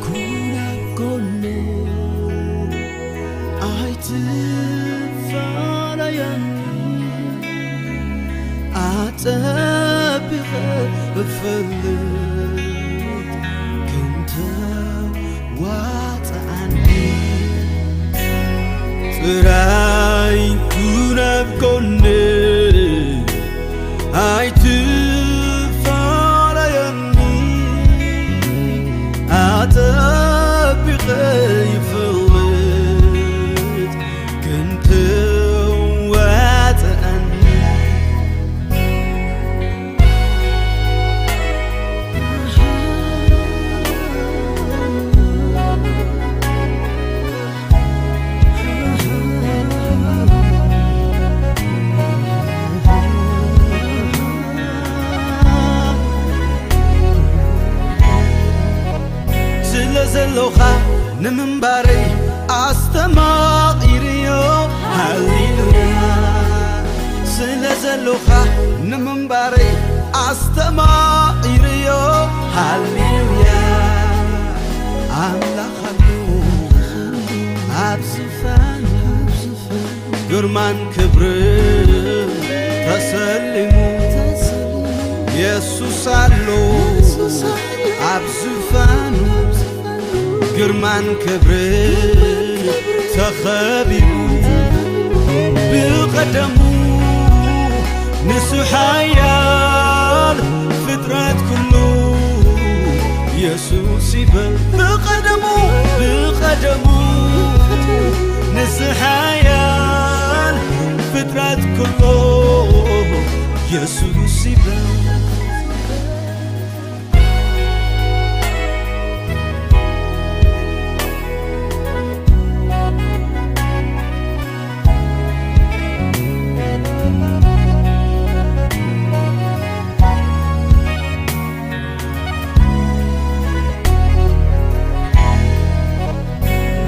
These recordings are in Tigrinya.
ኩን ኣብ ጎነይ ኣይትፈላለየኒ፣ ኣጸቢቐ እፈልጥ ክንተ ዋጽኣኒ። ጥራይ ኩን ኣብ ጎነይ ኣይትፈላለየኒ፣ ኣጸቢቐ ይፈልጥ ክንተ ዋጽኣኒ። ስለ ዘሎኻ ንምንባረይ ኣስተማቒርዮ፣ ሃሌሉያ። ስለ ዘሎኻ ንምንባረይ ኣስተማቒርዮ፣ ሃሌሉያ። ኣምላኽ ኣሎ ኣብ ዝፋኑ፣ ግርማን ክብርን ተሰሊሙ፣ የሱስ ኣሎ ኣብ ዝፋኑ፣ ግርማን ክብርን ተኸቢቡ። ብቐደሙ ንሱ ሓያል፣ ፍጥረት ኩሉ የሱስ ይበል። ብቐደሙ፣ ብቐደሙ ንሱ ሓያል፣ ፍጥረት ኩሉ የሱስ ይበል።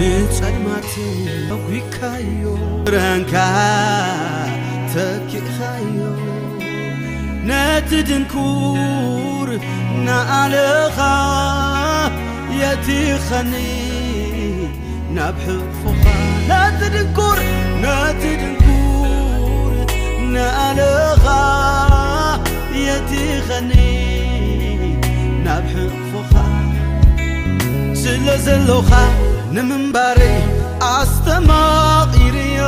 ንጸልማት ኣጒካዮ፣ ብርሃንካ ተኪእካዮ። ነቲ ድንኩር ንኣለኻ የቲኸኒ ናብ ሕቕፎኻ። ነቲ ድንኩር፣ ነቲ ድንኩር ንኣለኻ የቲኸኒ ናብ ሕቕፎኻ። ስለ ዘሎኻ ንምንባረይ ኣስተማቒርዮ፣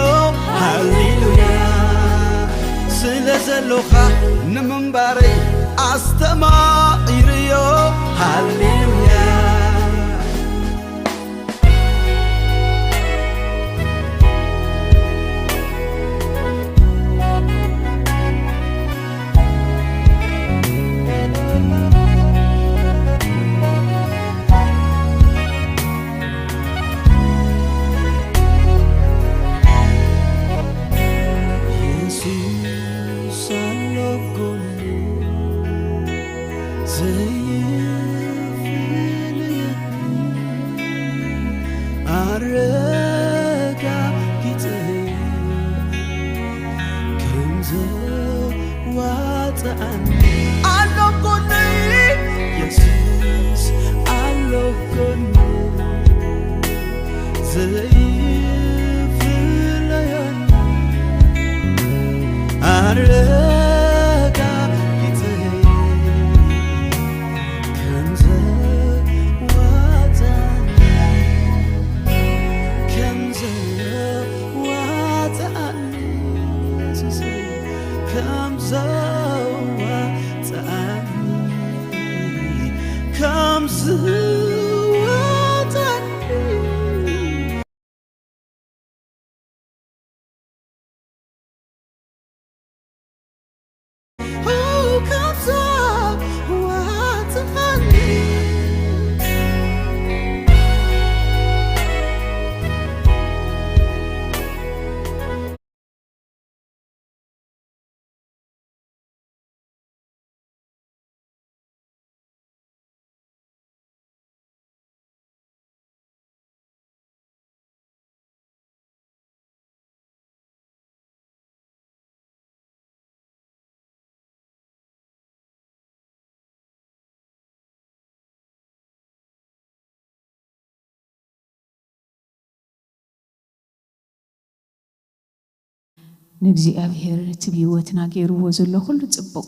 ሃሌሉያ። ስለ ዘሎኻ ንምንባረይ ኣስተማቒርዮ፣ ሃሌሉያ። የሱስ ኣሎ ጎነይ፣ ዘይፍለየኒ፣ ኣረጋጊጸ ከም ዘዋጽኣኒ። ኣሎ ጎነይ፣ የሱስ ኣሎ ጎነይ፣ ዘይፍለየኒ፣ ኣረጋጊጸ ከም ዘዋጽኣኒ፣ ከም ዘዋጽኣኒ፣ የሱሰይ፣ ከም ዘዋጽኣኒ፣ ከም ዘዋጽኣኒ። ንእግዚኣብሔር እቲ ብህይወትና ገይርዎ ዘሎ ኩሉ ጽቡቕ፣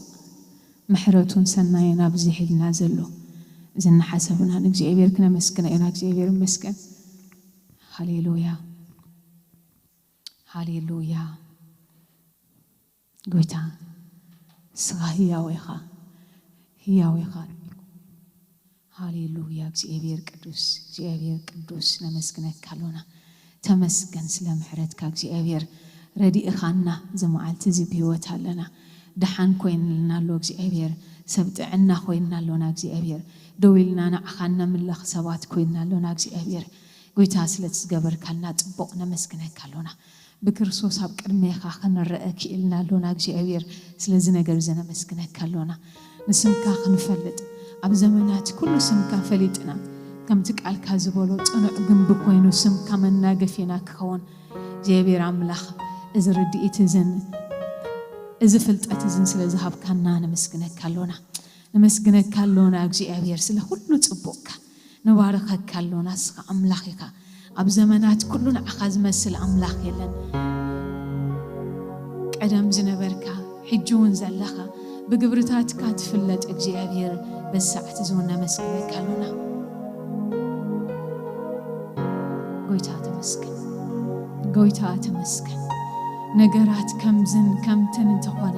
ምሕረቱን ሰናይን ኣብዚሕልና ዘሎ፣ እዚ እናሓሰብና ንእግዚኣብሔር ክነመስግና ኢና። እግዚኣብሔር ይመስገን። ሃሌሉያ፣ ሃሌሉያ። ጎይታ፣ ንስኻ ህያው ኢኻ፣ ህያው ኢኻ። ሃሌሉያ። እግዚኣብሔር ቅዱስ፣ እግዚኣብሔር ቅዱስ፣ ነመስግነካ ኣሎና። ተመስገን ስለ ምሕረትካ እግዚኣብሔር። ረዲእኻና፣ እዚ መዓልቲ እዚ ብህይወት ኣለና። ደሓን ኮይንልና ኣሎ እግዚኣብሔር። ሰብ ጥዕና ኮይንና ኣሎና እግዚኣብሔር። ደው ኢልና ንዓኻ እነምልኽ ሰባት ኮይንና ኣሎና እግዚኣብሔር። ጎይታ፣ ስለቲ ዝገበርካልና ጽቡቕ ነመስግነካ ኣሎና። ብክርስቶስ ኣብ ቅድሜኻ ክንረአ ክኢልና ኣሎና እግዚኣብሔር። ስለዚ ነገር እዚ ነመስግነካ ኣሎና። ንስምካ ክንፈልጥ፣ ኣብ ዘመናት ኩሉ ስምካ ፈሊጥና፣ ከምቲ ቃልካ ዝበሎ ጽኑዕ ግንቢ ኮይኑ ስምካ መናገፊና ክኸውን እግዚኣብሔር ኣምላኽ፣ እዚ ርድኢት እዝን እዚ ፍልጠት እዝን ስለ ዝሃብካና ነመስግነካ ኣሎና። ነመስግነካ ኣሎና እግዚኣብሔር ስለ ኩሉ ጽቡቕካ። ንባርኸካ ኣሎና፣ እስኻ ኣምላኽ ኢኻ። ኣብ ዘመናት ኩሉ ንዓኻ ዝመስል ኣምላኽ የለን። ቀደም ዝነበርካ፣ ሕጂ እውን ዘለኻ፣ ብግብርታትካ ትፍለጥ እግዚኣብሔር፣ በዚ ሰዓት እዚ እውን ነመስግነካ ኣሎና። ጎይታ ተመስገን፣ ጎይታ ተመስገን። ነገራት ከምዝን ከምትን እንተኾነ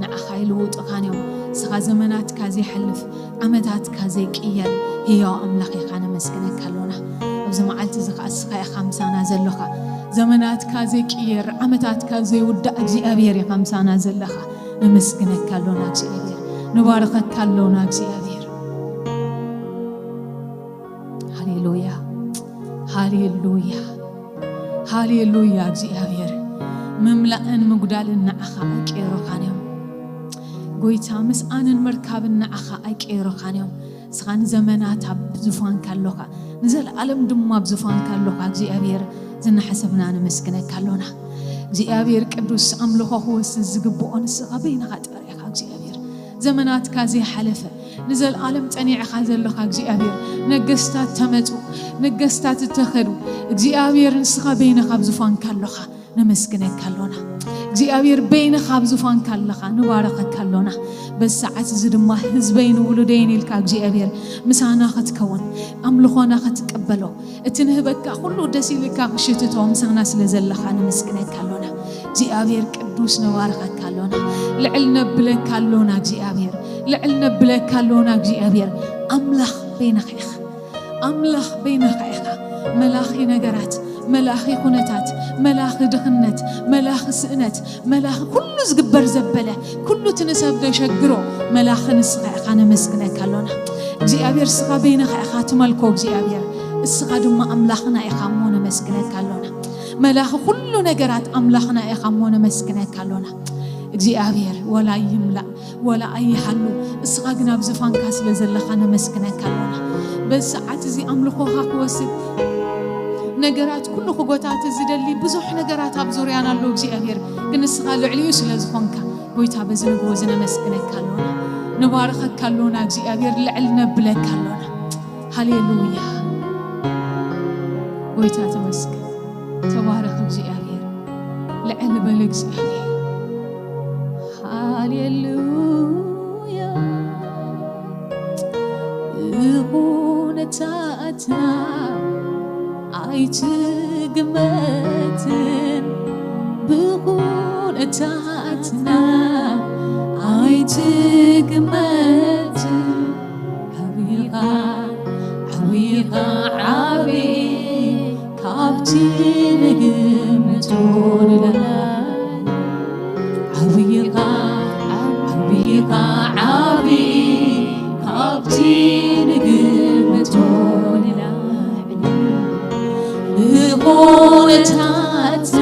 ንዓኻ ይልውጡኻን እዮም። ንስኻ ዘመናትካ ዘይሓልፍ፣ ዓመታትካ ዘይቅየር ህያው ኣምላኽ ኢኻ፣ ነመስግነካ ኣሎና። ኣብዚ መዓልቲ እዚ ኸዓ ንስኻ ኢኻ ምሳና ዘለኻ። ዘመናትካ ዘይቅየር፣ ዓመታትካ ዘይውዳእ እግዚኣብሔር ኢኻ ምሳና ዘለኻ። ነመስግነካ ኣሎና እግዚኣብሔር፣ ንባርኸካ ኣሎና እግዚኣብሔር። ሃሌሉያ፣ ሃሌሉያ፣ ሃሌሉያ። እግዚኣብሔር፣ ምምላእን ምጉዳልን ንዓኻ ኣይቀየሩኻን እዮም። ጎይታ፣ ምስኣንን ምርካብን ንዓኻ ኣይቀየሩኻን እዮም። ንስኻ ንዘመናት ኣብ ዙፋንካ ኣሎኻ፣ ንዘለኣለም ድማ ኣብ ዙፋንካ ኣሎኻ እግዚኣብሔር። ዝናሓሰብና ነመስግነካ ኣሎና እግዚኣብሔር ቅዱስ። ኣምልኾ ክወስድ ዝግብኦ ንስኻ በይንኻ ጥራይ ኢኻ እግዚኣብሔር። ዘመናትካ ዘይሓለፈ፣ ንዘለኣለም ጸኒዕኻ ዘለኻ እግዚኣብሔር። ነገስታት ተመጹ፣ ነገስታት እተኸዱ እግዚኣብሔር፣ ንስኻ በይንኻ ኣብ ዙፋንካ ኣሎኻ። ነመስግነካ ኣሎና እግዚኣብሔር፣ በይንኻ ኣብ ዙፋንካ ኣለኻ። ንባረኸካ ኣሎና። በዚ ሰዓት እዚ ድማ ህዝበይን ውሉደይን ኢልካ እግዚኣብሔር ምሳና ክትከውን፣ ኣምልኾና ክትቀበሎ፣ እቲ ንህበካ ኩሉ ደስ ኢልካ ክሽትቶ ምሳና ስለ ዘለኻ ነመስግነካ ኣሎና እግዚኣብሔር ቅዱስ። ንባረኸካ ኣሎና። ልዕል ነብለካ ኣሎና እግዚኣብሔር፣ ልዕል ነብለካ ኣሎና እግዚኣብሔር። ኣምላኽ በይንኻ ኢኻ፣ ኣምላኽ በይንኻ ኢኻ። መላኺ ነገራት፣ መላኺ ኩነታት፣ መላኺ ድኽነት፣ መላኺ ስእነት፣ መላኺ ኩሉ ዝግበር ዘበለ፣ ኩሉ እቲ ንሰብ ዘሸግሮ መላኺ ንስኻ ኢኻ። ነመስግነካ ኣሎና እግዚኣብሔር። እስኻ በይንኻ ኢኻ ትመልኮ እግዚኣብሔር፣ እስኻ ድማ ኣምላኽና ኢኻ እሞ ነመስግነካ ኣሎና። መላኺ ኩሉ ነገራት ኣምላኽና ኢኻ እሞ ነመስግነካ ኣሎና እግዚኣብሔር። ወላ ይምላእ ወላ ኣይሃሉ፣ እስኻ ግን ኣብ ዝፋንካ ስለ ዘለኻ ነመስግነካ ኣሎና። በዚ ሰዓት እዚ ኣምልኾኻ ክወስድ ነገራት ኩሉ ክጎታት ዝደሊ ብዙሕ ነገራት ኣብ ዙርያና ኣሎ እግዚኣብሔር፣ ግን ንስኻ ልዕሊኡ ስለ ዝኾንካ ጎይታ በዚ ንግሆ እዚ ነመስግነካ ኣሎና። ንባርኸካ ኣሎና እግዚኣብሔር፣ ልዕል ነብለካ ኣሎና። ሃሌሉያ ጎይታ ተመስገን። ተባረኽ እግዚኣብሔር፣ ልዕል በል እግዚኣብሔር። ሃሌሉያ። ብኹነታትና ኣይትግመትን፣ ብኹነታትና ኣይትግመትን። ዓቢኻ፣ ዓቢኻ፣ ዓቢ ካብቲ ንግምቶ ንላዕሊ። ዓቢኻ፣ ዓቢኻ፣ ዓቢ ካብቲ ንግምቶ ንላዕሊ። ብኹነታትና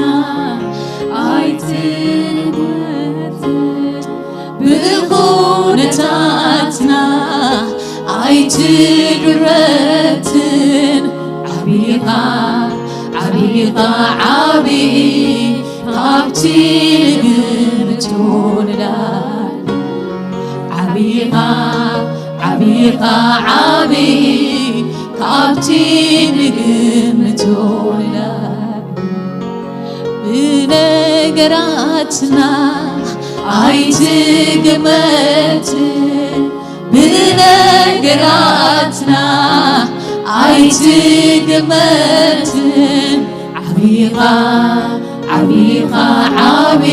ኣይትግመትን፣ ብኹነታትና ኣይትግረትን። ዓቢኻ፣ ዓቢኻ፣ ዓቢ ካብቲ ንግምቶ ንላዕሊ። ዓቢኻ፣ ዓቢኻ፣ ዓቢ ካብቲ ንግምቶ ንላዕሊ። ብነገራት ና ኣይትግመትን ብነገራትና ኣይትግመትን ዓቢኻ ዓቢኻ ዓቢ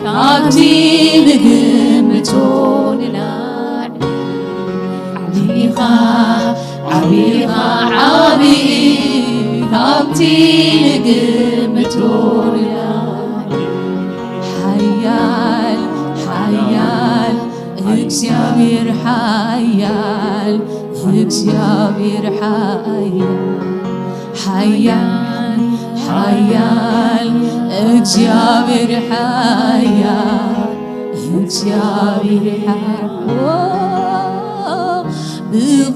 ካብቲ ንግምቶ ንላዕሊ ዓቢኻ ዓቢኻ ዓቢ ካብቲ ንግምቶ ንላዕሊ ሓያል ሓያል እግዚኣብሔር ሓያል እግዚኣብሔር ሓያል ሓያል ሓያል እግዚኣብሔር ሓያል እግዚኣብሔር ሓያል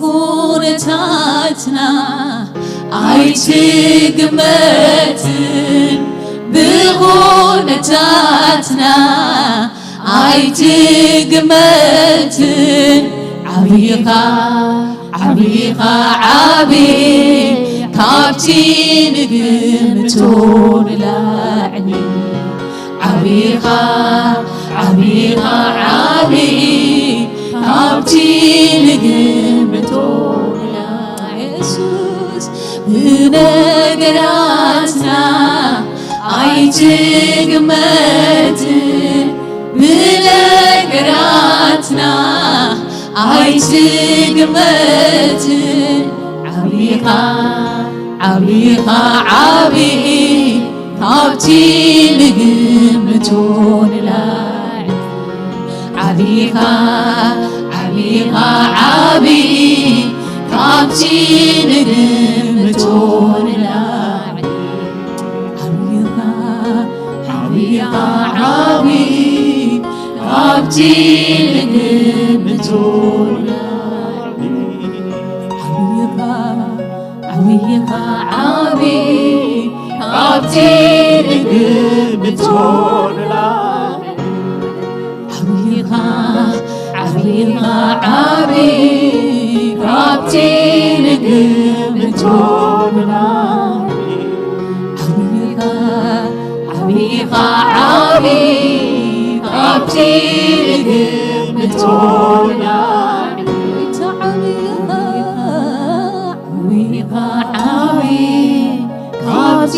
ብኹነታትና ኣይትግመትን ብኹነታትና ኣይትግመትን ዓቢኻ ዓቢኻ ዓቢ ካብቲ ንግምቶ ንላዕሊ ዓቢኻ ዓቢኻ ዓቢ ካብቲ ንግምቶ ንላዕሊ የሱስ ብነገራትና ኣይትግመትን ብነገራትና ኣይትግመትን ዓቢኻ ዓቢኻ ዓቢ ካብቲ ንግምቶ ንላዕሊ ዓቢኻ ዓቢኻ ዓቢ ካብቲ ንግምቶ ንላዕሊ ዓቢኻ ዓቢኻ ዓቢ ካብቲ ንግምቶ ንላዕሊ ዓቢኻ ዓቢኻ ዓቢ ካብቲ ንግምቶ ንላዕሊ ዓቢኻ ዓቢኻ ዓቢ ካብቲ ንግምቶ ንላዕሊ ዓቢኻ ዓቢኻ ዓቢ ካብቲ ንግምቶ ንላዕሊ ዓቢኻ ዓቢኻ ዓቢ ካብቲ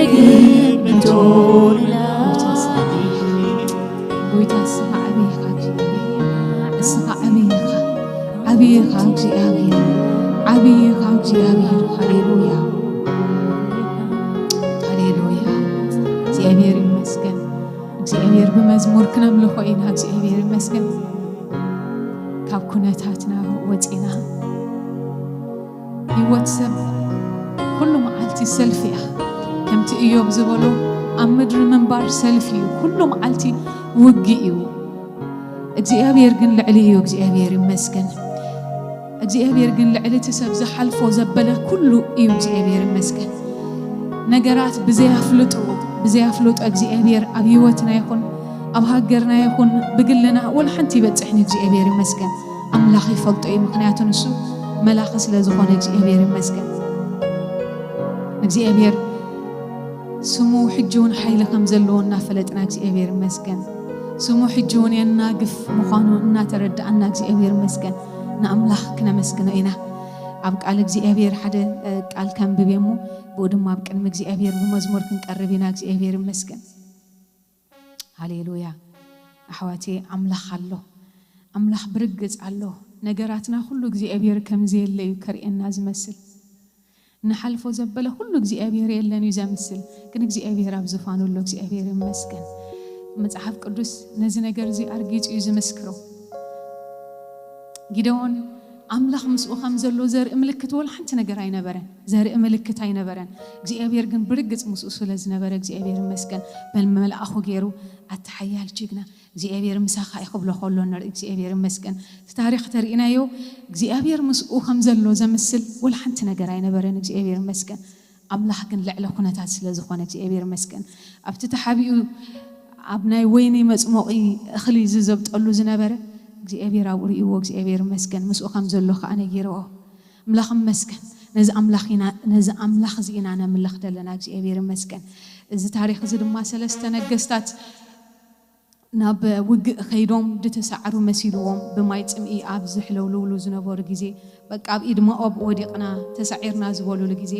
ንግምቶ ንላዕሊ ጎይታ እስኻ ዓቢ ኢኻ እግዚኣብሔር እስኻ ዓቢ ኢኻ ዓቢ ኢኻ እግዚኣብሔር ዓቢ ኢኻ እግዚኣብሔር ሃሌሉያ ሃሌሉያ እግዚኣብሔር ይመስገን እግዚኣብሔር ብመዝሙር ክነምልኾ ኢና እግዚኣብሔር ይመስገን ካብ ኩነታትና ወፂና ህይወት ሰብ ኩሉ መዓልቲ ሰልፊ እያ። ከምቲ እዮብ ዝበሎ ኣብ ምድሪ ምንባር ሰልፊ እዩ። ኩሉ መዓልቲ ውግእ እዩ። እግዚኣብሔር ግን ልዕሊ እዩ። እግዚኣብሔር ይመስገን። እግዚኣብሔር ግን ልዕሊ እቲ ሰብ ዝሓልፎ ዘበለ ኩሉ እዩ። እግዚኣብሔር ይመስገን። ነገራት ብዘያፍልጡ ብዘያፍልጦ እግዚኣብሔር ኣብ ህይወትና ይኹን ኣብ ሃገርና ይኹን ብግልና ወላ ሓንቲ ይበፅሕን እግዚኣብሔር ይመስገን። ኣምላኽ ይፈልጦ እዩ። ምኽንያቱ ንሱ መላኺ ስለ ዝኾነ እግዚኣብሔር ይመስገን። እግዚኣብሔር ስሙ ሕጂ እውን ሓይሊ ከም ዘለዎ እናፈለጥና እግዚኣብሔር ይመስገን። ስሙ ሕጂ እውን የናግፍ ምዃኑ እናተረዳእና እግዚኣብሔር ይመስገን። ንኣምላኽ ክነመስግኖ ኢና። ኣብ ቃል እግዚኣብሔር ሓደ ቃል ከንብብ እሞ ብኡ ድማ ኣብ ቅድሚ እግዚኣብሔር ብመዝሙር ክንቀርብ ኢና። እግዚኣብሔር ይመስገን። ሃሌሉያ ኣሕዋቴ ኣምላኽ ኣሎ ኣምላኽ ብርግጽ ኣሎ ነገራትና ኩሉ እግዚኣብሔር ከም ዘየለ እዩ ከርእየና ዝመስል ንሓልፎ ዘበለ ኩሉ እግዚኣብሔር የለን እዩ ዘምስል ግን እግዚኣብሔር ኣብ ዝፋኑ ኣሎ እግዚኣብሔር ይመስገን መጽሓፍ ቅዱስ ነዚ ነገር እዚ ኣርጊጹ እዩ ዝምስክሮ ጊደዎን ኣምላኽ ምስኡ ከም ዘሎ ዘርኢ ምልክት ወላ ሓንቲ ነገር ኣይነበረን። ዘርኢ ምልክት ኣይነበረን። እግዚኣብሔር ግን ብርግጽ ምስኡ ስለ ዝነበረ እግዚኣብሔር ይመስገን። በል መልኣኹ ገይሩ ኣታ ሓያል ጅግና እግዚኣብሔር ምሳኻ እዩ ክብሎ ከሎ ንርኢ እግዚኣብሔር ይመስገን። እቲ ታሪኽ ተርእናዮ እግዚኣብሔር ምስኡ ከም ዘሎ ዘምስል ወላ ሓንቲ ነገር ኣይነበረን። እግዚኣብሔር ይመስገን። ኣምላኽ ግን ልዕሊ ኩነታት ስለ ዝኾነ እግዚኣብሔር ይመስገን ኣብቲ ተሓቢኡ ኣብ ናይ ወይኒ መፅሞቒ እኽሊ ዝዘብጠሉ ዝነበረ እግዚኣብሔር ኣብኡ ርእይዎ እግዚኣብሔር ይመስገን ምስኡ ከም ዘሎ ከዓ ነጊርዎ ኣምላኽ ይመስገን ነዚ ኣምላኽ ኢና ነዚ ኣምላኽ እዚ ኢና ነምልኽ ዘለና እግዚኣብሔር ይመስገን እዚ ታሪኽ እዚ ድማ ሰለስተ ነገስታት ናብ ውግእ ከይዶም ዝተሰዓሩ መሲልዎም ብማይ ጽምኢ ኣብ ዝሕለውልውሉ ዝነበሩ ግዜ፣ በቃ ኣብ ኢድ ሞኣብ ወዲቕና ተሳዒርና ዝበሉሉ ግዜ፣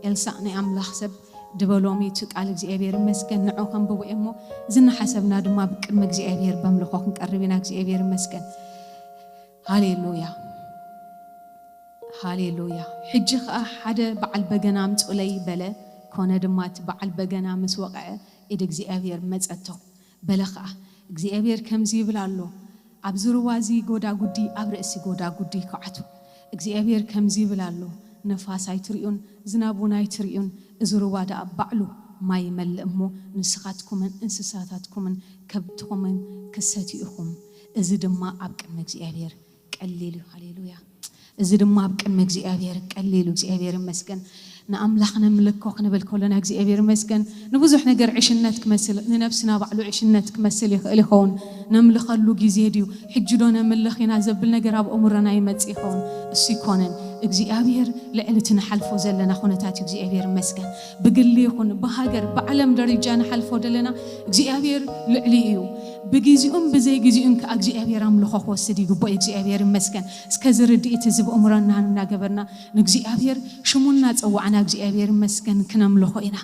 ኤልሳእ ናይ ኣምላኽ ሰብ ድበሎም እዩ እቲ ቃል እግዚኣብሔር ይመስገን። ንዑ ከንብቦ እየ እሞ፣ እዚ እናሓሰብና ድማ ኣብ ቅድሚ እግዚኣብሔር በምልኾ ክንቀርብ ኢና። እግዚኣብሔር ይመስገን። ሃሌሉያ፣ ሃሌሉያ። ሕጂ ኸኣ ሓደ በዓል በገና ኣምጹለይ በለ። ኮነ ድማ እቲ በዓል በገና ምስ ወቕዐ፣ ኢድ እግዚኣብሔር መጸቶ። በለ ኸኣ፣ እግዚኣብሔር ከምዚ ይብል ኣሎ፣ ኣብዚ ሩባ እዚ ጎዳጉዲ ኣብ ርእሲ ጎዳጉዲ ይኹዓቱ። እግዚኣብሔር ከምዚ ይብል ኣሎ፣ ነፋስ ኣይትርእዩን፣ ዝናብ እውን ኣይትርእዩን፣ እዚ ሩባ ደኣ ባዕሉ ማይ ይመልእ እሞ፣ ንስኻትኩምን እንስሳታትኩምን ከብትኹምን ክትሰትዩ ኢኹም። እዚ ድማ ኣብ ቅድሚ እግዚኣብሔር ቀሊል እዩ። ሃሌሉያ። እዚ ድማ ኣብ ቅድሚ እግዚኣብሔር ቀሊል እዩ። እግዚኣብሔር ይመስገን። ንኣምላኽ ነምልኮ ክንብል ከሎና እግዚኣብሔር ይመስገን። ንብዙሕ ነገር ዕሽነት ክመስል፣ ንነብስና ባዕሉ ዕሽነት ክመስል ይኽእል ይኸውን። ነምልኸሉ ግዜ ድዩ? ሕጂ ዶ ነምልኽ ኢና ዘብል ነገር ኣብ ኣእምሮና ይመጽእ ይኸውን። እሱ ይኮነን። እግዚኣብሔር ልዕሊ እቲ ንሓልፎ ዘለና ኩነታት እዩ። እግዚኣብሔር ይመስገን። ብግሊ ይኹን ብሃገር፣ ብዓለም ደረጃ ንሓልፎ ዘለና እግዚኣብሔር ልዕሊ እዩ። ብግዜኡን ብዘይግዜኡን ከኣ እግዚኣብሔር ኣምልኾ ክወስድ ይግብኦ። እግዚኣብሔር ይመስገን። እስከ እዚ ርድኢት እዚ ብእምሮና እናገበርና ንእግዚኣብሔር ሽሙ እናጸዋዕና እግዚኣብሔር ይመስገን ክነምልኾ ኢና።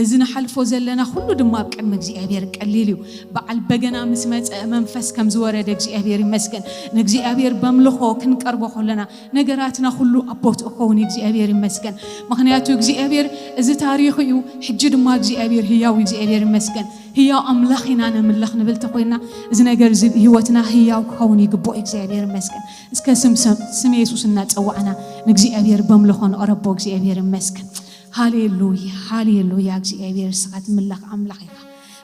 እዚ ንሓልፎ ዘለና ኩሉ ድማ ኣብ ቅድሚ እግዚኣብሔር ቀሊል እዩ። በዓል በገና ምስ መጸ መንፈስ ከም ዝወረደ እግዚኣብሔር ይመስገን። ንእግዚኣብሔር በምልኾ ክንቀርቦ ከለና ነገራትና ኩሉ ኣብ ቦትኡ ክኸውን እዩ። እግዚኣብሔር ይመስገን። ምኽንያቱ እግዚኣብሔር እዚ ታሪኽ እዩ፣ ሕጂ ድማ እግዚኣብሔር ህያው እዩ። እግዚኣብሔር ይመስገን። ህያው ኣምላኽ ኢና ነምልኽ ንብል ተኾይና፣ እዚ ነገር እዚ ህይወትና ህያው ክኸውን ይግብኦ። እግዚኣብሔር ይመስገን። እስከ ስም፣ ስም፣ ስም የሱስ እናጸዋዕና ንእግዚኣብሔር በምልኾ ንቕረቦ። እግዚኣብሔር ይመስገን። ሃሌሉያ፣ ሃሌሉያ። እግዚኣብሔር እስኻ ትምለኽ ኣምላኽ ኢኻ።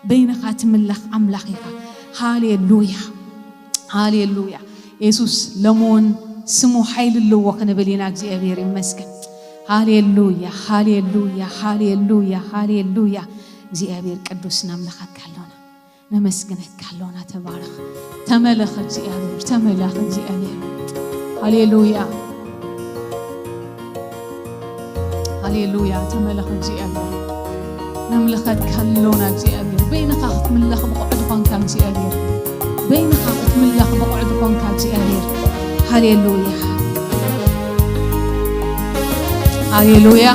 በይንኻ ትምለኽ ኣምላኽ ኢኻ። ሃሌሉያ፣ ሃሌሉያ። የሱስ ሎሚ እውን ስሙ ሓይሊ ኣለዎ ክንብል ኢና። እግዚኣብሔር ይመስገን። ሃሌሉያ፣ ሃሌሉያ፣ ሃሌሉያ፣ ሃሌሉያ። እግዚኣብሔር ቅዱስ ነምልኸካ ኣሎና። ነመስግነካ ኣሎና። ተባረኽ። ተመለኽ እግዚኣብሔር፣ ተመለኽ እግዚኣብሔር። ሃሌሉያ፣ ሃሌሉያ። ተመለኽ እግዚኣብሔር። ነምልኸካ ኣሎና እግዚኣብሔር። በይንኻ ክትምለኽ ብቑዕ ዝኾንካ እግዚኣብሔር። በይንኻ ክትምለኽ ብቑዕ ዝኾንካ እግዚኣብሔር። ሃሌሉያ፣ ሃሌሉያ።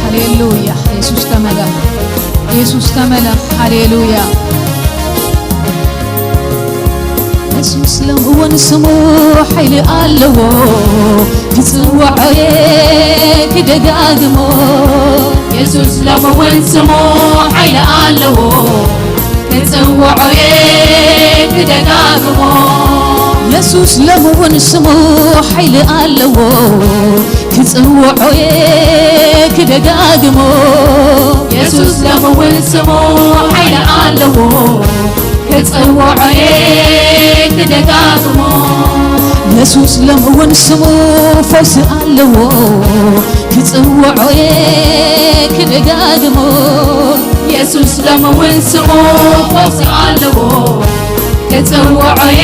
ሃሌሉያ። የሱስ ተመለኽ፣ የሱስ ተመለኽ። ሃሌሉያ። የሱስ ሎም እውን ስሙ ሓይሊ ኣለዎ፣ ክጽውዖ እየ ክደጋግሞ። የሱስ ሎም እውን ስሙ ሓይሊ ኣለዎ፣ ክጽውዖ እየ ክደጋግሞ። የሱስ ሎም እውን ስሙ ሓይሊ ኣለዎ፣ ክጽውዖ እየ ክደጋግሞ። የሱስ ሎም እውን ስሙ ሓይሊ ኣለዎ፣ ክጽውዖ እየ ክደጋግሞ። የሱስ ሎም እውን ስሙ ፈውሲ ኣለዎ፣ ክጽውዖ እየ ክደጋግሞ። የሱስ ሎም እውን ስሙ ፈውሲ ኣለዎ፣ ክጽውዖ እየ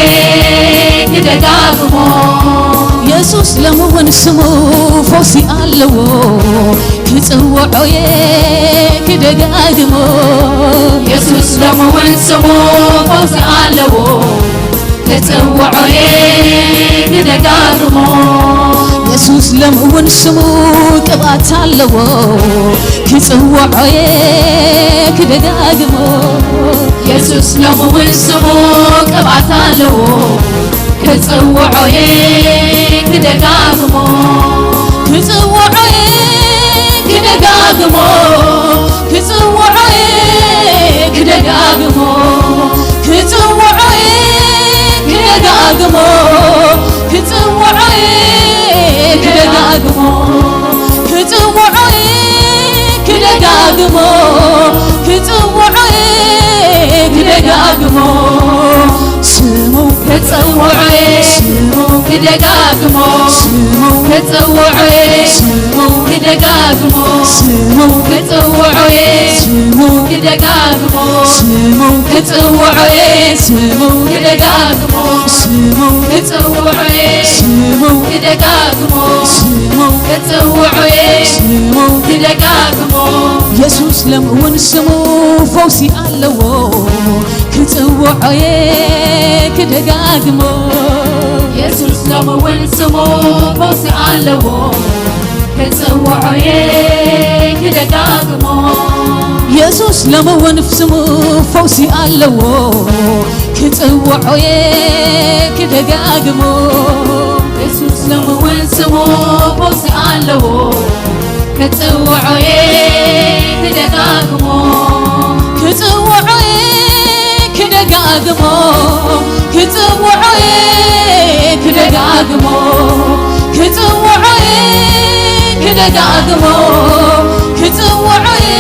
ክደጋግሞ። የሱስ ሎም እውን ስሙ ፈውሲ ኣለዎ፣ ክጽውዖ እየ ክደጋግሞ። የሱስ ሎም እውን ስሙ ፈውሲ ኣለዎ፣ ክጽውዖ እየ ክደጋግሞ። የሱስ ሎም እውን ስሙ ቅብኣት ኣለዎ፣ ክጽውዖ እየ ክደጋግሞ። የሱስ ሎም እውን ስሙ ቅብኣት ኣለዎ፣ ክጽውዖ እየ ክደጋግሞ። ክጽውዖ እየ ክደጋግሞ፣ ክጽውዖ እየ ክደጋግሞ፣ ክጽውዖ እየ ክደጋግሞ፣ ክጽውዖ እየ ክደጋግሞ፣ ክጽውዖ እየ ክደጋግሞ፣ ክጽውዖ እየ ክደጋግሞ። ስሙ ክጽውዖ እየ ስሙ ክደጋግሞ፣ ስሙ ክጽውዖ እየ ስሙ ደጋግሞ ስሙ ክጽውዖ እየ። ስሙ ክደጋግሞ ስሙ ክጽውዖ እየ። ስሙ ክደጋግሞ ስሙ ክጽውዖ እየ። ስሙ ክደጋግሞ ስሙ ክጽውዖ እየ። ስሙ ክደጋግሞ የሱስ ሎም እውን ስሙ ፈውሲ ኣለዎ። ክጽውዖ እየ ክደጋግሞ የሱስ ሎም እውን ስሙ ፈውሲ ኣለዎ። ክጽውዖ እየ ክደጋግሞ የሱስ ሎም እውን ስሙ ፈውሲ ኣለዎ። ክጽውዖ እየ ክደጋግሞ የሱስ ሎም እውን ስሙ ፈውሲ ኣለዎ። ክጽውዖ እየ ክደጋግሞ ክጽውዖ እየ ክደጋግሞ ክጽውዖ እየ ክደጋግሞ ክጽውዖ እየ ክደጋግሞ ክጽውዖ እየ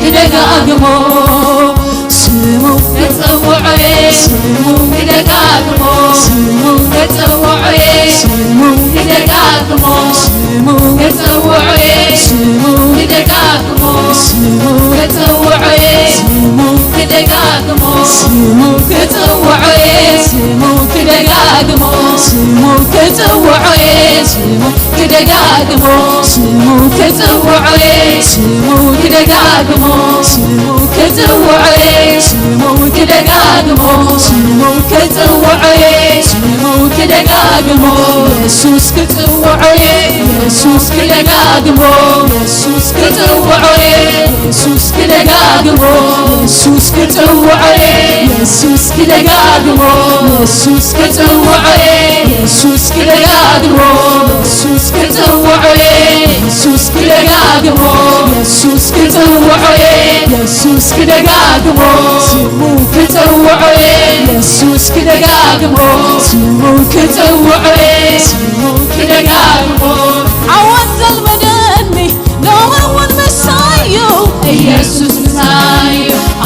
ክደጋግሞ ስሙ ክጽውዖ እየ ስሙ ክደጋግሞ ስሙ ክጽውዖ እየ ስሙ ክደጋግሞ ስሙ ክጽውዖ እየ ስሙ ክደጋግሞ ስሙ ክጽውዖ እየ ስሙ ክደጋግሞ ስሙ ክጽውዖ እየ ስሙ ክደጋግሞ ስሙ ክጽውዖ እየ ስሙ ክደጋግሞ ስሙ ክጽውዖ እየ ስሙ ክደጋግሞ ስሙ ክጽውዖ እየ ስሙ ክደጋግሞ ስሙ ክጽውዖ እየ ስሙ ክደጋግሞ የሱስ ክጽውዖ እየ የሱስ ክደጋግሞ የሱስ ክጽውዖ እየ የሱስ ክደጋግሞ የሱስ ክጽውዖ እየ የሱስ ክደጋግሞ የሱስ ክጽውዖ እየ የሱስ ክደጋግሞ የሱስ ክጽውዖ እየ የሱስ ክደጋግሞ የሱስ ክጽውዖ እየ የሱስ ክደጋግሞ ስሙ ክጽውዖ እየ የሱስ ክደጋግሞ ስሙ ክጽውዖ እየ ስሙ ክደጋግሞ ዓወት ዘልመደኒ ሎሚ እውን ምሳዩ ኢየሱስ ምሳዩ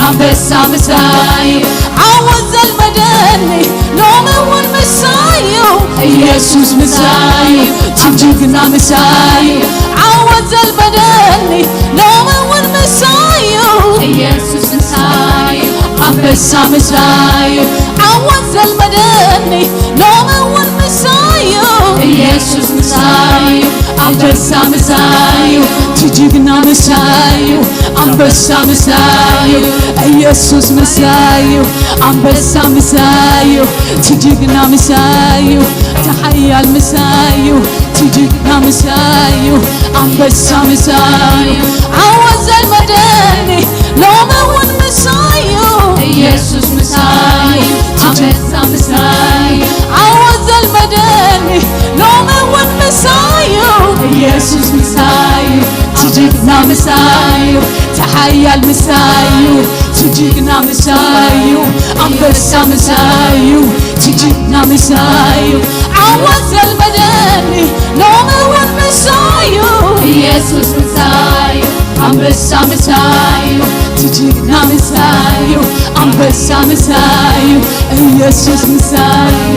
ኣንበሳ ምሳዩ ዓወት ዘልመደኒ ሎሚ እውን ምሳዩ ኢየሱስ ምሳዩ እቲ ጅግና ምሳዩ ዓወት ዘልመደኒ ሎሚ እውን ምሳዩ ኢየሱስ ምሳዩ ኣንበሳ ምሳዩ ዓወት ዘልመደኒ ሎሚ እውን ምሳዩ ኢየሱስ ምሳዩ ኣንበሳ ምሳዩ እቲ ጅግና ምሳዩ ኣንበሳ ምሳዩ ኢየሱስ ምሳዩ ኣንበሳ ምሳዩ እቲ ጅግና ምሳዩ እቲ ሓያል ምሳዩ እቲ ጅግና ምሳዩ ኣንበሳ ምሳዩ ዓወት ዘልመደኒ ሎሚ እውን ምሳዩ ኢየሱስ ምሳዩ ኣንበሳ ምሳዩ ዓወት ዘልመደኒ ሎሚ እውን ምሳዩ ኢየሱስ ምሳዩ እቲ ጅግና ምሳዩ እቲ ሓያል ምሳዩ እቲ ጅግና ምሳዩ ኣንበሳ ምሳዩ እቲ ጅግና ምሳዩ ዓወት ዘልመደኒ ሎሚ እውን ምሳዩ ኢየሱስ ምሳዩ ኣንበሳ ምሳዩ እቲ ጅግና ምሳዩ ኣንበሳ ምሳዩ ኢየሱስ ምሳዩ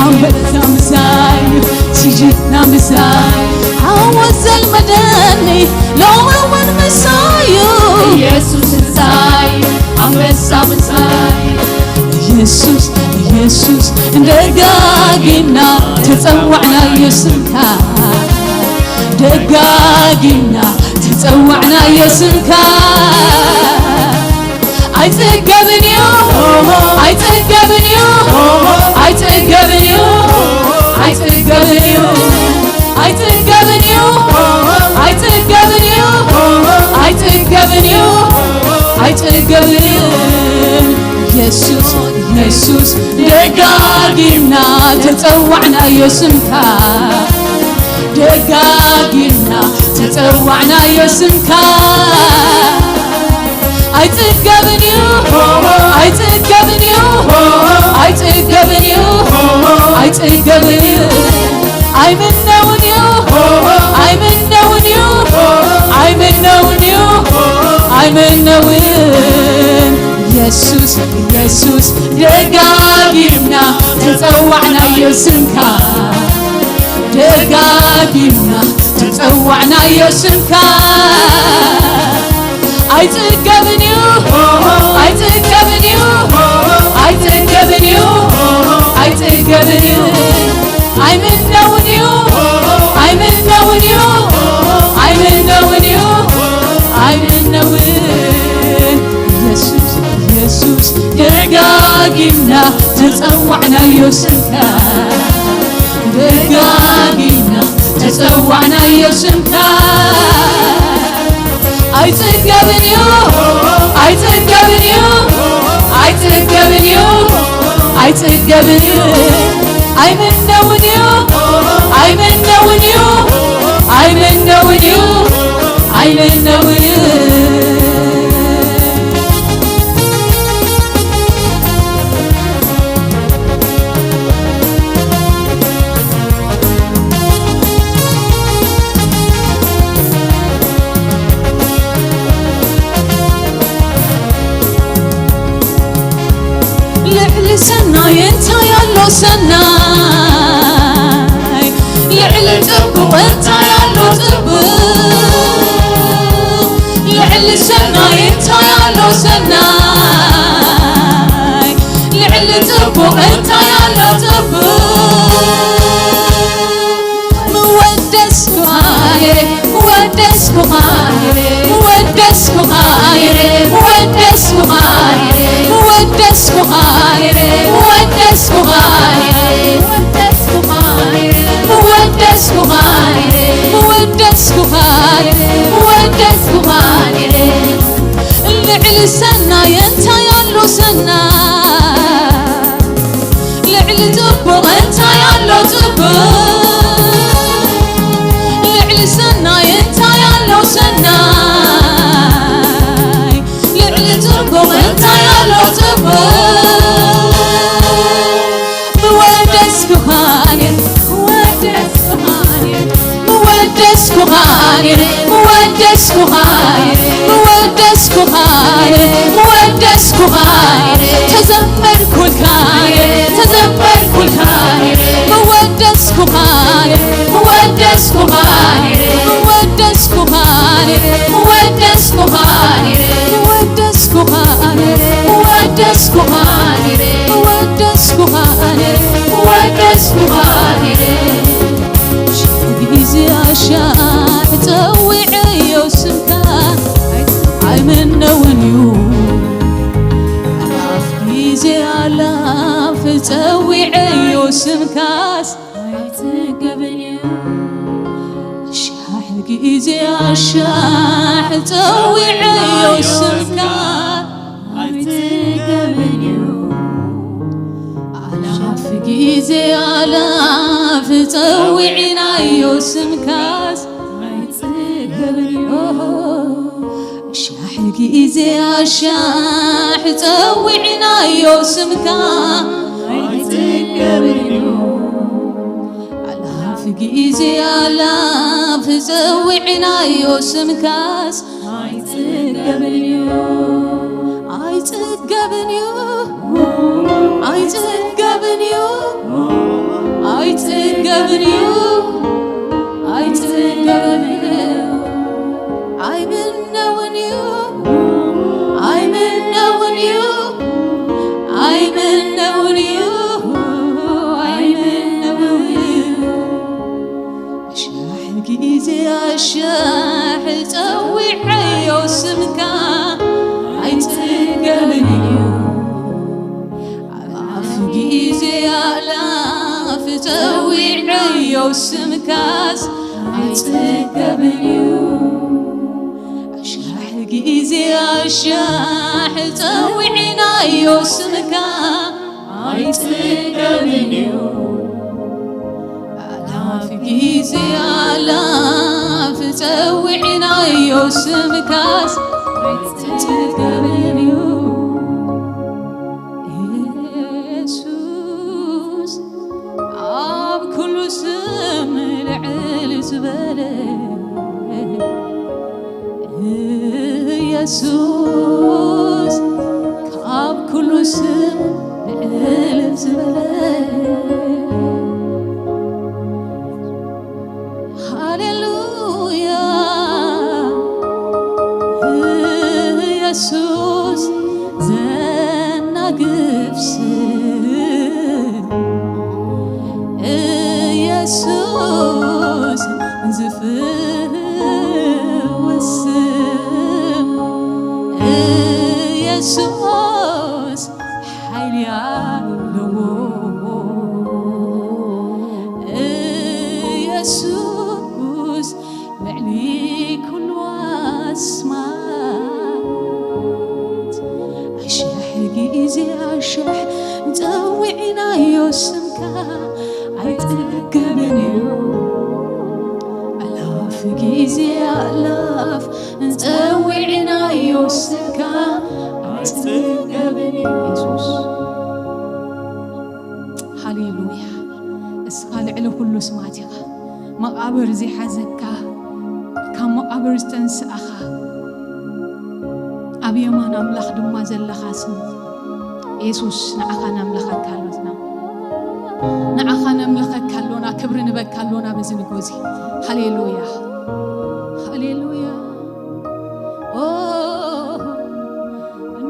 ኣንበሳ ምሳዩ እቲ ጅግና ምሳዩ ዓወት ዘልመደኒ ሎሚ እውን ምሳዩ ኢየሱስ ምሳዩ ኣንበሳ ምሳዩ ኢየሱስ ኢየሱስ ደጋጊምና ተጸዋዕናዮ ስምካ ደጋጊምና ተጸዋዕናዮ ስምካ ኣይጽገብን እዩ ኣይጽገብን እዩ ኣይጽገብን እዩ ኣይጽገብን እዩ ኣይጽገብን እዩ ኣይጽገብን እዩ ኣይጽገብን እዩ የሱስ የሱስ ደጋጊምና ተጸዋዕናዮ ስምካ ደጋጊምና ተጸዋዕናዮ ስምካ ኣይጽገብን እዩ ኣይጽገብን እዩ ኣይጽገብን እዩ ኣይጽገብን እዩ ኣይምነውን እዩ ኣይምነውን እዩ ኣይምነውን እዩ ኣይምነውን የሱስ የሱስ ደጋጊምና ተጸዋዕናዮ ስምካ ደጋጊምና ተጸዋዕናዮ ስምካ። ኣይጽገብን እዩ፣ ኣይጽገብን እዩ፣ ኣይጽገብን እዩ፣ ኣይጽገብን እዩ። ኣይምነውን እዩ፣ ኣይምነውን እዩ፣ ኣይምነውን እዩ፣ ኣይምነውን። ኢየሱስ፣ ኢየሱስ፣ ደጋጊምና ተጸዋዕናዮ ስምካ። ደጋጊምና ተጸዋዕናዮ ስምካ። ኣይጽገብን እዩ፣ ኣይጽገብን እዩ፣ ኣይጽገብን እዩ፣ ኣይጽገብን እዩ። ኣይምነውን እዩ፣ ኣይምነውን እዩ፣ ኣይምነውን እዩ፣ ኣይምነውን እዩ። ልዕሊ ሰናይ እንታይ ኣሎ ሰናይ? ልዕሊ ጽቡቕ እንታይ ኣሎ ጽቡቕ? ልዕሊ ሰናይ እንታይ ኣሎ ሰናይ? ልዕሊ ጽቡቕ እንታይ ኣሎ ጽቡቕ? ምወደስኩኻ ነይረ፣ ምወደስኩኻ ነይረ፣ ምወደስኩኻ ነይረ፣ ምወደስኩኻ ነይረ፣ ምወደስኩኻ ነይረ፣ ምወደስኩኻ ነይረ፣ ምወደስኩኻ ነይረ፣ ምወደስኩኻ ነይረ፣ ምወደስኩኻ ነይረ፣ ምወደስኩኻ ነይረ። ልዕሊ ሰናይ እንታይ ኣሎ ሰናይ? ልዕሊ ጽቡቕ እንታይ ኣሎ ጽቡቕ? ልዕሊ ሰናይ እንታይ ኣሎ ሰናይ? ልዕሊ ጽቡቕ እንታይ ኣሎ ጽቡቕ? ምወደስኩኻ ነይረ፣ ምወደስኩኻ ነይረ፣ ምወደስኩኻ ነይረ፣ ምወደስኩኻ ነይረ፣ ምወደስኩኻ ነይረ፣ ምወደስኩኻ ነይረ፣ ተዘመርኩልካ ነይረ፣ ተዘመርኩልካ ነይረ፣ ምወደስኩኻ ነይረ፣ ምወደስኩኻ ነይረ፣ ምወደስኩኻ ነይረ፣ ምወደስኩኻ ነይረ፣ ምወደስኩኻ ነይረ፣ ምወደስኩኻ ነይረ፣ ምወደስኩኻ ነይረ፣ ምወደስኩኻ ነይረ። ሽሕ ግዜ ኣሻሕ ጸዊዐዮ ስምካ ኣይምነውን እዩ። ኣፍ ግዜ ኣላፍ ጸዊዐዮ ስምካስ ኣይጽገብን እዩ። ሻሕ ግዜ ኣሻሕ ጸዊዐዮ ስምካ ኣይጽገብን እዩ። ኣላፍ ግዜ ኣላፍ ጸዊዕናዮ ስምካስ ኣይጽገብን እዩ። ሻሕ ግዜ ኣሻሕ ጸዊዕናዮ ስምካ ኣይጽገብን እዩ። ኣላፍ ግዜ ኣላፍ ጸዊዕናዮ ስምካስ ኣይጽገብን እዩ። ኣይጽገብን እዩ። ኣይጽገብን እዩ። ኣይጽገብን እዩ። ኣይጽገብን እዩ። ኣይምነውን እዩ። ኣይምነውን እዩ። ኣይምነውን እዩ። ኣይምነውን እዩ። ኣሻሕ ግዜ ኣሻሕ ጸዊዐዮ ስምካ ኣይጽገብን እዩ። ኣላፍ ግዜ ኣላፍ ጸዊዐዮ ስምካስ ኣይጽገብን እዩ። ኣሻሕ ግዜ ኣሻሕ ጸዊዕናዮ ስምካ ኣይጽገብን እዩ። ኣላፍ ግዜ ኣላፍ ጸዊዕናዮ ስምካስ ኣይጽገብን እዩ። ኢየሱስ ኣብ ኩሉ ስም ልዕል ዝበለ ኢየሱስ ካብ ኩሉ ስም ልዕል ዝበለ ዘናግፍ ስም ኢየሱስ ዝፍውስ ስም ኢየሱስ ሓይሊ ኣለዎ። ኢየሱስ ልዕሊ ኩሉ ኣስማት ኣሽሕ ግዜ ኣሽሕ ጸዊዕናዮ ስምካ ኣይጥገብን እዩ። ኣላፍ ግዜ ኣላፍ ጸዊዕናዮ ስምካ ኣይጥገብን እዩ። የሱስ ሃሌሉያ። እስኻ ልዕሊ ኩሉ ስማት ኢኻ። መቓብር ዘይሓዘካ፣ ካብ መቓብር ዝተንስኣኻ፣ ኣብ የማን ኣምላኽ ድማ ዘለኻ ስም የሱስ፣ ንዓኻ ነምልኸካ ኣሎና። ንዓኻ ነምልኸካ ኣሎና፣ ክብሪ ንበካ ኣሎና በዚ ንግሆ እዚ። ሃሌሉያ፣ ሃሌሉያ። ኦ፣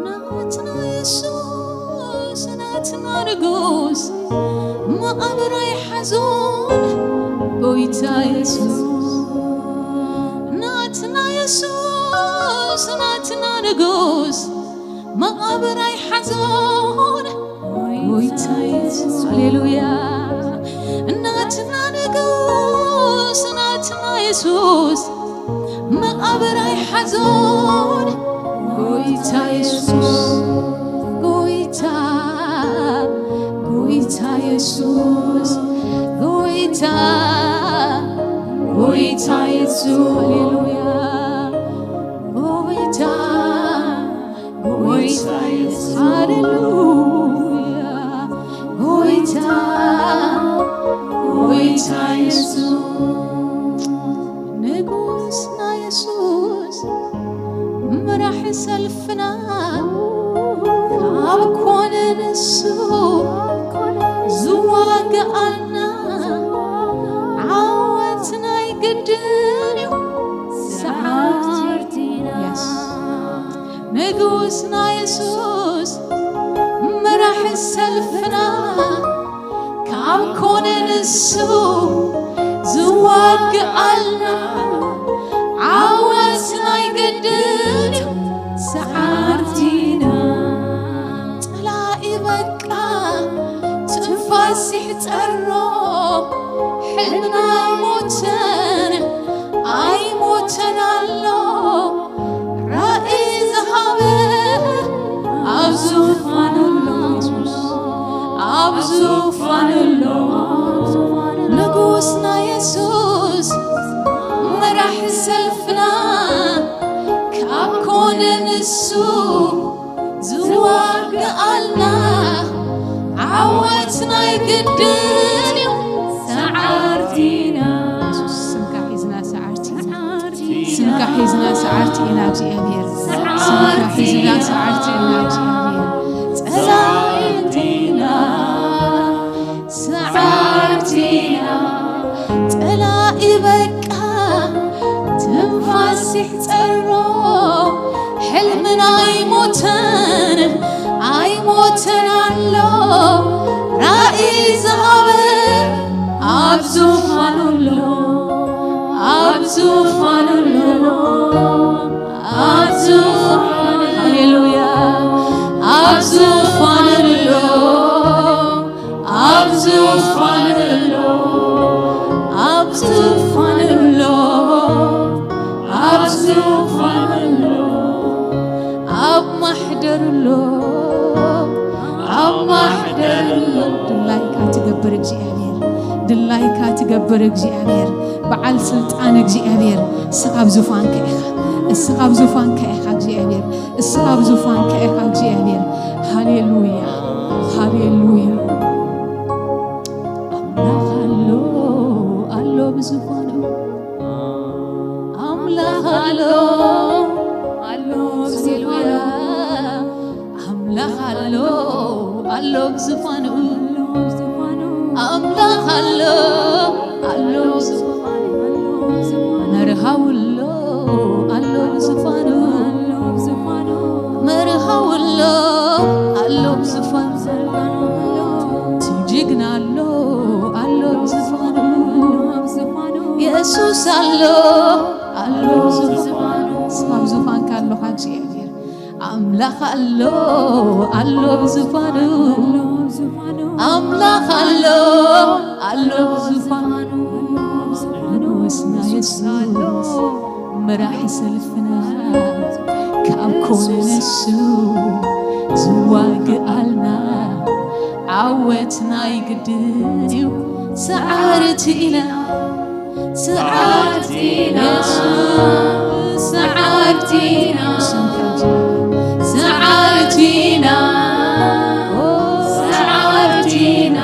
ናትና የሱስ፣ ናትና ንጉስ፣ መቓብር ኣይሓዞን ጎይታ የሱስ። ናትና የሱስ፣ ናትና ንጉስ፣ መቓብር ኣይሓዞን ጎይታ የሱስ። ሃሌሉያ። ናትና ንጉስ፣ ናትና የሱስ፣ መቓብር ኣይሓዞን ጎይታ የሱስ። ጎይታ፣ ጎይታ የሱስ፣ ጎይታ፣ ጎይታ የሱስ። ሃሌሉያ። ጎይታ፣ ጎይታ የሱስ። ሃሌሉያ። ጎይታ፣ ጎይታ የሱስ። ንጉስና የሱስ፣ መራሒ ሰልፍና ካብ ኮነ ንሱ ዝዋግኣልና፣ ዓወት ናይ ግድን እዩ። ሰዓርቲና፣ የስ፣ ንጉስና የሱስ፣ መራሒ ሰልፍና ካብ ኮነ ንሱ ዝዋግኣልና፣ ዓወት ናይ ግድን እዩ። ሰዓርቲና፣ ጸላኢ በቃ ትንፋስ ይሕጸሮ፣ ሕልና ኣይሞተን ኣይሞተን ኣሎ። ራእይ ዝሃበ ኣብ ዙፋኑ ኣሎ፣ ኣብ ዙፋኑ ኣሎ። ንጉስና የሱስ፣ መራሒ ሰልፍና ካብ ኮነ ንሱ ዝዋግኣልና፣ ዓወት ናይ ግድን እዩ። ሰዓርቲና፣ የሱስ፣ ስምካ ሒዝና ሰዓርቲ፣ ስምካ ሒዝና ሰዓርቲ ኢና እግዚኣብሔር። ስምካ ሒዝና ሰዓርቲ ኢና እግዚኣብሔር። ጸላኢና፣ ሰዓርቲና፣ ጸላኢ በቃ ትንፋስ ይሕጸሮ፣ ሕልምና ኣይሞተን ኣይሞተን ኣሎ። ራእይ ዝሃበ ኣብ ዙፋኑ ኣሎ፣ ኣብ ዙፋኑ ኣሎ፣ ኣብ ዙፋኑ፣ ሃሌሉያ፣ ኣብ ዙፋኑ ኣሎ፣ ኣብ ዙፋኑ ኣሎ፣ ኣብ ዙፋኑ ኣሎ፣ ኣብ ዙፋኑ ኣሎ፣ ኣብ ማሕደሩ ኣሎ፣ ኣብ ማሕደሩ ኣሎ። ድላይካ ትገብር እግዚኣብሔር፣ ድላይካ ትገብር እግዚኣብሔር፣ በዓል ስልጣን እግዚኣብሔር፣ እስኻ ኣብ ዙፋንካ ኢኻ፣ እስኻ ኣብ ዙፋንካ ኢኻ እግዚኣብሔር፣ እስኻ ኣብ ዙፋንካ ኢኻ እግዚኣብሔር። ሃሌሉያ፣ ሃሌሉያ። ኣምላኽ ኣሎ፣ ኣሎ ብዙፋኑ። ኣምላኽ ኣሎ፣ ኣሎ ብዙፋኑ። ኣምላኽ ኣሎ፣ ኣሎ ብዙፋኑ። ኣምላኽ ኣሎ፣ ኣሎ ብዙፋኑ። መርሃዊ ኣሎ፣ ኣሎ ብዙፋኑ። መርሃዊ የሱስ ኣሎ፣ ኣሎ ኣብ ዙፋኑ። ኣብ ዙፋንካ ኣለኻ እግዚኣብሔር። ኣምላኽ ኣሎ፣ ኣሎ ኣብ ዙፋኑ። ኣምላኽ ኣሎ፣ ኣሎ ኣብ ዙፋኑ። ንጉስና የሱስ መራሒ ሰልፍና፣ ካብ ኮነ ነሱ ዝዋግኣልና፣ ዓወት ናይ ግድን እዩ። ሰዓርቲ ኢና፣ ሰዓርቲ ኢና፣ የሱስ ሰዓርቲ ኢና፣ ሰዓርቲ ኢና፣ ሰዓርቲ ኢና፣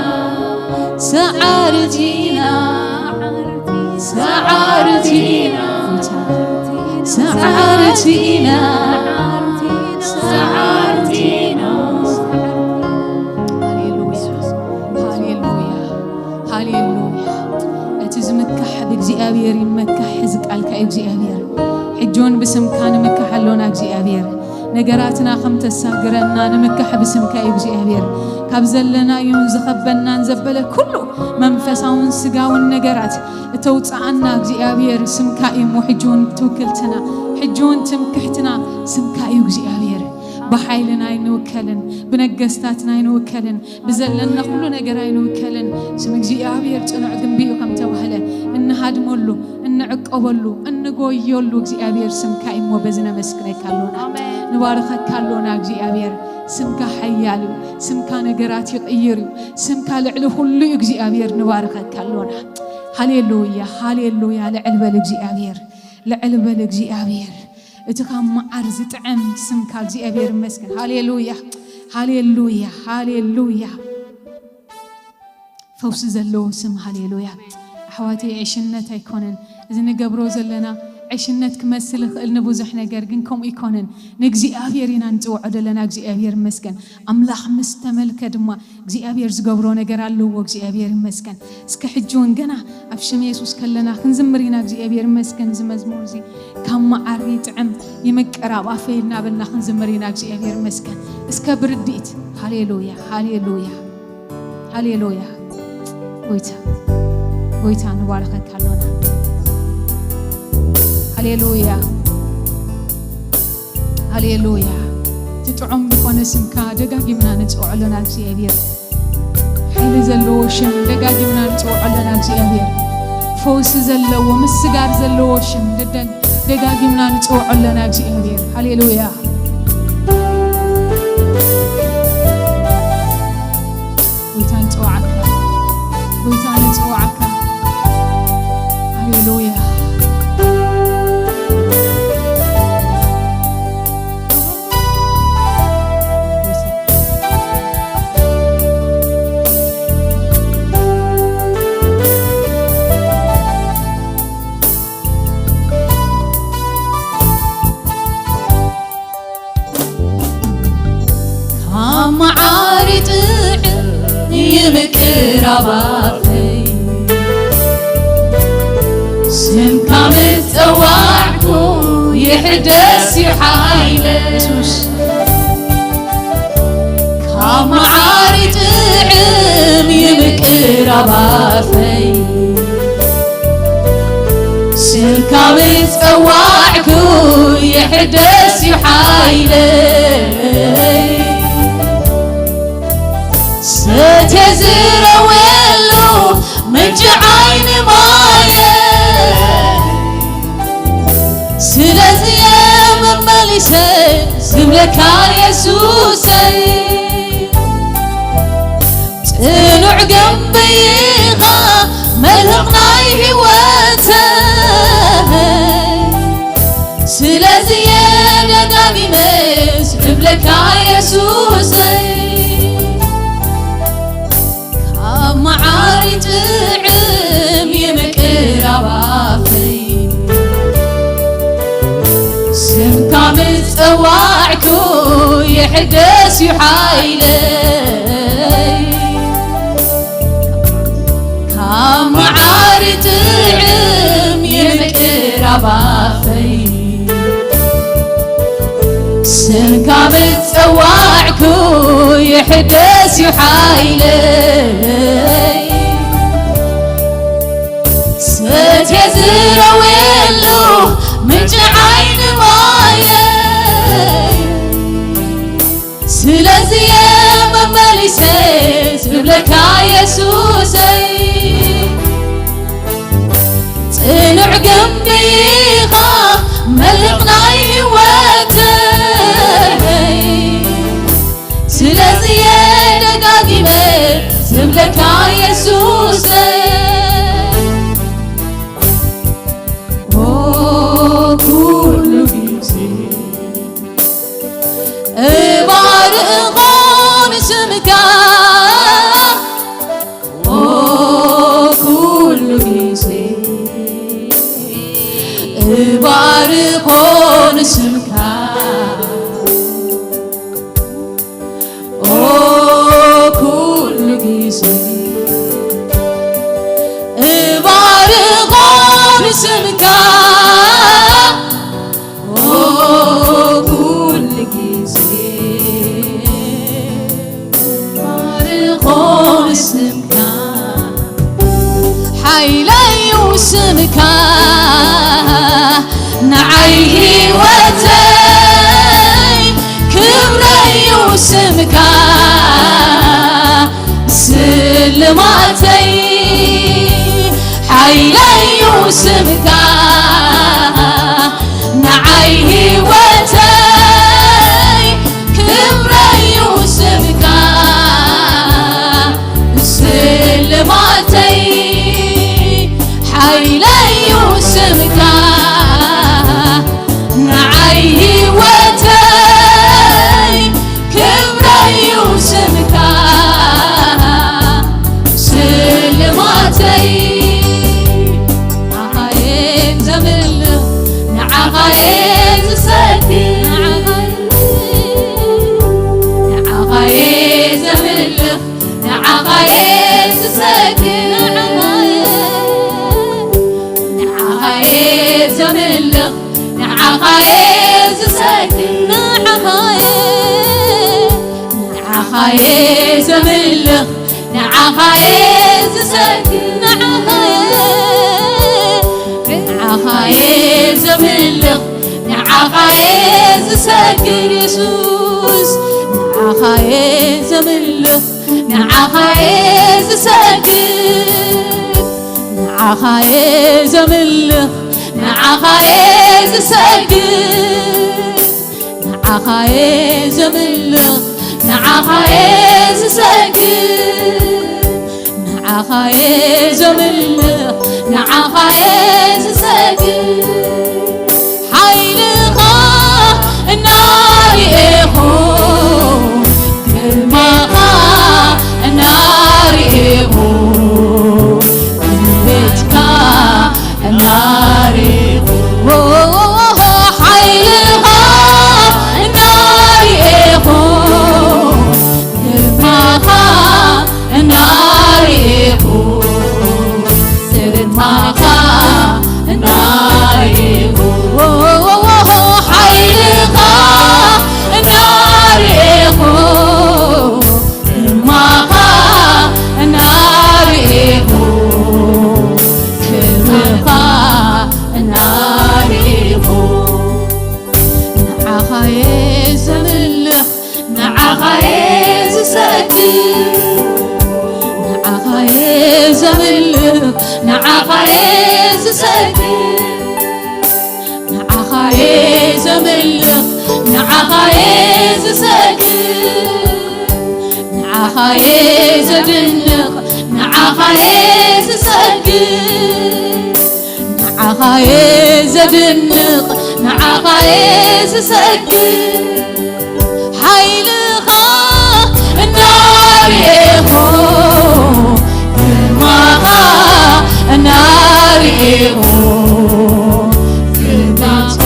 ሰዓርቲ ኢና፣ ሰዓርቲ ኢና፣ ሰዓርቲ ኢና፣ ሰዓርቲ ኢና። ሃሌሉያ፣ ሃሌሉያ፣ ሃሌሉያ። እቲ ዝምካሕ ብእግዚኣብሔር ይመካሕ፣ እዚ ቃልካ እዩ እግዚኣብሔር። ሕጂ እውን ብስምካ ንምካሕ ኣሎና እግዚኣብሔር። ነገራትና ከም ተሳግረና ንምካሕ ብስምካ እዩ እግዚኣብሔር። ካብ ዘለናዮን ዝኸበናን ዘበለ ኩሉ መንፈሳውን ስጋውን ነገራት እተውፅኣና እግዚኣብሔር ስምካ እዩ እሞ፣ ሕጂ እውን ትውክልትና፣ ሕጂ እውን ትምክሕትና ስምካ እዩ እግዚኣብሔር። ብሓይልና ኣይንውከልን፣ ብነገስታትና ኣይንውከልን፣ ብዘለና ኩሉ ነገር ኣይንውከልን። ስም እግዚኣብሔር ጽኑዕ ግንቢ እዩ ከም ተባህለ፣ እንሃድመሉ፣ እንዕቀበሉ፣ እንጎየሉ እግዚኣብሔር ስምካ እዩ እሞ፣ በዚ ነመስግነካ ኣሎና። ኣሜን። ንባርኸካ ኣሎና እግዚኣብሔር። ስምካ ሓያል እዩ። ስምካ ነገራት ይቕይር እዩ። ስምካ ልዕሊ ኩሉ እዩ እግዚኣብሔር። ንባርኸካ ኣሎና። ሃሌሉያ፣ ሃሌሉያ። ልዕል በል እግዚኣብሔር፣ ልዕል በል እግዚኣብሔር። እቲ ካብ መዓር ዝጥዕም ስምካ እግዚኣብሔር ይመስገን። ሃሌሉያ፣ ሃሌሉያ፣ ሃሌሉያ። ፈውሲ ዘለዎ ስም፣ ሃሌሉያ። ኣሕዋተይ፣ ዕሽነት ኣይኮነን እዚ ንገብሮ ዘለና። ዕሽነት ክመስል ይኽእል ንብዙሕ ነገር፣ ግን ከምኡ ኣይኮነን። ንእግዚኣብሔር ኢና ንጽውዖ ዘለና። እግዚኣብሔር ይመስገን። ኣምላኽ ምስ ተመልከ ድማ እግዚኣብሔር ዝገብሮ ነገር ኣለዎ። እግዚኣብሔር ይመስገን። እስከ ሕጂ እውን ገና ኣብ ሽም የሱስ ከለና ክንዝምር ኢና። እግዚኣብሔር ይመስገን። እዚ መዝሙር እዚ ካብ መዓር ይጥዕም ይምቅር ኣብ ኣፈይ እናበልና ክንዝምር ኢና። እግዚኣብሔር ይመስገን። እስከ ብርድኢት። ሃሌሉያ፣ ሃሌሉያ፣ ሃሌሉያ። ጎይታ፣ ጎይታ ንባርኸካ ኣሎና። ሃሌሉያ፣ ሃሌሉያ። እቲ ጥዑም ዝኾነ ስምካ ደጋጊምና ንጽውዖ ኣሎና እግዚኣብሔር። ሓይሊ ዘለዎ ሽም ደጋጊምና ንጽውዖ ኣሎና እግዚኣብሔር። ፈውሲ ዘለዎ፣ ምስጋር ዘለዎ ሽም ደደግ-፣ ደጋጊምና ንጽውዖ ኣሎና እግዚኣብሔር። ሃሌሉያ። ጎይታ ንጽውዓካ፣ ጎይታ ንጽውዓካ። ሃሌሉያ። ካብ መዓር ይጥዕም ይምቅር ኣብ ኣፈይ፣ ስምካ ምስ ጸዋዕኩ ይሕደስ እዩ ሓይለይ። የሱስ። ካብ መዓር ይጥዕም ይምቅር ኣብ ኣፈይ፣ ስምካ ምስ ጸዋዕኩ ይሕደስ እዩ ሓይለይ። ሰትየ ዝረወሉ ምንጪ ዓይኒ ማየ፣ ስለዚ እየ መመሊሰ ዝብለካ የሱሰይ። ጽኑዕ ግንቢ ኢኻ መልህቕ ናይ ህይወተይ። ስለዚ እየ ደጋጊመ ዝብለካ የሱሰይ። ካብ መዓር ይጥዕም ይምቅር ኣብ ኣፈይ፣ ስምካ ምስ ጸዋዕኩ ይሕደስ እዩ ሓይለይ። ካብ መዓር ይጥዕም ይምቅር ኣብ ኣፈይ፣ ስምካ ምስ ጸዋዕኩ ይሕደስ እዩ ሓይለይ። ሰትየ ስለዚ እየ መመሊሰ ዝብለካ የሱሰይ፣ ጽኑዕ ግምቢ ኢኻ መልሕቕ ናይ ህይወተይ። ስለዚ እየ ደጋጊመ ዝብለካ የሱሰይ፣ ኦ ኩሉ ግዜ እባርኾ ንስምካ፣ ኦ ኩሉ ግዜ እባርኾ ንስምካ፣ ኦ ኩሉ ግዜ እባርኾ ንስምካ፣ ኦ ኩሉ ግዜ ባርኾ ስምካ፣ ሓይለዩ ስምካ፣ ንዓይ ህይወተይ ክብረዩ ስምካ፣ ስልማተይ ሓይለዩ ስምካ፣ ንዓይ ህይወተይ ክብረዩ ስምካ፣ ስልማተይ ሓይለዩ ስምካ፣ ንዓይ ህይወተይ ክብረዩ ስምካ፣ ስልማተይ ንዓኻየ ዘምልኽ፣ ንዓኻየ ዝሰግድ፣ ንዓኻየ ዘምልኽ፣ ንዓኻየ ዝሰግድ፣ ንዓኻየ ዘምልኽ፣ ንዓኻየ ዝሰግድ፣ ንዓኻየ፣ ንዓኻየ ዘምልኽ፣ ንዓኻየ ዝሰግድ፣ ንዓኻየ፣ ንዓኻየ ዘምልኽ፣ ንዓኻየ ዝሰግድ የሱስ፣ ንዓኻየ ዘምልኽ፣ ንዓኻየ ዝሰግድ፣ ንዓኻየ ዘምልኽ፣ ንዓኻየ ዝሰግድ፣ ንዓኻየ ዘምልኽ፣ ንዓኻየ ዝሰግድ፣ ንዓኻየ ዘምልኽ፣ ንዓኻየ ዝሰግድ፣ ሓይልኻ እናርኤኹ፣ ግርማኻ እናርኤኹ፣ ቤትካ እናርኤኹ፣ ሓይልኻ እናርኤኹ፣ ግርማኻ እናርኤኹ፣ ግርማኻ እናርኤኹ፣ ሓይልኻ እናርኤኹ፣ ግርማኻ እናርኤኹ፣ ክብርኻ እናርኤኹ፣ ንዓኻየ ዘምልኽ፣ ንዓኻየ ዝሰግድ፣ ንዓኻየ ዘምልኽ፣ ንዓኻየ ዝሰግድ፣ ንዓኻየ ዘምልኽ፣ ንዓኻየ ዝሰግድ፣ ንዓኻየ ዘድንቕ፣ ንዓኻየ ዝሰግድ፣ ንዓኻየ ዘድንቕ፣ ንዓኻየ ዝሰግድ፣ ሓይልኻ እናርኤኹ፣ ግርማኻ እናርኤኹ፣ ግርማኻ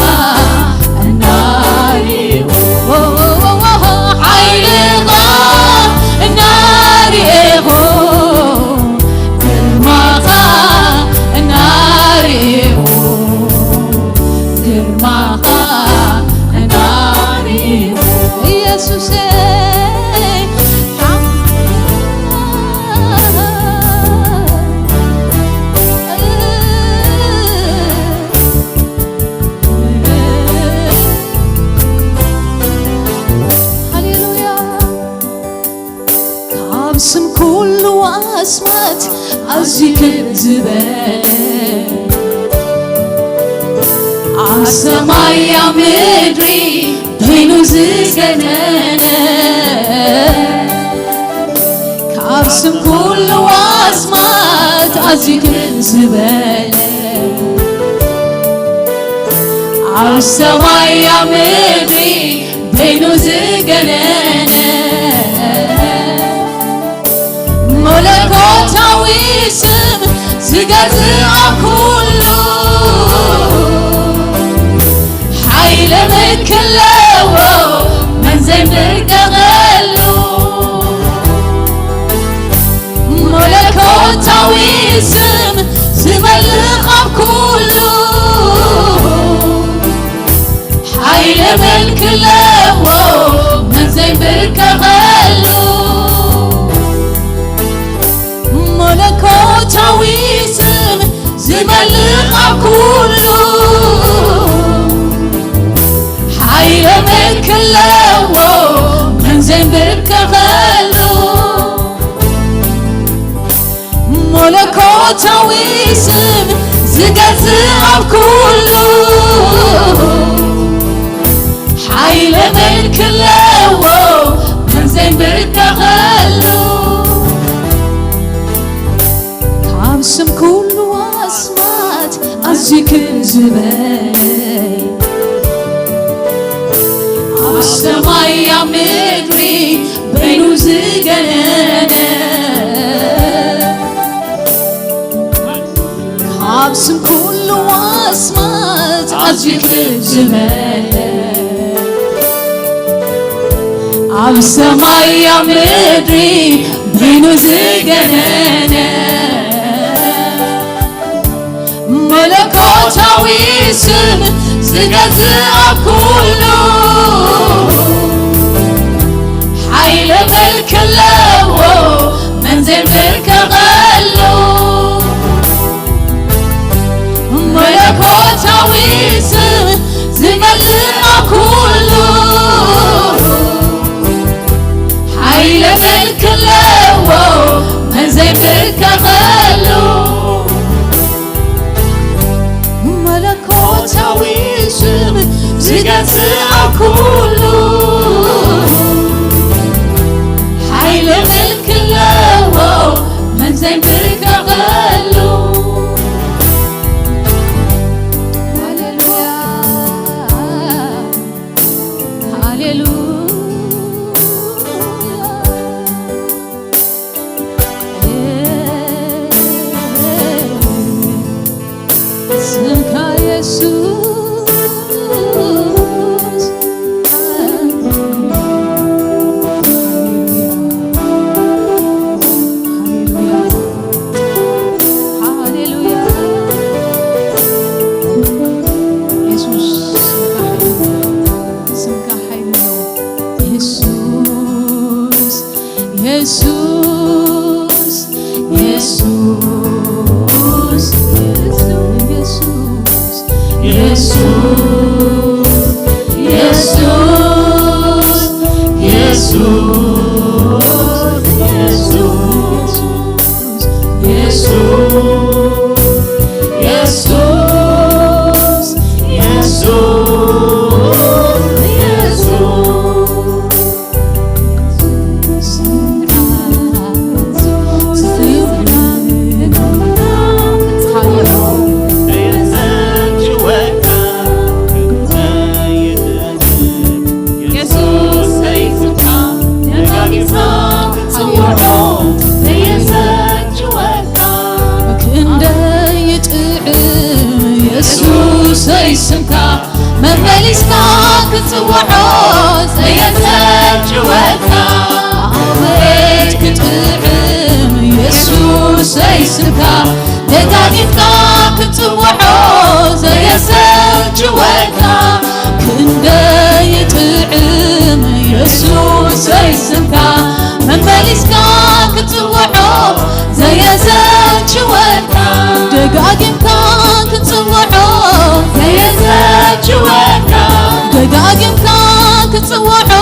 እናርኤኹ፣ ሓይልኻ እናርኤኹ፣ ግርማኻ እናርኤኹ፣ ግርማኻ እናርኤኹ፣ ኢየሱሰይ። ሃሌሉያ። ኣስማት ኣዝዩ ክብ ዝበለ፣ ኣብ ሰማይ ኣብ ምድሪ በይኑ ዝገነነ፣ ካብ ስም ኩሉ ኣስማት ኣዝዩ ክብ ዝበለ፣ ኣብ ሰማይ ኣብ ምድሪ በይኑ ዝገነነ፣ መለኮታዊ ስም ዝገዝእ ኣብ ኩሉ፣ ሓይሊ ምልኪ ኣለዎ መን ዘይምብርከኸሉ። መለኮታዊ ስም ዝመልኽ ኣብ ኩሉ፣ ሓይሊ ምልኪ ኣለዎ መን ዘይምብርከኸሉ። መለኮታዊ ስም ዝመልኽ ኣብ ኩሉ፣ ሓይሊ ምልኪ ኣለዎ መን ዘይምብርከኸሉ። መለኮታዊ ስም ዝገዝእ ኣብ ኩሉ፣ ሓይሊ ምልኪ ኣለዎ መን ዘይምብርከኸሉ። ካብ ስም ኩሉ ኣስማት ኣዝዩ ክብ ዝበለ፣ ኣብ ሰማይ ኣብ ምድሪ በይኑ ዝገነነ፣ ካብ ስም ኩሉ ኣስማት ኣዝዩ ክብ ዝበለ፣ ኣብ ሰማይ ኣብ ምድሪ በይኑ ዝገነነ፣ መለኮታዊ ስም ዝገዝእ ኣብ ኩሉ፣ ሓይሊ ምልኪ ኣለዎ መን ዘይምብርከኸሉ። መለኮታዊ ስም ዝመልእ ኣብ ኩሉ፣ ሓይሊ ምልኪ ኣለዎ መን ዘይምብርከኸሉ። መለኮታዊ ስም ዝገዝእ ኣብ ኩሉ፣ ሓይሊ ምልኪ ኣለዎ መን ዘይምብርከኸሉ። ሃሌሉያ፣ ሃሌሉያ። ስምካ የሱስ። ሃሌሉያ፣ ሃሌሉያ። የሱስ ስምካ ሓይሊ፣ ስምካ ሓይሊ ኣለዎ። የሱስ፣ የሱስ፣ የሱስ፣ የሱስ፣ የሱስ፣ የሱስ፣ የሱስ፣ የሱስ፣ የሱስ፣ የሱስ። የሱስ ሰይፍካ ደጋጊምካ ክትጽውዖ ዘየሰልችወካ። ክንደይ ይጥዕም የሱሰይ ስምካ መመሊስካ ክትጽውዖ ዘየሰልችወካ። ኣቤት ክጥዕም የሱሰይ ስምካ ደጋጊምካ ክትጽውዖ ዘየሰልችወካ። ክንደይ ይጥዕም የሱሰይ ስምካ መመሊስካ ክትጽውዖ ዘየሰልችወካ። ደጋጊምካ ክትጽውዖ ዘየሰልችወካ። ደጋጊምካ ክትጽውዖ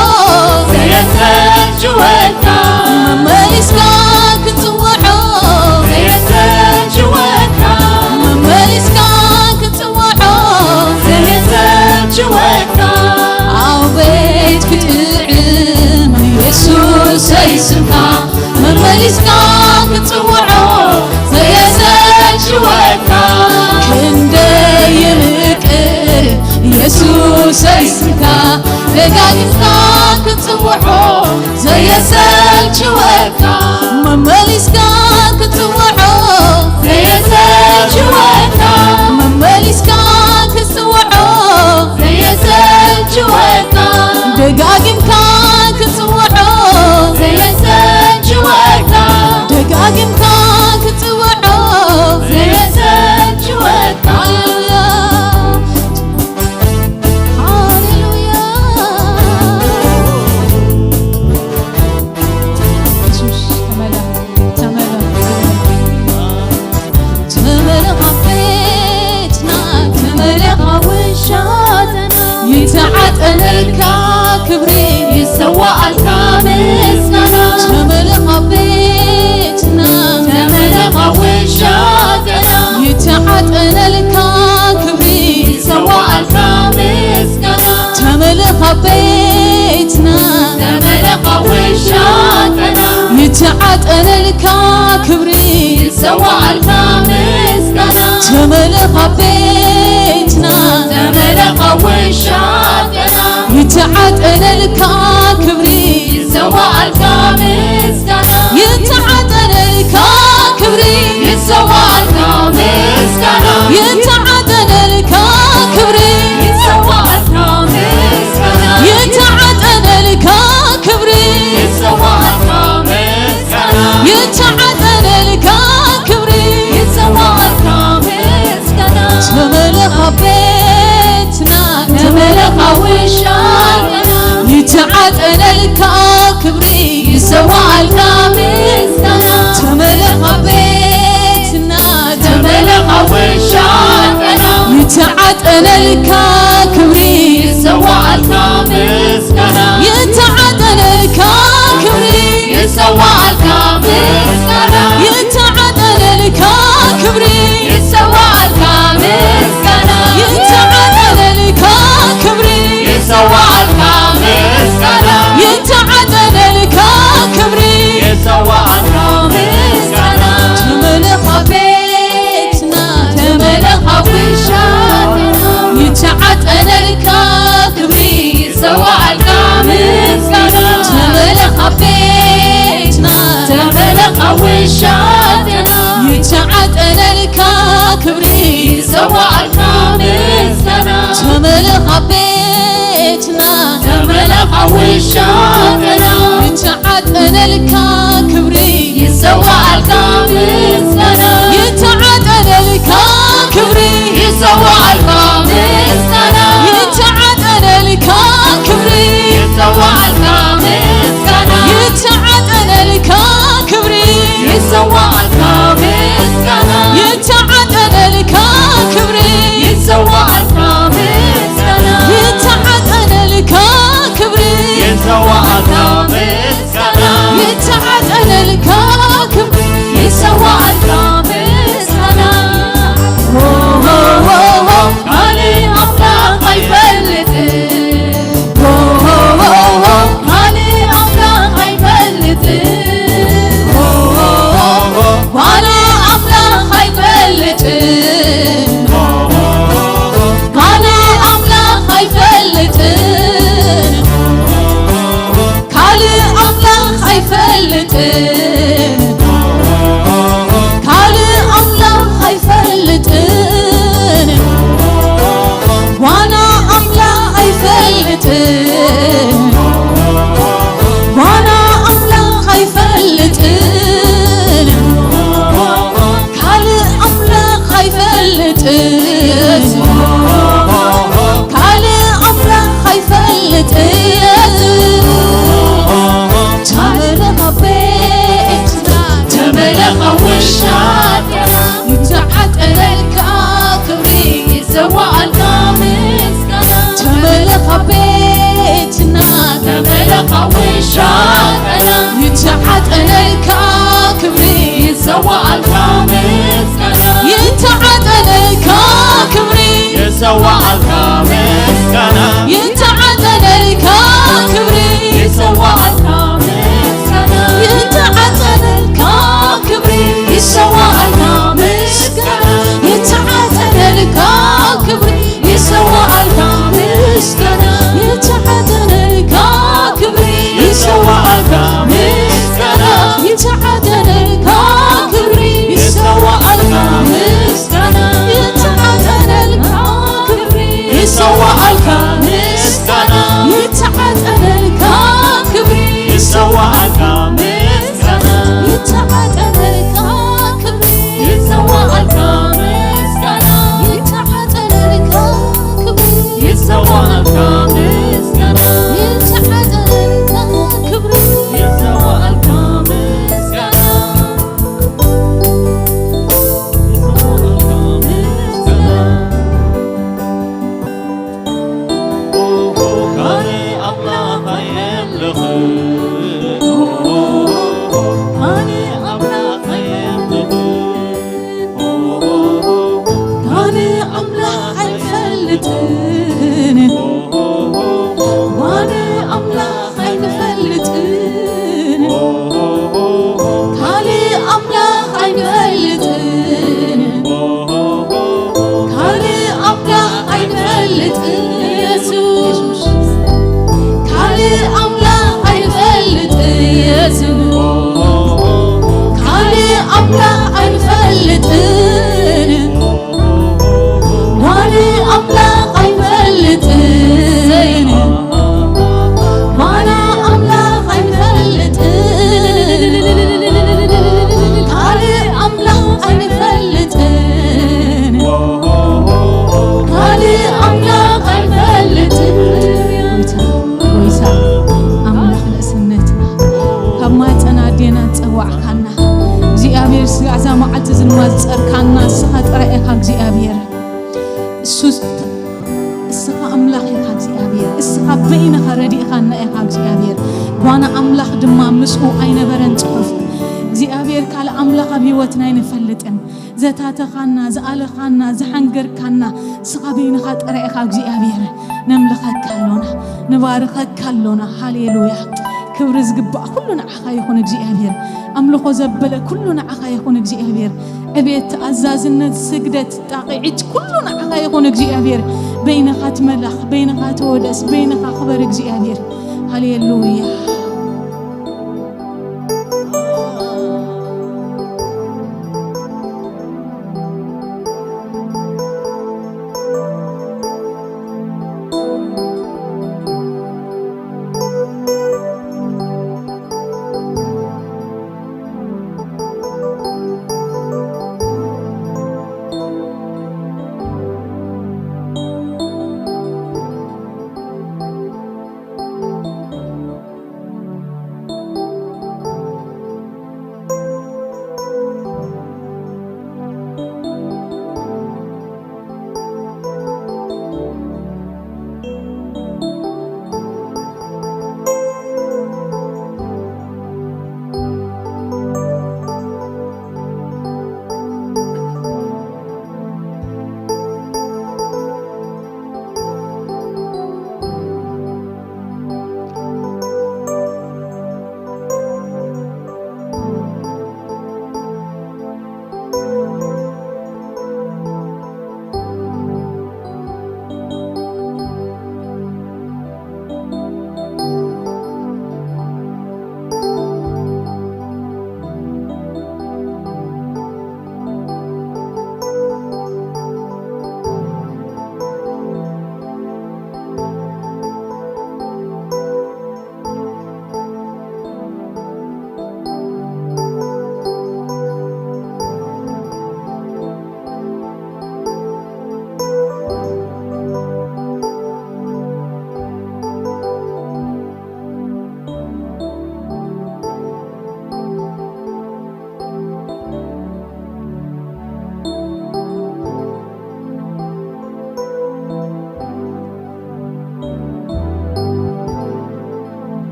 ዘየሰልችወካ። መመሊስካ ክትጽውዖ ስምካ መመሊስካ ክትጽውዖ ዘየሰልችወካ ክንደይ ይምቅር ኢየሱሰይ ስምካ ደጋጊምካ ክትጽውዖ ዘየሰልችወካ መመሊስካ ክትጽውዖ ዘየሰልችወካ መመሊስካ ክትጽውዖ ዘየሰልችወካ ደጋጊምካ ክትጽውዖ ዘየሰልችወካ ደጋጊምካ ክትጽውዖ ዘየሰልችወካ ሃሌሉያ ሃሌሉያ ኢየሱስ ተመለኽ ተመለኽ ተመለኽ ኣብ ቤትና ተመለኽ ኣብ ውሻተና ይተዓጠነልካ ክብሪ ይሰዋኣልካ ምስጋና ተመለኽ ኣብ ቤትና ተመለኽ ኣብ ውሻተና ይተዓጠነልካ ክብሪ ይሰዋኣልካ ምስጋና ተመለኽ ኣብ ቤትና ተመለኽ ኣብ ውሻተና ይተዓጠነልካ ክብሪ ይሰዋኣልካ ምስጋና ተመለኽ ኣብ ቤትና ተመለኽ ኣብ ውሻተና ይተዓጠነልካ ክብሪ ይሰዋኣልካ ምስጋና ይተዓጠነልካ ክብሪ ይሰዋኣልካ ምስጋና ይተዓጠነልካ ክብሪ ይሰዋኣልካ ምስጋና ይተዓጠነልካ ክብሪ ይሰዋኣልካ ምስጋና ይተዓጠነልካ ክብሪ ይሰዋኣልካ ምስጋና ተመለኽ ኣብ ቤትና ተመለኽ ኣብ ውሻተና ይተዓጠነልካ ክብሪ ይሰዋኣልካ ምስጋና ተመለኽ ኣብ ቤትና ተመለኽ ኣብ ውሻተና ይተዓጠነልካ ክብሪ ይሰዋኣልካ ምስጋና ይተዓጠነልካ ክብሪ ይሰዋኣልካ ምስጋና ይተዓጠነልካ ክብሪ ይሰዋኣልካ ምስጋና ይተዓጠነልካ ክብሪ ይሰዋኣልካ ምስጋና ይተዓጠነልካ ክብሪ ይሰዋኣልካ ምስጋና ተመለኽ ኣብ ቤትና ተመለኽ ኣብ ውሻተና ይተዓጠነልካ ክብሪ ይሰዋኣልካ ምስጋና ተመለኽ ኣብ ቤትና ተመለኽ ኣብ ውሻተና ይተዓጠነልካ ክብሪ ይሰዋኣልካ ምስጋና ተመለኽ ኣብ ቤትና ተመለኽ ኣብ ውሻተና ይተዓጠነልካ ክብሪ ይሰዋኣልካ ምስጋና ይተዓጠነልካ ክብሪ ይሰዋኣልካ ምስጋና ይተዓጠነልካ ክብሪ ይሰዋኣልካ ምስጋና ይተዓጠነልካ ክብሪ ይሰዋኣልካ ምስጋና ይተዓጠነልካ ክብሪ ይሰዋኣልካ ምስጋና ይተዓጠነልካ ክብሪ ይሰዋኣልካ ምስጋና ይተዓጠነልካ ክብሪ ይሰዋኣልካ ምስጋና ሆ ሆ ሆ ሆ ካሊ ኣምላኽ ኣይፈልጥን ሆ ሆ ሆ ሆ ካሊ ኣምላኽ ኣይፈልጥን ሆ ሆ ሆ ሆ ካሊ ኣምላኽ ኣይፈልጥን ሆ ሆ ሆ ሆ ካሊ ኣምላኽ ኣይፈልጥን ካልእ ኣምላኽ ኣይፈልጥን ካልእ ኣምላኽ ኣይፈልጥን ዋላ ኣምላኽ ኣይፈልጥን ዋላ ኣምላኽ ኣይፈልጥን ካልእ ኣምላኽ ኣይፈልጥን ካልእ ኣምላኽ ኣይፈልጥን ተመለኽ ኣብ ቤትና ተመለኽ ኣብ ውሻተና ይተዓጠነልካ ክብሪ ይሰዋኣልካ ምስጋና ተመለኽ ኣብ ቤትና ተመለኽ ኣብ ውሻተና ይተዓጠነልካ ክብሪ ይሰዋኣልካ ምስጋና ይተዓጠነልካ ክብሪ ይሰዋኣልካ ምስጋና ይተዓጠነልካ ክብሪ ይሰዋኣልካ ምስጋና ይሰዋኣልካ ምስጋና፣ ይተዓጠነልካ ክብሪ፣ ይሰዋኣልካ ምስጋና፣ ይተዓጠነልካ ክብሪ፣ ይሰዋኣልካ ምስጋና፣ ይተዓጠነልካ ክብሪ፣ ይሰዋኣልካ ምስጋና፣ ይሰዋኣልካ ምስጋና። ካልእ ኣምላኽ ኣየምልኽን። ካልእ ኣምላኽ ኣየምልኽን። ካልእ ኣምላኽ ኣይፈልጥን። ካልእ ኣምላኽ ኣይንፈልጥን። ካልእ ኣምላኽ ኣይንፈልጥን። ካልእ ኣምላኽ ኣይንፈልጥን የሱስ። ካልእ ኣምላኽ ኣይንፈልጥን የሱስ። ካልእ ኣምላኽ ኣይንፈልጥን። ካልእ ኣምላኽ ኣይንፈልጥን። ካልእ ኣምላኽ ኣይንፈልጥን። ካልእ ኣምላኽ ኣይንፈልጥን። ካልእ ኣምላኽ ኣይንፈልጥን። ጎይታ፣ ጎይታ፣ ኣምላኽ ንእስነትና ካብ ማህፀን ኣዴና ዝፀዋዕካና እግዚኣብሔር፣ ስጋ እዛ መዓልቲ ዝማዝፀርካና ንስኻ ጥራይ ኢኻ እግዚኣብሔር። እሱ እስኻ ኣምላኽ ኢኻ እግዚኣብሔር፣ እስኻ በይንኻ ረዲእኻና ኢኻ እግዚኣብሔር። ጓና ኣምላኽ ድማ ምስኡ ኣይነበረን ጽሑፍ። እግዚኣብሔር ካልእ ኣምላኽ ኣብ ህይወትና ኣይንፈልጥን። ዘታተኻና፣ ዝኣለኻና፣ ዝሓንገርካና እስኻ በይንኻ ጥራይ ኢኻ እግዚኣብሔር። ነምልኸካ ኣሎና፣ ንባርኸካ ኣሎና። ሃሌሉያ። ክብሪ ዝግባእ ኩሉ ንዓኻ ይኹን እግዚኣብሔር። ኣምልኾ ዘበለ ኩሉ ንዓኻ ይኹን እግዚኣብሔር። ዕቤት፣ ተኣዛዝነት፣ ስግደት፣ ጣቕዒት ኩሉ ንዓኻ ይኹን እግዚኣብሔር። በይንኻ ትመላኽ፣ በይንኻ ተወደስ፣ በይንኻ ክበር እግዚኣብሔር። ሃሌሉያ።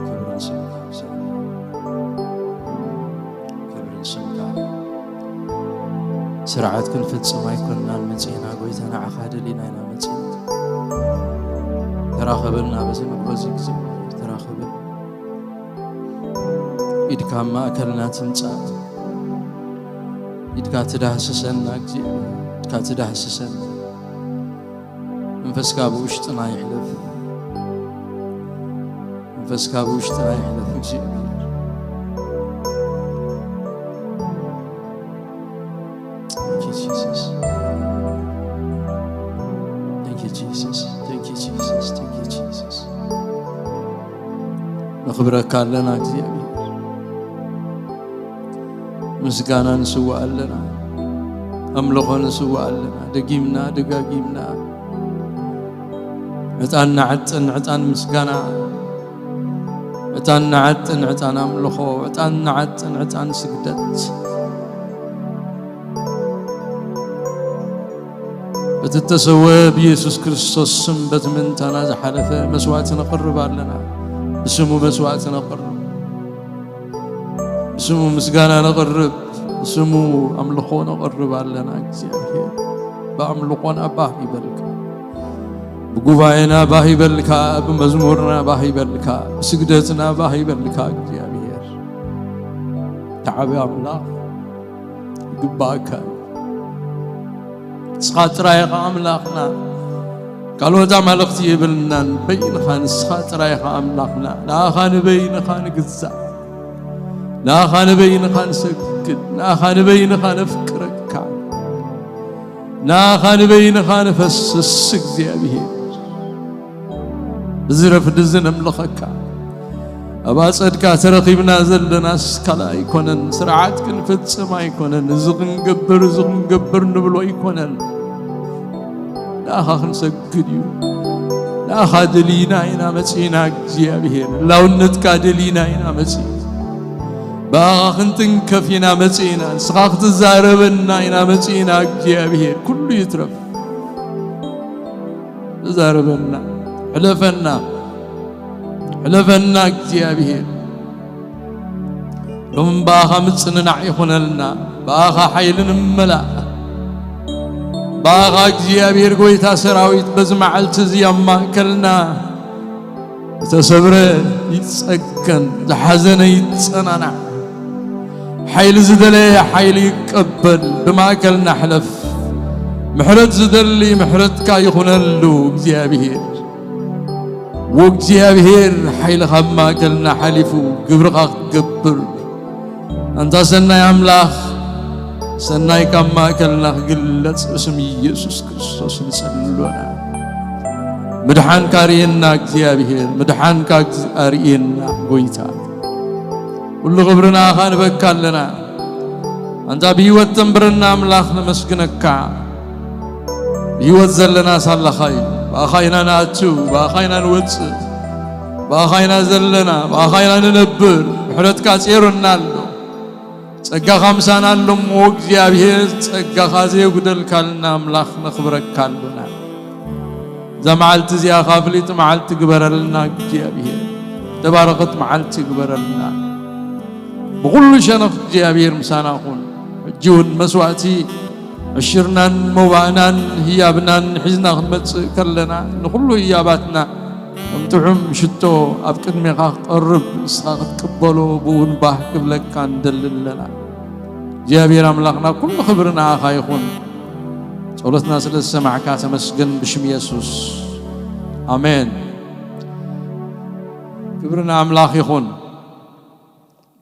ክብርን ስምካ፣ ክብርን ስምካ። ስርዓት ክንፍጽም ኣይኮንናን መጺእና፣ ጎይታ፣ ንዓኻ ደሊና ኢና መጺእና። ተራኸበልና በዚ ንግሆ እዚ ግዜ፣ ተራኸበልና። ኢድካ ኣብ ማእከልና ትምጻእ። ኢድካ ትዳህስሰና፣ ግዜ ኢድካ ትዳህስሰና። መንፈስካ ብውሽጥና ይሕለፍ። መንፈስካ ብውሽጥና ይሕለፍ፣ ግዜ። Jesus. Thank you, Jesus. Thank you, Jesus. Thank you, Jesus. ነኽብረካ ኣለና እግዚኣብሔር። ምስጋና ንስዋእ ኣለና። ኣምልኾ ንስዋእ ኣለና። ደጊምና ደጋጊምና ዕጣን ንዓጥን፣ ዕጣን ምስጋና፣ ዕጣን ንዓጥን፣ ዕጣን ኣምልኾ፣ ዕጣን ንዓጥን፣ ዕጣን ስግደት። በቲ እተሰወ ብኢየሱስ ክርስቶስ ስም በቲ ምእንታና ዝሓለፈ መስዋእቲ ነቕርብ ኣለና። ብስሙ መስዋእቲ ነቕርብ፣ ብስሙ ምስጋና ነቕርብ፣ ብስሙ ኣምልኾ ነቕርብ ኣለና። እግዚኣብሔር ብኣምልኾና ባህ ይበልካ፣ ብጉባኤና ባህ ይበልካ፣ ብመዝሙርና ባህ ይበልካ፣ ብስግደትና ባህ ይበልካ። እግዚኣብሔር ተዓቢ ኣምላኽ ይግባእካ እዩ። ንስኻ ጥራይ ኢኻ ኣምላኽና። ካልኦት ኣማልኽቲ የብልናን። በይንኻ ንስኻ ጥራይ ኢኻ ኣምላኽና። ንኣኻ ንበይንኻ ንግዛእ። ንኣኻ ንበይንኻ ንሰግድ። ንኣኻ ንበይንኻ ነፍቅረካ። ንኣኻ ንበይንኻ ንፈስስ እግዚኣብሔር። እዚ ረፍዲ እዚ ነምልኸካ። ኣብ ኣጸድካ ተረኺብና ዘለናስ ካልእ ኣይኮነን። ስርዓት ክንፍጽም ኣይኮነን። እዚ ክንገብር፣ እዚ ክንገብር ንብሎ ኣይኮነን። ንኣኻ ክንሰግድ እዩ። ንኣኻ ደሊና ኢና መጺእና እግዚኣብሔር። ህላውነትካ ደሊና ኢና መጺእና። ብኣኻ ክንትንከፍ ኢና መጺእና። ንስኻ ክትዛረበና ኢና መጺእና እግዚኣብሔር። ኩሉ ይትረፍ። ተዛረበና፣ ሕለፈና፣ ሕለፈና እግዚኣብሔር። ሎም ብኣኻ ምጽንናዕ ይኹነልና፣ ብኣኻ ሓይሊ ንመላእ። ብኣኻ እግዚኣብሔር ጐይታ ሰራዊት በዚ መዓልቲ እዚ ኣብ ማእከልና ዝተሰብረ ይጸገን፣ ዝሓዘነ ይጸናናዕ፣ ሓይሊ ዝደለየ ሓይሊ ይቀበል። ብማእከልና ሕለፍ። ምሕረት ዝደሊ ምሕረትካ ይኹነሉ እግዚኣብሔር። ወእግዚኣብሔር ሓይልኻ ኣብ ማእከልና ሓሊፉ ግብርኻ ክትገብር፣ ኣንታ ሰናይ ኣምላኽ፣ ሰናይ ካብ ማእከልና ክግለጽ ብስም ኢየሱስ ክርስቶስ ንጸልሎና። ምድሓንካ ኣርእየና እግዚኣብሔር፣ ምድሓንካ ኣርየና ጐይታ። ኩሉ ክብሪ ንኣኻ ንበካ ኣለና። ኣንታ ብህይወት ተንብረና ኣምላኽ ነመስግነካ። ብህይወት ዘለና ሳላኻ እዩ። ብኣኻ ኢና ንኣቱ፣ ብኣኻ ኢና ንወጽእ፣ ብኣኻ ኢና ዘለና፣ ብኣኻ ኢና ንነብር። ምሕረትካ ጼሩና ኣሎ። ጸጋኻ ምሳና ኣሎ እሞ እግዚኣብሔር ጸጋኻ ዘየጉደልካልና ኣምላኽ ነኽብረካ ኣሎና። እዛ መዓልቲ እዚኣ ኻፍሊጥ መዓልቲ ግበረልና እግዚኣብሔር። ተባረኸት መዓልቲ ግበረልና። ብኹሉ ሸነኽ እግዚኣብሔር ምሳና ኹን። ሕጂ እውን መስዋእቲ ዕሽርናን መባእናን ህያብናን ሒዝና ክንመጽእ ከለና ንኹሉ ህያባትና ከም ጥዑም ሽቶ ኣብ ቅድሜኻ ክቐርብ ንስኻ ክትቅበሎ ብእውን ባህ ክብለካ ንደሊ ኣለና። እግዚኣብሔር ኣምላኽና ኩሉ ክብሪ ንኣኻ ይኹን። ጸሎትና ስለ ዝሰማዕካ ተመስገን ብሽም የሱስ ኣሜን። ክብሪ ንኣምላኽ ይኹን።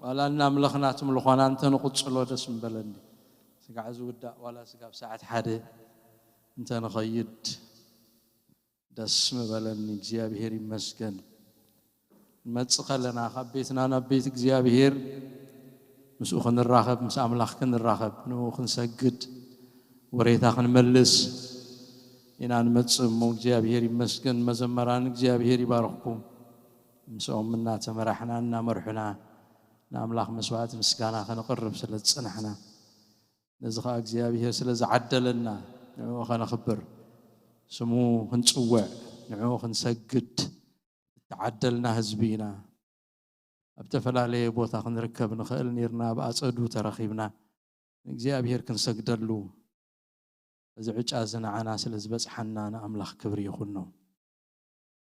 ዋላ እናምለኽና ትምልኾና እንተ ንቕጽሎ ደስ ምበለኒ። ስጋዕ ዝውዳእ ዋላ ስጋብ ሰዓት ሓደ እንተ ንኸይድ ደስ ምበለኒ። እግዚኣብሔር ይመስገን። ንመጽእ ከለና ካብ ቤትና ናብ ቤት እግዚኣብሔር ምስኡ ክንራኸብ፣ ምስ ኣምላኽ ክንራኸብ፣ ንኡ ክንሰግድ፣ ወሬታ ክንመልስ ኢና ንመጽእ እሞ እግዚኣብሔር ይመስገን። መዘመራን እግዚኣብሔር ይባርኽኩም። ምስኦም እናተመራሕና እናመርሑና ንኣምላኽ መስዋዕቲ ምስጋና ከነቕርብ ስለ ዝጸናሕና፣ ነዚ ኸኣ እግዚኣብሔር ስለ ዝዓደለና ንዕኡ ኸነኽብር፣ ስሙ ክንጽውዕ፣ ንዕኡ ክንሰግድ እተዓደልና ህዝቢ ኢና። ኣብ ዝተፈላለየ ቦታ ክንርከብ ንኽእል ኔርና፣ ኣብ ኣጸዱ ተረኺብና ንእግዚኣብሔር ክንሰግደሉ፣ እዚ ዕጫ እዚ ንዓና ስለ ዝበጽሓና ንኣምላኽ ክብሪ ይኹኖ።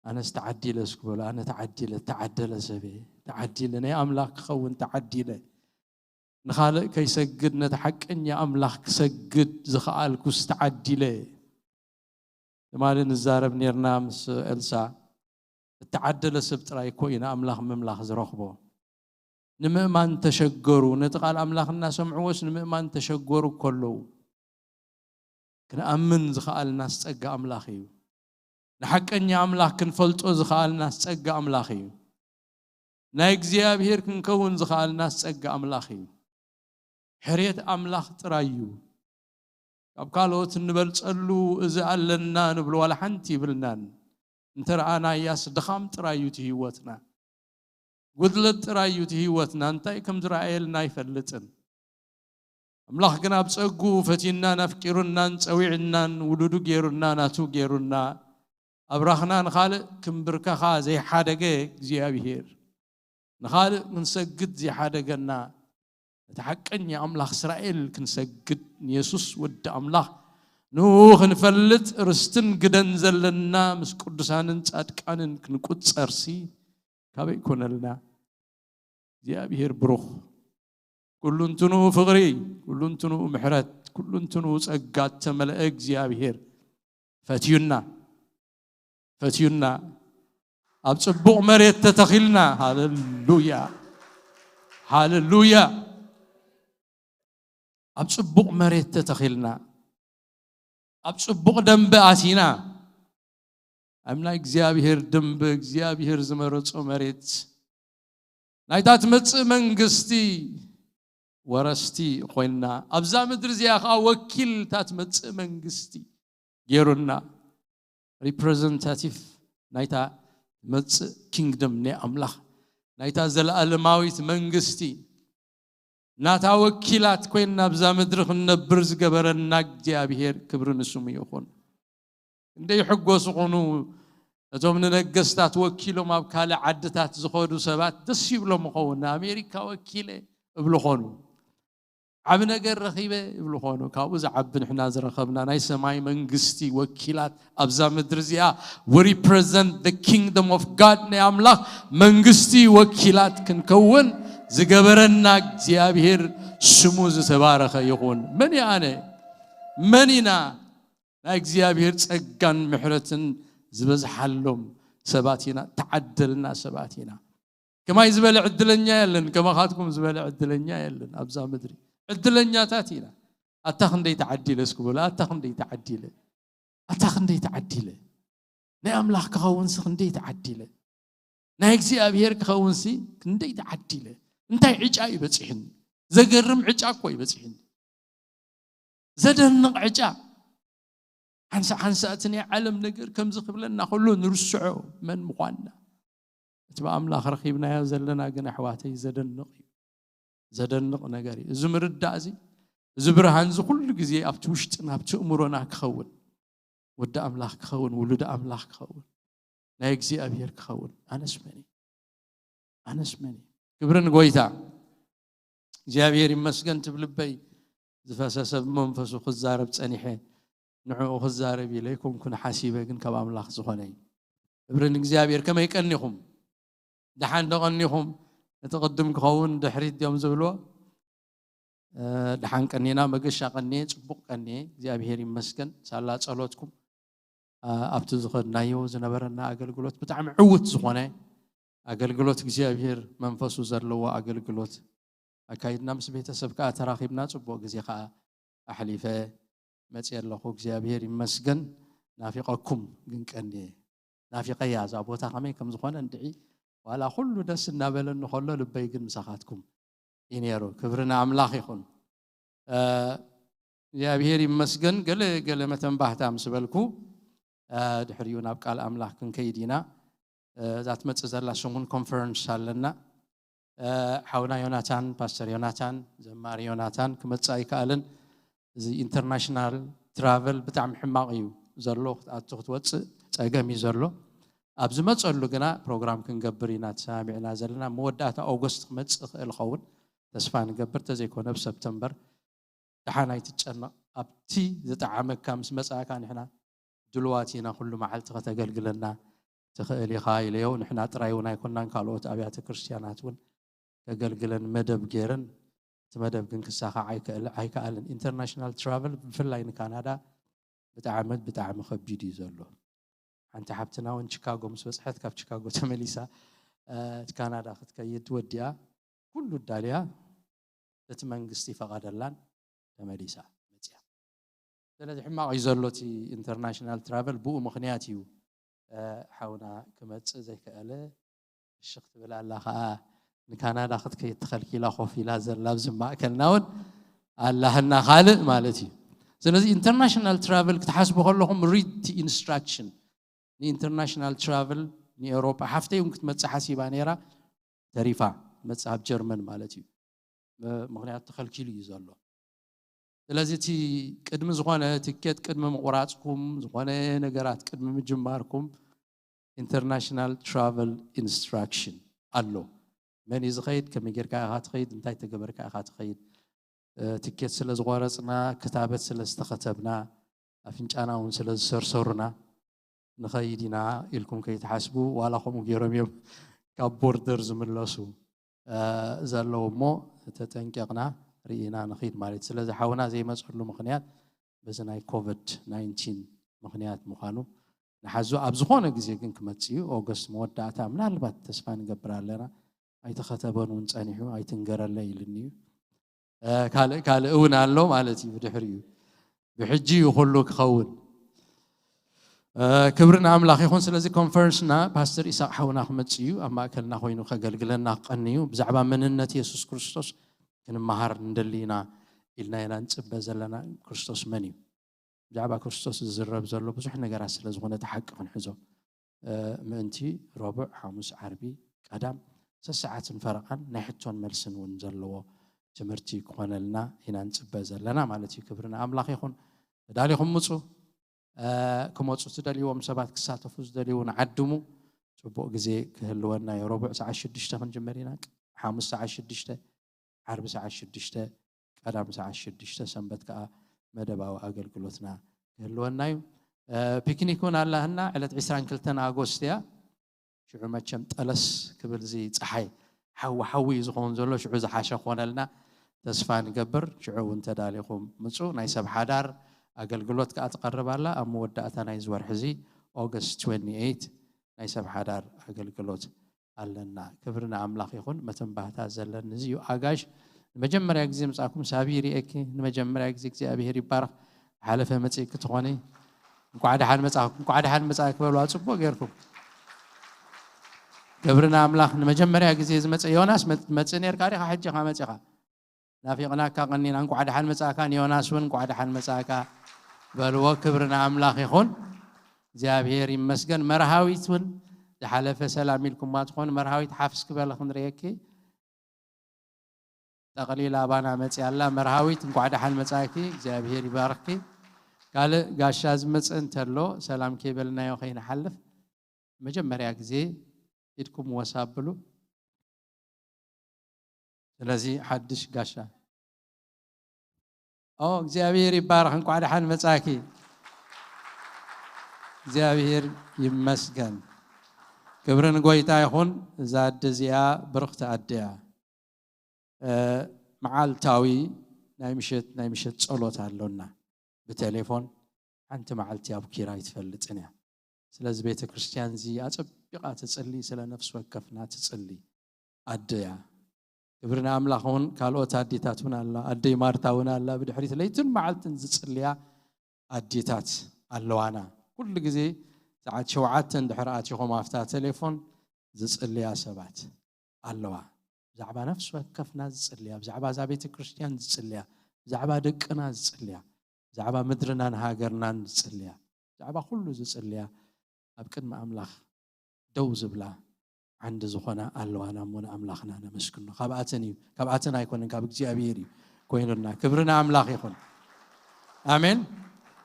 ኣነስ ተዓዲለ እስኪ በሉ፣ ኣነ ተዓዲለ፣ እተዓደለ ሰብ እየ፣ ተዓዲለ፣ ናይ ኣምላኽ ክኸውን ተዓዲለ፣ ንኻልእ ከይሰግድ ነቲ ሓቀኛ ኣምላኽ ክሰግድ ዝኸኣልኩስ ተዓዲለ። ትማሊ ንዛረብ ኔርና ምስ ኤልሳ፣ እተዓደለ ሰብ ጥራይ እኮ እዩ ንኣምላኽ ምምላኽ ዝረኽቦ። ንምእማን ተሸገሩ፣ ነቲ ቃል ኣምላኽ እናሰምዕዎስ ንምእማን ተሸገሩ እኮ ኣለዉ። ክንኣምን ዝኸኣልናስ ጸጋ ኣምላኽ እዩ። ንሓቀኛ ኣምላኽ ክንፈልጦ ዝኸኣልናስ ጸጋ ኣምላኽ እዩ። ናይ እግዚኣብሔር ክንከውን ዝኸኣልናስ ጸጋ ኣምላኽ እዩ። ሕርየት ኣምላኽ ጥራይ እዩ። ካብ ካልኦት እንበልጸሉ እዚ ኣለና ንብሎ ዋላ ሓንቲ ይብልናን። እንተ ረኣናያስ ድኻም ጥራይ እዩ እቲ ህይወትና። ጉድለት ጥራይ እዩ እቲ ህይወትና። እንታይ ከም ዝረኣየልና ኣይፈልጥን። ኣምላኽ ግን ኣብ ጸጉ ፈትዩናን ኣፍቂሩናን ጸዊዕናን ውሉዱ ገይሩና ናቱ ገይሩና። ኣብራኽና ንኻልእ ክንብርከኻ ዘይሓደገ እግዚኣብሔር፣ ንኻልእ ክንሰግድ ዘይሓደገና፣ ነቲ ሓቀኛ ኣምላኽ እስራኤል ክንሰግድ፣ ንየሱስ ወዲ ኣምላኽ ንኡ ክንፈልጥ፣ ርስትን ግደን ዘለና ምስ ቅዱሳንን ጻድቃንን ክንቁጸርሲ ካበይ ኮነልና? እግዚኣብሔር ብሩኽ፣ ኩሉ እንትንኡ ፍቕሪ፣ ኩሉ እንትንኡ ምሕረት፣ ኩሉ እንትንኡ ጸጋ እተመልአ እግዚኣብሔር ፈትዩና፣ ፈትዩና። ኣብ ጽቡቕ መሬት ተተኺልና። ሃሌሉያ፣ ሃሌሉያ። ኣብ ጽቡቕ መሬት ተተኺልና፣ ኣብ ጽቡቕ ደንበ ኣቲና። ኣብ ናይ እግዚኣብሔር ደንበ፣ እግዚኣብሔር ዝመረጾ መሬት፣ ናይታ ትመጽእ መንግስቲ ወረስቲ ኮይንና፣ ኣብዛ ምድሪ እዚኣ ኸዓ ወኪል እታ ትመጽእ መንግስቲ ገይሩና። ሪፕሬዘንታቲቭ ናይታ ትመጽእ ኪንግደም ናይ ኣምላኽ፣ ናይታ ዘለኣለማዊት መንግስቲ፣ ናታ ወኪላት ኮይንና ኣብዛ ምድሪ ክንነብር ዝገበረና እግዚኣብሔር ክብሪ ንስሙ ይኹን። ክንደይ ይሕጎሱ ኾኑ እቶም ንነገስታት ወኪሎም ኣብ ካልእ ዓድታት ዝኸዱ ሰባት። ደስ ይብሎም ይኸውን። ንኣሜሪካ ወኪለ እብሉ ኾኑ። ዓቢ ነገር ረኺበ እብሉ ኾኑ። ካብኡ ዝዓቢ ንሕና ዝረኸብና ናይ ሰማይ መንግስቲ ወኪላት ኣብዛ ምድሪ እዚኣ፣ we represent the kingdom of God፣ ናይ ኣምላኽ መንግስቲ ወኪላት ክንከውን ዝገበረና እግዚኣብሔር ስሙ ዝተባረኸ ይኹን። መን እየ ኣነ? መን ኢና? ናይ እግዚኣብሔር ጸጋን ምሕረትን ዝበዝሓሎም ሰባት ኢና፣ ተዓደልና ሰባት ኢና። ከማይ ዝበለ ዕድለኛ የለን፣ ከማኻትኩም ዝበለ ዕድለኛ የለን ኣብዛ ምድሪ። ዕድለኛታት ኢና። ኣታ ክንደይ ተዓዲለ እስኪ በሉ፣ ኣታ ክንደይ ተዓዲለ፣ ኣታ ክንደይ ተዓዲለ። ናይ ኣምላኽ ክኸውንሲ ክንደይ ተዓዲለ። ናይ እግዚኣብሔር ክኸውንሲ ክንደይ ተዓዲለ። እንታይ ዕጫ እዩ በጺሕኒ? ዘገርም ዕጫ እኮ እዩ በጺሕኒ። ዘደንቕ ዕጫ። ሓንሳእ ሓንሳእ እቲ ናይ ዓለም ነገር ከምዚ ክብለና ከሎ ንርስዖ መን ምዃንና። እቲ ብኣምላኽ ረኺብናዮ ዘለና ግን ኣሕዋተይ ዘደንቕ እዩ። ዘደንቕ ነገር እዩ። እዚ ምርዳእ እዚ፣ እዚ ብርሃን እዚ ኩሉ ግዜ ኣብቲ ውሽጥና ኣብቲ እምሮና ክኸውን፣ ወዲ ኣምላኽ ክኸውን፣ ውሉድ ኣምላኽ ክኸውን፣ ናይ እግዚኣብሔር ክኸውን። ኣነስ መን እየ? ኣነስ መን እየ? ክብሪ ንጎይታ። እግዚኣብሔር ይመስገን ትብል ልበይ ዝፈሰሰ ብመንፈሱ ክዛረብ ጸኒሐ። ንዕኡ ክዛረብ ኢለ ኣይኮንኩን ሓሲበ፣ ግን ካብ ኣምላኽ ዝኾነ እዩ። ክብሪ ንእግዚኣብሔር። ከመይ ቀኒኹም? ደሓን ዶ ቀኒኹም? እቲ ቅድም ክኸውን ድሕሪት ድዮም ዝብልዎ? እ፣ ደሓን ቀኒና፣ መገሻ ቀኒየ፣ ጽቡቕ ቀኒየ፣ እግዚኣብሔር ይመስገን። ሳላ ጸሎትኩም፣ እ፣ ኣብቲ ዝኸድናዮ ዝነበረና ኣገልግሎት ብጣዕሚ ዕዉት ዝኾነ ኣገልግሎት፣ እግዚኣብሔር መንፈሱ ዘለዎ ኣገልግሎት ኣካይድና፣ ምስ ቤተሰብ ከኣ ተራኺብና፣ ጽቡቕ ግዜ ከኣ ኣሕሊፈ መጽየ ኣለኹ። እግዚኣብሔር ይመስገን። ናፊቐኩም ግን ቀንየ። ናፊቐያ እዛ ቦታ ከመይ ከም ዝኾነ እንድዒ፣ ዋላ ኩሉ ደስ እናበለኒ ከሎ፣ ልበይ ግን ምሳኻትኩም እዩ ነይሩ። ክብሪ ንኣምላኽ ይኹን። እ፣ እግዚኣብሔር ይመስገን። ገለ ገለ መተንባህታ ምስ በልኩ፣ እ፣ ድሕሪኡ ናብ ቃል ኣምላኽ ክንከይድ ኢና። እ፣ እዛ ትመጽእ ዘላ ሰሙን ኮንፈረንስ ኣለና። እ፣ ሓውና ዮናታን፣ ፓስተር ዮናታን፣ ዘማሪ ዮናታን ክመጽእ ኣይከኣልን። እዚ ኢንተርናሽናል ትራቨል ብጣዕሚ ሕማቕ እዩ ዘሎ፣ ክትኣቱ ክትወጽእ ጸገም እዩ ዘሎ። ኣብ ዝመጸሉ ግና ፕሮግራም ክንገብር ኢና ተሰማሚዕና ዘለና። መወዳእታ ኦገስት ክመጽእ ይኽእል ይኸውን፣ ተስፋ ንገብር፣ ተዘይኮነ ኣብ ሰፕተምበር። ደሓን ኣይትጨነቕ፣ ኣብቲ ዝጠዓመካ ምስ መጻእካ ንሕና ድሉዋት ኢና፣ ኩሉ መዓልቲ ከተገልግለና ትኽእል ኢኻ ኢለዮ። ንሕና ጥራይ እውን ኣይኮናን፣ ካልኦት ኣብያተ ክርስቲያናት እውን ከገልግለን መደብ ገይረን፣ እቲ መደብ ግን ክሳኻዕ ኣይክእል-፣ ኣይከኣልን። ኢንተርናሽናል ትራቨል ብፍላይ ንካናዳ ብጣዕሚ፣ ብጣዕሚ ከቢድ እዩ ዘሎ። ሓንቲ ሓብትና እውን ቺካጎ ምስ በጽሐት ካብ ቺካጎ ተመሊሳ፣ እ፣ ካናዳ ክትከይድ ወዲኣ፣ ኩሉ ዳልያ፣ እቲ መንግስቲ ይፈቐደላን ተመሊሳ መጽያ። ስለዚ ሕማቕ እዩ ዘሎ እቲ ኢንተርናሽናል ትራቨል። ብኡ ምኽንያት እዩ ሓውና ክመፅእ ዘይከኣለ። እሺ ክትብል ኣላ ከዓ፣ ንካናዳ ክትከይድ ተኸልኪላ ኮፍ ኢላ ዘላ ኣብዚ ማእከልና እውን ኣላህና ካልእ ማለት እዩ። ስለዚ ኢንተርናሽናል ትራቨል ክትሓስቡ ከለኹም፣ ሪድ ኢንስትራክሽን ንኢንተርናሽናል ትራቨል ንኤውሮጳ ሓፍተይ እውን ክትመፅእ ሓሲባ ነይራ፣ ተሪፋ መፅእ ኣብ ጀርመን ማለት እዩ። ምክንያቱ ተኸልኪሉ እዩ ዘሎ። ስለዚ እቲ ቅድሚ ዝኾነ ትኬት ቅድሚ ምቑራፅኩም፣ ዝኾነ ነገራት ቅድሚ ምጅማርኩም ኢንተርናሽናል ትራቨል ኢንስትራክሽን ኣሎ። መን እዩ ዝኸይድ፣ ከመይ ጌርካ ኢኻ ትኸይድ፣ እንታይ ተገበርካ ኢኻ ትኸይድ። ትኬት ስለ ዝቆረፅና፣ ክታበት ስለ ዝተኸተብና፣ ኣፍንጫና እውን ስለ ዝሰርሰሩና ንኸይድ ኢና ኢልኩም ከይትሓስቡ። ዋላ ከምኡ ገይሮም እዮም ካብ ቦርደር ዝምለሱ ዘለዉ እሞ፣ ተጠንቂቕና ርኢና ንኸይድ ማለት እዩ። ስለዚ ሓውና ዘይመፀሉ ምኽንያት በዚ ናይ ኮቪድ ናይንቲን ምኽንያት ምዃኑ ንሓዙ። ኣብ ዝኾነ ግዜ ግን ክመፅእ እዩ። ኦገስት መወዳእታ ምናልባት ተስፋ ንገብር ኣለና። ኣይተኸተበን እውን ጸኒሑ፣ ኣይትንገረለይ ኢሉኒ እዩ። ካልእ ካልእ እውን ኣሎ ማለት እዩ ብድሕሪኡ። ብሕጂ እዩ ኩሉ ክኸውን። ክብሪ ንኣምላኽ ይኹን። ስለዚ ኮንፈረንስና ፓስተር ኢሳቅ ሓውና ክመጽእ እዩ፣ ኣብ ማእከልና ኮይኑ ከገልግለና ክቐኒ እዩ። ብዛዕባ መንነት የሱስ ክርስቶስ ክንመሃር ንደሊ ኢና ኢልና ኢና ንጽበ ዘለና። ክርስቶስ መን እዩ? ብዛዕባ ክርስቶስ ዝዝረብ ዘሎ ብዙሕ ነገራት ስለ ዝኾነ፣ እቲ ሓቂ ክንሕዞ ምእንቲ፣ ረቡዕ፣ ሓሙስ፣ ዓርቢ፣ ቀዳም ሰሰዓትን ፈረቓን ናይ ሕቶን መልስን እውን ዘለዎ ትምህርቲ ክኾነልና ኢና ንጽበ ዘለና ማለት እዩ። ክብሪ ንኣምላኽ ይኹን። ተዳሊኹም ምጹ። ክመጹ ትደልይዎም ሰባት፣ ክሳተፉ ዝደልዩ ንዓድሙ። ጽቡቕ ግዜ ክህልወና እዩ። ረቡዕ ሰዓት ሽዱሽተ ክንጅመር ኢና። ሓሙስ ሰዓት ሽዱሽተ፣ ዓርቢ ሰዓት ሽዱሽተ፣ ቀዳም ሰዓት ሽዱሽተ፣ ሰንበት ከኣ መደባዊ ኣገልግሎትና ክህልወና እዩ። ፒክኒክ እውን ኣላህና ዕለት ዕስራን ክልተን ኣጎስት እያ። ሽዑ መቸም ጠለስ ክብል እዚ ጸሓይ ሓዊ ሓዊ እዩ ዝኸውን ዘሎ። ሽዑ ዝሓሸ ክኾነልና ተስፋ ንገብር። ሽዑ እውን ተዳሊኹም ምጹ። ናይ ሰብ ሓዳር ኣገልግሎት ከኣ ትቐርብ ኣላ። ኣብ መወዳእታ ናይዚ ወርሒ እዚ ኦገስት ትዌንቲ ኤይት ናይ ሰብ ሓዳር ኣገልግሎት ኣለና። ክብሪ ንኣምላኽ ይኹን። መተንባህታ ዘለኒ እዚ እዩ። ኣጋሽ ንመጀመርያ ግዜ ምጻእኩም ሳቢ ርእየኪ ንመጀመርያ ግዜ እግዚኣብሔር ይባረኽ። ሓለፈ መጽእኪ ትኾኒ። እንኳዕ ደሓን መጻእኩ፣ እንኳዕ ደሓን መጻእኪ በልዋ ጽቡቕ ጌርኩም። ክብሪ ንኣምላኽ። ንመጀመርያ ግዜ ዝመጸ ዮናስ መ- መጽእ ኔርካ ዲኻ ሕጂ ኻ መጺኻ? ናፊቕናካ ቀኒና። እንኳዕ ደሓን መጻእካ ንዮናስ እውን እንኳዕ ደሓን መጻእካ በልዎ። ክብሪ ንኣምላኽ ይኹን። እግዚኣብሔር ይመስገን። መርሃዊት እውን ዝሓለፈ ሰላም ኢልኩማ ትኾኑ። መርሃዊት ሓፍስ ክበለ ክንርእየኪ። ጠቕሊል ኣባና መጽያ ኣላ። መርሃዊት እንኳዕ ደሓን መጻእኪ፣ እግዚኣብሔር ይባርኽኪ። ካልእ ጋሻ ዝመጽእ እንተሎ ሰላም ከይበልናዮ ከይንሓልፍ መጀመርያ ግዜ ኢድኩም ወስ ኣብሉ። ስለዚ ሓድሽ ጋሻ ኦ እግዚኣብሔር ይባረኽ። እንኳዕ ደሓን መጻእኪ። እግዚኣብሔር ይመስገን። ክብሪ ንጎይታ ይኹን። እዛ ኣደ እዚኣ ብርኽቲ ኣደ እያ። መዓልታዊ ናይ ምሸት ናይ ምሸት ጸሎት ኣሎና ብቴሌፎን። ሓንቲ መዓልቲ ኣብ ኪራ ኣይትፈልጥን እያ። ስለዚ ቤተ ክርስቲያን እዚ ኣጸቢቓ ትጽሊ፣ ስለ ነፍሲ ወከፍና ትጽሊ ኣደ እያ። ክብሪ ንኣምላኽ እውን ካልኦት ኣዴታት እውን ኣላ። ኣደይ ማርታ እውን ኣላ ብድሕሪት ለይትን መዓልትን ዝጽልያ ኣዴታት ኣለዋና። ኩሉ ግዜ ሰዓት ሸውዓተ እንድሕር ኣቲኹም ኣብታ ቴሌፎን ዝጽልያ ሰባት ኣለዋ። ብዛዕባ ነፍሲ ወከፍና ዝጽልያ፣ ብዛዕባ እዛ ቤተ ክርስቲያን ዝጽልያ፣ ብዛዕባ ደቅና ዝጽልያ፣ ብዛዕባ ምድርናን ሃገርናን ዝጽልያ፣ ብዛዕባ ኩሉ ዝጽልያ ኣብ ቅድሚ ኣምላኽ ደው ዝብላ ዓንዲ ዝኾና ኣለዋና እሞ ንኣምላኽና ነመስግኖ። ካብኣተን እዩ፣ ካብኣተን ኣይኮነን፣ ካብ እግዚኣብሔር እዩ ኮይኑና። ክብሪ ንኣምላኽ ይኹን። ኣሜን።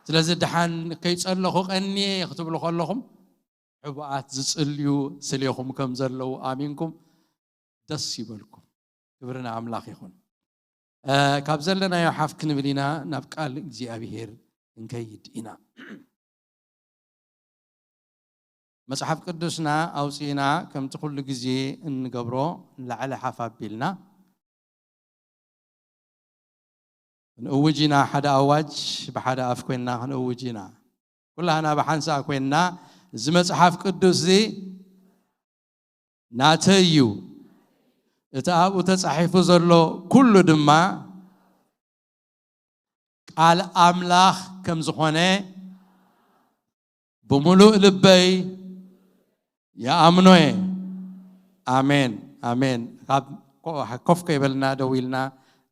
ስለዚ ደሓን ከይጸለኹ ቀንየ ክትብሉ ከለኹም ሕቡኣት ዝጽልዩ ስሌኹም ከም ዘለዉ ኣሚንኩም ደስ ይበልኩም። ክብሪ ንኣምላኽ ይኹን። ካብ ዘለናዮ ሓፍ ክንብል ኢና ናብ ቃል እግዚኣብሔር ክንከይድ ኢና። መጽሓፍ ቅዱስና ኣውፂእና ከምቲ ኩሉ ግዜ እንገብሮ ንላዕሊ ሓፍ ኣቢልና ክንእውጅ ኢና። ሓደ ኣዋጅ ብሓደ ኣፍ ኮይንና ክንእውጅ ኢና። ኩላህና ብሓንሳእ ኮይንና እዚ መጽሓፍ ቅዱስ እዚ ናተይ እዩ፣ እቲ ኣብኡ ተጻሒፉ ዘሎ ኩሉ ድማ ቃል ኣምላኽ ከም ዝኾነ ብምሉእ ልበይ ይኣምኖ እየ። ኣሜን፣ ኣሜን። ካብ ኮ-፣ ኮፍ ከይበልና ደው ኢልና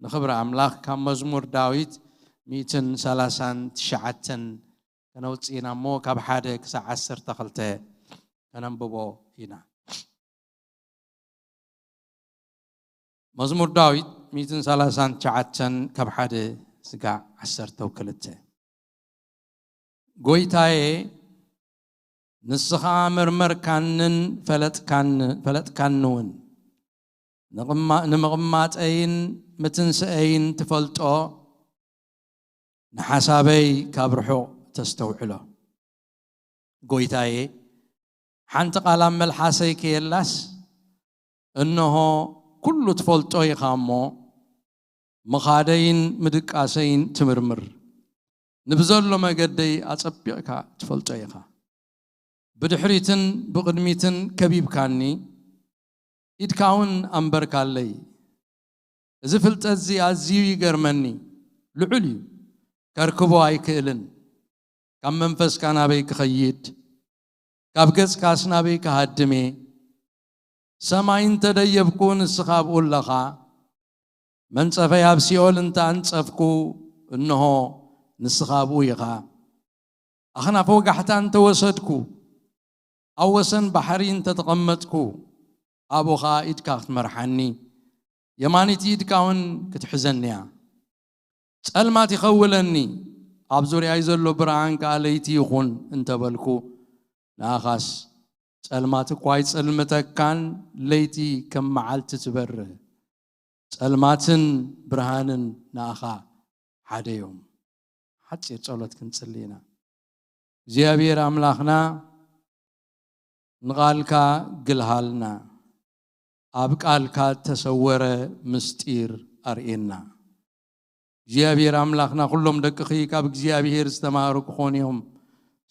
ንኽብሪ ኣምላኽ ካብ መዝሙር ዳዊት ሚእትን ሰላሳን ትሽዓተን ከነውፅእ ኢና እሞ ካብ ሓደ ክሳብ ዓሰርተ ክልተ ከነንብቦ ኢና። መዝሙር ዳዊት ሚእትን ሰላሳን ትሽዓተን ካብ ሓደ ስጋዕ ዓሰርተ ክልተ። ጎይታዬ፣ ንስኻ መርመርካንን ፈለጥካን-፣ ፈለጥካኒ እውን። ንቕማ-፣ ንምቕማጠይን ምትንስአይን ትፈልጦ፣ ንሓሳበይ ካብ ርሑቕ ተስተውዕሎ። ጎይታዬ፣ ሓንቲ ቃል ኣብ መልሓሰይ ከየላስ፣ እንሆ፣ ኩሉ ትፈልጦ ኢኻ እሞ፣ ምኻደይን ምድቃሰይን ትምርምር። ንብዘሎ መገደይ ኣጸቢቕካ ትፈልጦ ኢኻ። ብድሕሪትን ብቕድሚትን ከቢብካኒ፣ ኢድካ እውን ኣንበርካለይ። እዚ ፍልጠት እዚ ኣዝዩ ይገርመኒ፣ ልዑል እዩ፣ ከርክቦ ኣይክእልን። ካብ መንፈስካ ናበይ ክኸይድ? ካብ ገጽካስ ናበይ ክሃድም እየ? ሰማይ እንተ ደየብኩ፣ ንስኻ ኣብኡ ኣለኻ። መንጸፈይ ኣብ ሲኦል እንተ ኣንጸፍኩ፣ እንሆ፣ ንስኻ ኣብኡ ኢኻ። ኣኽናፍ ወጋሕታ እንተ ወሰድኩ፣ ኣብ ወሰን ባሕሪ እንተ ተቐመጥኩ፣ ኣብኡ ኸኣ ኢድካ ክትመርሓኒ፣ የማኒት ኢድካ እውን ክትሕዘኒ እያ። ጸልማት ይኸውለኒ፣ ኣብ ዙርያይ ዘሎ ብርሃን ከኣ ለይቲ ይኹን እንተ በልኩ፣ ንኣኻስ ጸልማት እኳ ኣይጸልምተካን፣ ለይቲ ከም መዓልቲ ትበርህ። ጸልማትን ብርሃንን ንኣኻ ሓደ እዮም። ሓጺር ጸሎት ክንጽሊ ኢና። እግዚኣብሔር ኣምላኽና፣ ንቓልካ ግልሃልና፣ ኣብ ቃልካ እተሰወረ ምስጢር ኣርእየና። እግዚኣብሔር ኣምላኽና፣ ኩሎም ደቅኺ ካብ እግዚኣብሔር ዝተማህሩ ክኾኑ እዮም፣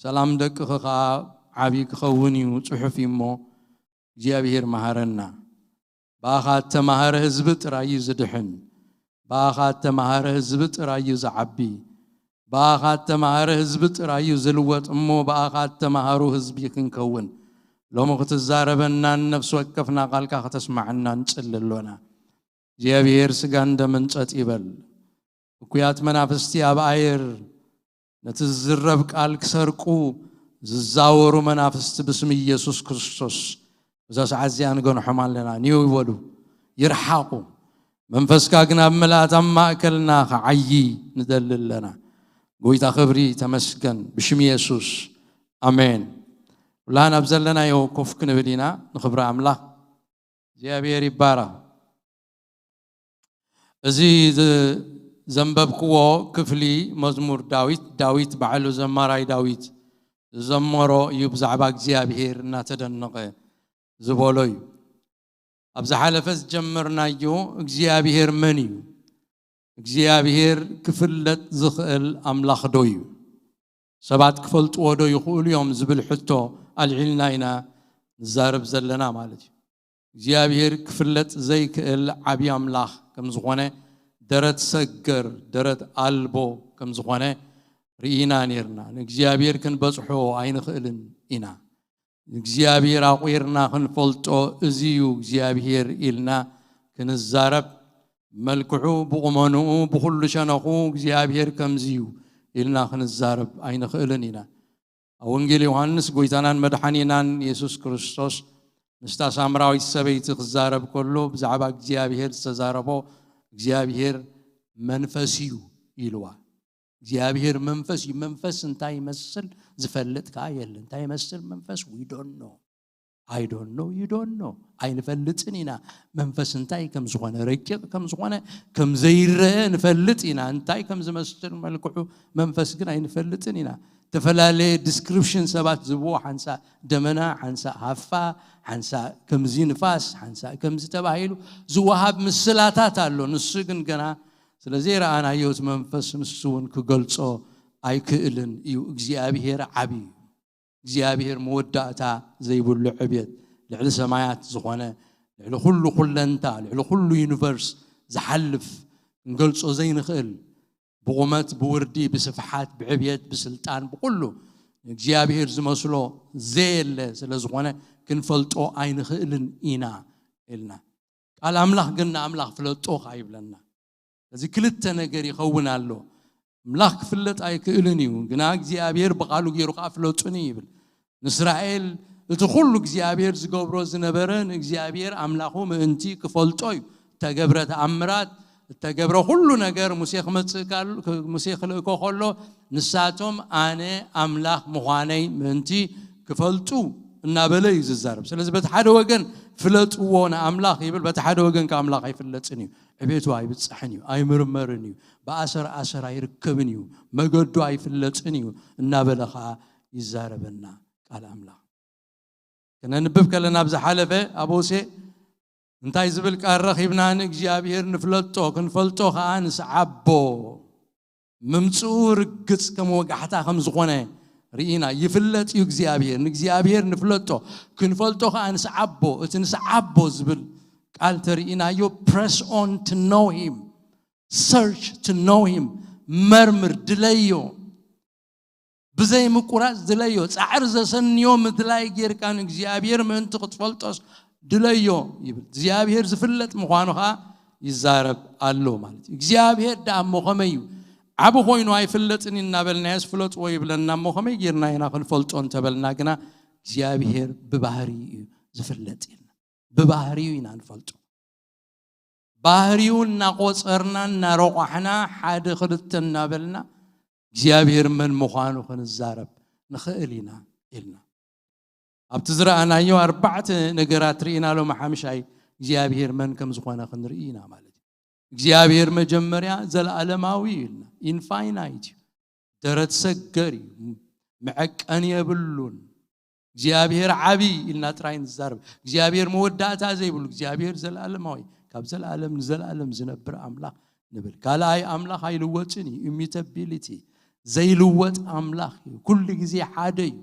ሰላም ደቅኺ ኸኣ ዓቢ ክኸውን እዩ፣ ጽሑፍ እዩ እሞ፣ እግዚኣብሔር መሃረና። ብኣኻ እተማህረ ህዝቢ ጥራይ እዩ ዝድሕን። ብኣኻ እተማህረ ህዝቢ ጥራይ እዩ ዝዓቢ። ብኣኻ እተማህረ ህዝቢ ጥራይ እዩ ዝልወጥ እሞ፣ ብኣኻ እተማህሩ ህዝቢ ክንከውን። ሎሚ ክትዛረበናን ነፍሲ ወከፍና ቃልካ ከተስማዓና ንጽሊ ኣሎና። እግዚኣብሔር ስጋን ደምን ጸጥ ይበል። እኩያት መናፍስቲ ኣብ ኣየር ነቲ ዝዝረብ ቃል ክሰርቁ ዝዛወሩ መናፍስቲ ብስም ኢየሱስ ክርስቶስ በዛ ሰዓት እዚኣ ንገንሖም ኣለና። ኒው ይበሉ፣ ይርሓቑ። መንፈስካ ግን ኣብ ምልኣት ኣብ ማእከልና ክዓዪ ንደሊ ኣለና። ጎይታ ክብሪ ተመስገን ብሽም ኢየሱስ። ኣሜን። ኩላን ኣብ ዘለናዮ ኮፍ ክንብል ኢና ንኽብሪ ኣምላኽ። እግዚኣብሔር ይባረኽ። እዚ ዝ-፣ ዘንበብክዎ ክፍሊ መዝሙር ዳዊት፣ ዳዊት ባዕሉ ዘማራይ ዳዊት ዝዘመሮ እዩ፣ ብዛዕባ እግዚኣብሔር እናተደነቐ ዝበሎ እዩ። ኣብ ዝሓለፈ ዝጀመርናዮ እግዚኣብሔር መን እዩ? እግዚኣብሔር ክፍለጥ ዝኽእል ኣምላኽ ዶ እዩ? ሰባት ክፈልጥዎ ዶ ይኽእሉ እዮም ዝብል ሕቶ ኣልዒልና ኢና ንዛረብ ዘለና ማለት እዩ። እግዚኣብሔር ክፍለጥ ዘይክእል ዓብዪ ኣምላኽ ከም ዝኾነ፣ ደረት ሰገር፣ ደረት ኣልቦ ከም ዝኾነ ርኢና ኔርና። ንእግዚኣብሔር ክንበጽሖ ኣይንኽእልን ኢና። ንእግዚኣብሔር ኣቑርና ክንፈልጦ፣ እዚ እዩ እግዚኣብሔር ኢልና ክንዛረብ፣ መልክዑ፣ ብቑመንኡ፣ ብኹሉ ሸነኹ እግዚኣብሔር ከምዚ እዩ ኢልና ክንዛረብ ኣይንኽእልን ኢና። ኣብ ወንጌል ዮሃንስ፣ ጎይታናን መድሓኒናን የሱስ ክርስቶስ ምስታ ሳምራዊት ሰበይቲ ክዛረብ ከሎ፣ ብዛዕባ እግዚኣብሔር ዝተዛረቦ፣ እግዚኣብሔር መንፈስ እዩ ኢልዋ። እግዚኣብሔር መንፈስ እዩ። መንፈስ እንታይ ይመስል ዝፈልጥ ከኣ የለን። እንታይ ይመስል መንፈስ? We don't know. I don't know, you don't know. ኣይንፈልጥን ኢና መንፈስ እንታይ ከም ዝኾነ፣ ረቂቕ ከም ዝኾነ፣ ከም ዘይረአ ንፈልጥ ኢና። እንታይ ከም ዝመስል መልክዑ መንፈስ ግን ኣይንፈልጥን ኢና። ዝተፈላለየ ዲስክሪፕሽን ሰባት ዝብዎ፣ ሓንሳእ ደመና፣ ሓንሳእ ሃፋ፣ ሓንሳእ ከምዚ ንፋስ፣ ሓንሳእ ከምዚ ተባሂሉ ዝወሃብ ምስላታት ኣሎ። ንሱ ግን ገና ስለ ዘይረኣናዮ እቲ መንፈስ ንሱ እውን ክገልጾ ኣይክእልን እዩ። እግዚኣብሔር ዓቢ እዩ። እግዚኣብሔር መወዳእታ ዘይብሉ ዕብየት፣ ልዕሊ ሰማያት ዝኾነ፣ ልዕሊ ኩሉ ኩለንታ፣ ልዕሊ ኩሉ ዩኒቨርስ ዝሓልፍ፣ ክንገልጾ ዘይንኽእል፣ ብቑመት፣ ብውርዲ፣ ብስፍሓት፣ ብዕብየት፣ ብስልጣን፣ ብኩሉ እግዚኣብሔር ዝመስሎ ዘየለ ስለ ዝኾነ ክንፈልጦ ኣይንኽእልን ኢና ኢልና። ቃል ኣምላኽ ግን ንኣምላኽ ፍለጦ ከኣ ይብለና። እዚ ክልተ ነገር ይኸውን ኣሎ። ኣምላኽ ክፍለጥ ኣይክእልን እዩ፣ ግና እግዚኣብሔር ብቓሉ ገይሩ ከኣ ፍለጡኒ ይብል። ንእስራኤል እቲ ኩሉ እግዚኣብሔር ዝገብሮ ዝነበረ ንእግዚኣብሔር ኣምላኹ ምእንቲ ክፈልጦ እዩ። እተገብረ ተኣምራት፣ እተገብረ ኩሉ ነገር ሙሴ ክመጽእ ካል-፣ ሙሴ ክልእኮ ከሎ ንሳቶም ኣነ ኣምላኽ ምዃነይ ምእንቲ ክፈልጡ እናበለ እዩ ዝዛረብ። ስለዚ በቲ ሓደ ወገን ፍለጥዎ ንኣምላኽ ይብል፣ በቲ ሓደ ወገን ከኣምላኽ ኣይፍለጥን እዩ። ዕቤቱ ኣይብጻሕን እዩ፣ ኣይምርመርን እዩ፣ ብኣሰር ኣሰር ኣይርከብን እዩ፣ መገዱ ኣይፍለጥን እዩ እናበለ ኸኣ ይዛረበና ቃል ኣምላኽ። ክነንብብ ከለና ኣብ ዝሓለፈ ኣብ ሆሴ እንታይ ዝብል ቃል ረኺብና? ንእግዚኣብሔር ንፍለጦ፣ ክንፈልጦ ኸኣ ንስዓቦ። ምምጽኡ ርግጽ ከም ወጋሕታ ከም ዝኾነ ርኢና። ይፍለጥ እዩ እግዚኣብሔር። ንእግዚኣብሔር ንፍለጦ፣ ክንፈልጦ ኸኣ ንስዓቦ። እቲ ንስዓቦ ዝብል ቃል ተርኢናዮ፣ press on to know him, search to know him፣ መርምር፣ ድለዮ፣ ብዘይ ምቁራጽ ድለዮ። ጻዕር ዘሰንዮ ምድላይ ጌርካ ንእግዚኣብሔር ምእንቲ ክትፈልጦስ ድለዮ ይብል። እግዚኣብሔር ዝፍለጥ ምዃኑ ኸኣ ይዛረብ ኣሎ ማለት እዩ። እግዚኣብሔር ደኣ እሞ ከመይ እዩ? ዓቢ ኮይኑ ኣይፍለጥን እናበልናዮስ ፍለጥዎ ይብለና እሞ ከመይ ጌርና ኢና ክንፈልጦ እንተበልና ግና እግዚኣብሔር ብባህሪ እዩ ዝፍለጥ ኢልና። ብባህሪኡ ኢና ንፈልጦ። ባህሪኡ እናቆጸርና እናረቋሕና ሓደ ክልተ እናበልና እግዚኣብሔር መን ምዃኑ ክንዛረብ ንኽእል ኢና ኢልና። ኣብቲ ዝረኣናዮ ኣርባዕተ ነገራት ርኢና ሎም ሓምሻይ እግዚኣብሔር መን ከም ዝኾነ ክንርኢ ኢና ማለት እዩ። እግዚኣብሔር መጀመርያ ዘለኣለማዊ እዩ ኢልና። ኢንፋይናይት እዩ። ደረት ሰገር እዩ። መዐቀኒ የብሉን። እግዚኣብሔር ዓቢ ኢልና ጥራይ ንዛረብ። እግዚኣብሔር መወዳእታ ዘይብሉ፣ እግዚኣብሔር ዘለኣለማዊ፣ ካብ ዘለኣለም ንዘለኣለም ዝነብር ኣምላኽ ንብል። ካልኣይ ኣምላኽ ኣይልወጥን እዩ። ኢሚተቢሊቲ፣ ዘይልወጥ ኣምላኽ እዩ። ኩሉ ግዜ ሓደ እዩ።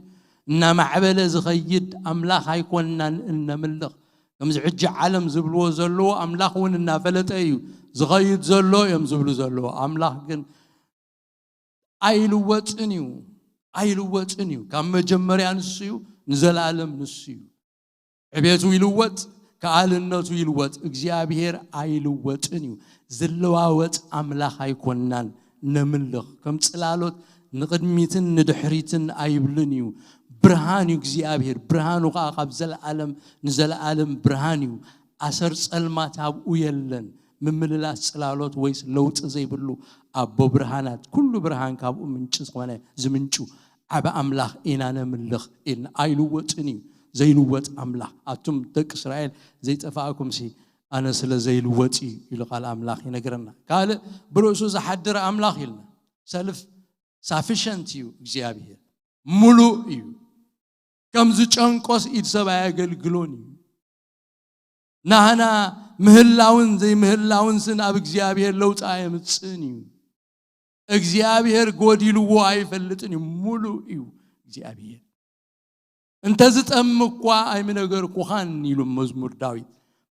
እናማዕበለ ዝኸይድ ኣምላኽ ኣይኮንናን እነምልኽ። ከምዚ ሕጂ ዓለም ዝብልዎ ዘለዎ ኣምላኽ እውን እናፈለጠ እዩ ዝኸይድ ዘሎ እዮም ዝብሉ ዘለዎ። ኣምላኽ ግን ኣይልወጥን እዩ። ኣይልወጥን እዩ። ካብ መጀመርያ ንሱ እዩ፣ ንዘለኣለም ንሱ እዩ። ዕቤቱ ይልወጥ፣ ከኣልነቱ ይልወጥ። እግዚኣብሔር ኣይልወጥን እዩ። ዝለዋወጥ ኣምላኽ ኣይኮንናን ነምልኽ። ከም ጽላሎት ንቕድሚትን ንድሕሪትን ኣይብልን እዩ። ብርሃን እዩ እግዚኣብሔር። ብርሃኑ ኸኣ ካብ ዘለኣለም ንዘለኣለም ብርሃን እዩ። ኣሰር ጸልማት ኣብኡ የለን። ምምልላስ ጽላሎት ወይስ ለውጢ ዘይብሉ ኣቦ ብርሃናት፣ ኩሉ ብርሃን ካብኡ ምንጪ ዝኾነ ዝምንጩ ዓቢ ኣምላኽ ኢና ነምልኽ ኢልና። ኣይልወጥን እዩ፣ ዘይልወጥ ኣምላኽ። ኣቱም ደቂ እስራኤል ዘይጠፋእኩምሲ ኣነ ስለ ዘይልወጥ እዩ ኢሉ ቃል ኣምላኽ ይነግረና። ካልእ ብርእሱ ዝሓድር ኣምላኽ ኢልና። ሰልፍ ሳፊሸንት እዩ እግዚኣብሔር፣ ምሉእ እዩ። ከም ዝጨንቆስ ኢድ ሰብ ኣየገልግሎን እዩ። ናህና ምህላውን ዘይምህላውንስ ናብ እግዚኣብሔር ለውጢ ኣየምጽእን እዩ። እግዚኣብሔር ጎዲልዎ ኣይፈልጥን እዩ፣ ምሉእ እዩ እግዚኣብሔር። እንተ ዝጠም እኳ ኣይምነገርኩኻን ኢሉ መዝሙር ዳዊት።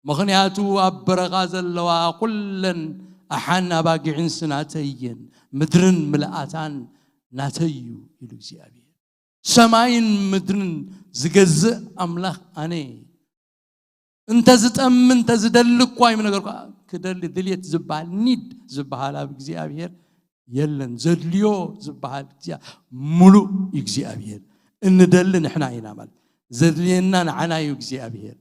ምኽንያቱ ኣብ በረኻ ዘለዋ ኩለን ኣሓን ኣባጊዕንስ ናተይ እየን፣ ምድርን ምልኣታን ናተይ እዩ ኢሉ እግዚኣብሔር። ሰማይን ምድርን ዝገዝእ ኣምላኽ ኣነ እየ። እንተ ዝጠም እንተ ዝደሊ እኳ እዩ ነገር ክደሊ ድልየት ዝበሃል ኒድ ዝበሃል ኣብ እግዚኣብሔር የለን። ዘድልዮ ዝበሃል እግዚኣብ-፣ ምሉእ እዩ እግዚኣብሔር። እንደሊ ንሕና ኢና ማለት ዘድልየና ንዓና እዩ እግዚኣብሔር።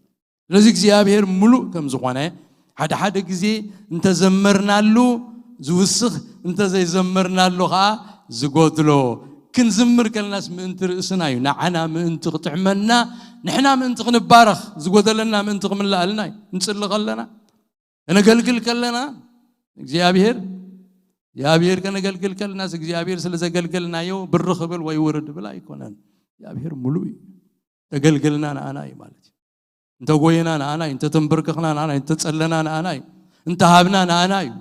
ስለዚ እግዚኣብሔር ምሉእ ከም ዝኾነ ሓደ ሓደ ግዜ እንተዘመርናሉ ዝውስኽ፣ እንተዘይዘመርናሉ ኸዓ ዝጎድሎ። ክንዝምር ከለናስ ምእንቲ ርእስና እዩ፣ ንዓና ምእንቲ ክጥዕመና፣ ንሕና ምእንቲ ክንባረኽ፣ ዝጎደለና ምእንቲ ክምልኣልና እዩ። ንጽሊ ከለና፣ ከነገልግል ከለና እግዚኣብሔር እግዚኣብሔር ከነገልግል ከለናስ እግዚኣብሔር ስለ ዘገልገልናዮ ብር ክብል ወይ ውርድ ብል ኣይኮነን። እግዚኣብሔር ምሉእ እዩ። ተገልግልና ንኣና እዩ ማለት እዩ። እንተጎየና ንኣና እዩ፣ እንተተንበርክኽና ንኣና እዩ፣ እንተጸለና ንኣና እዩ፣ እንተሃብና ንኣና እዩ።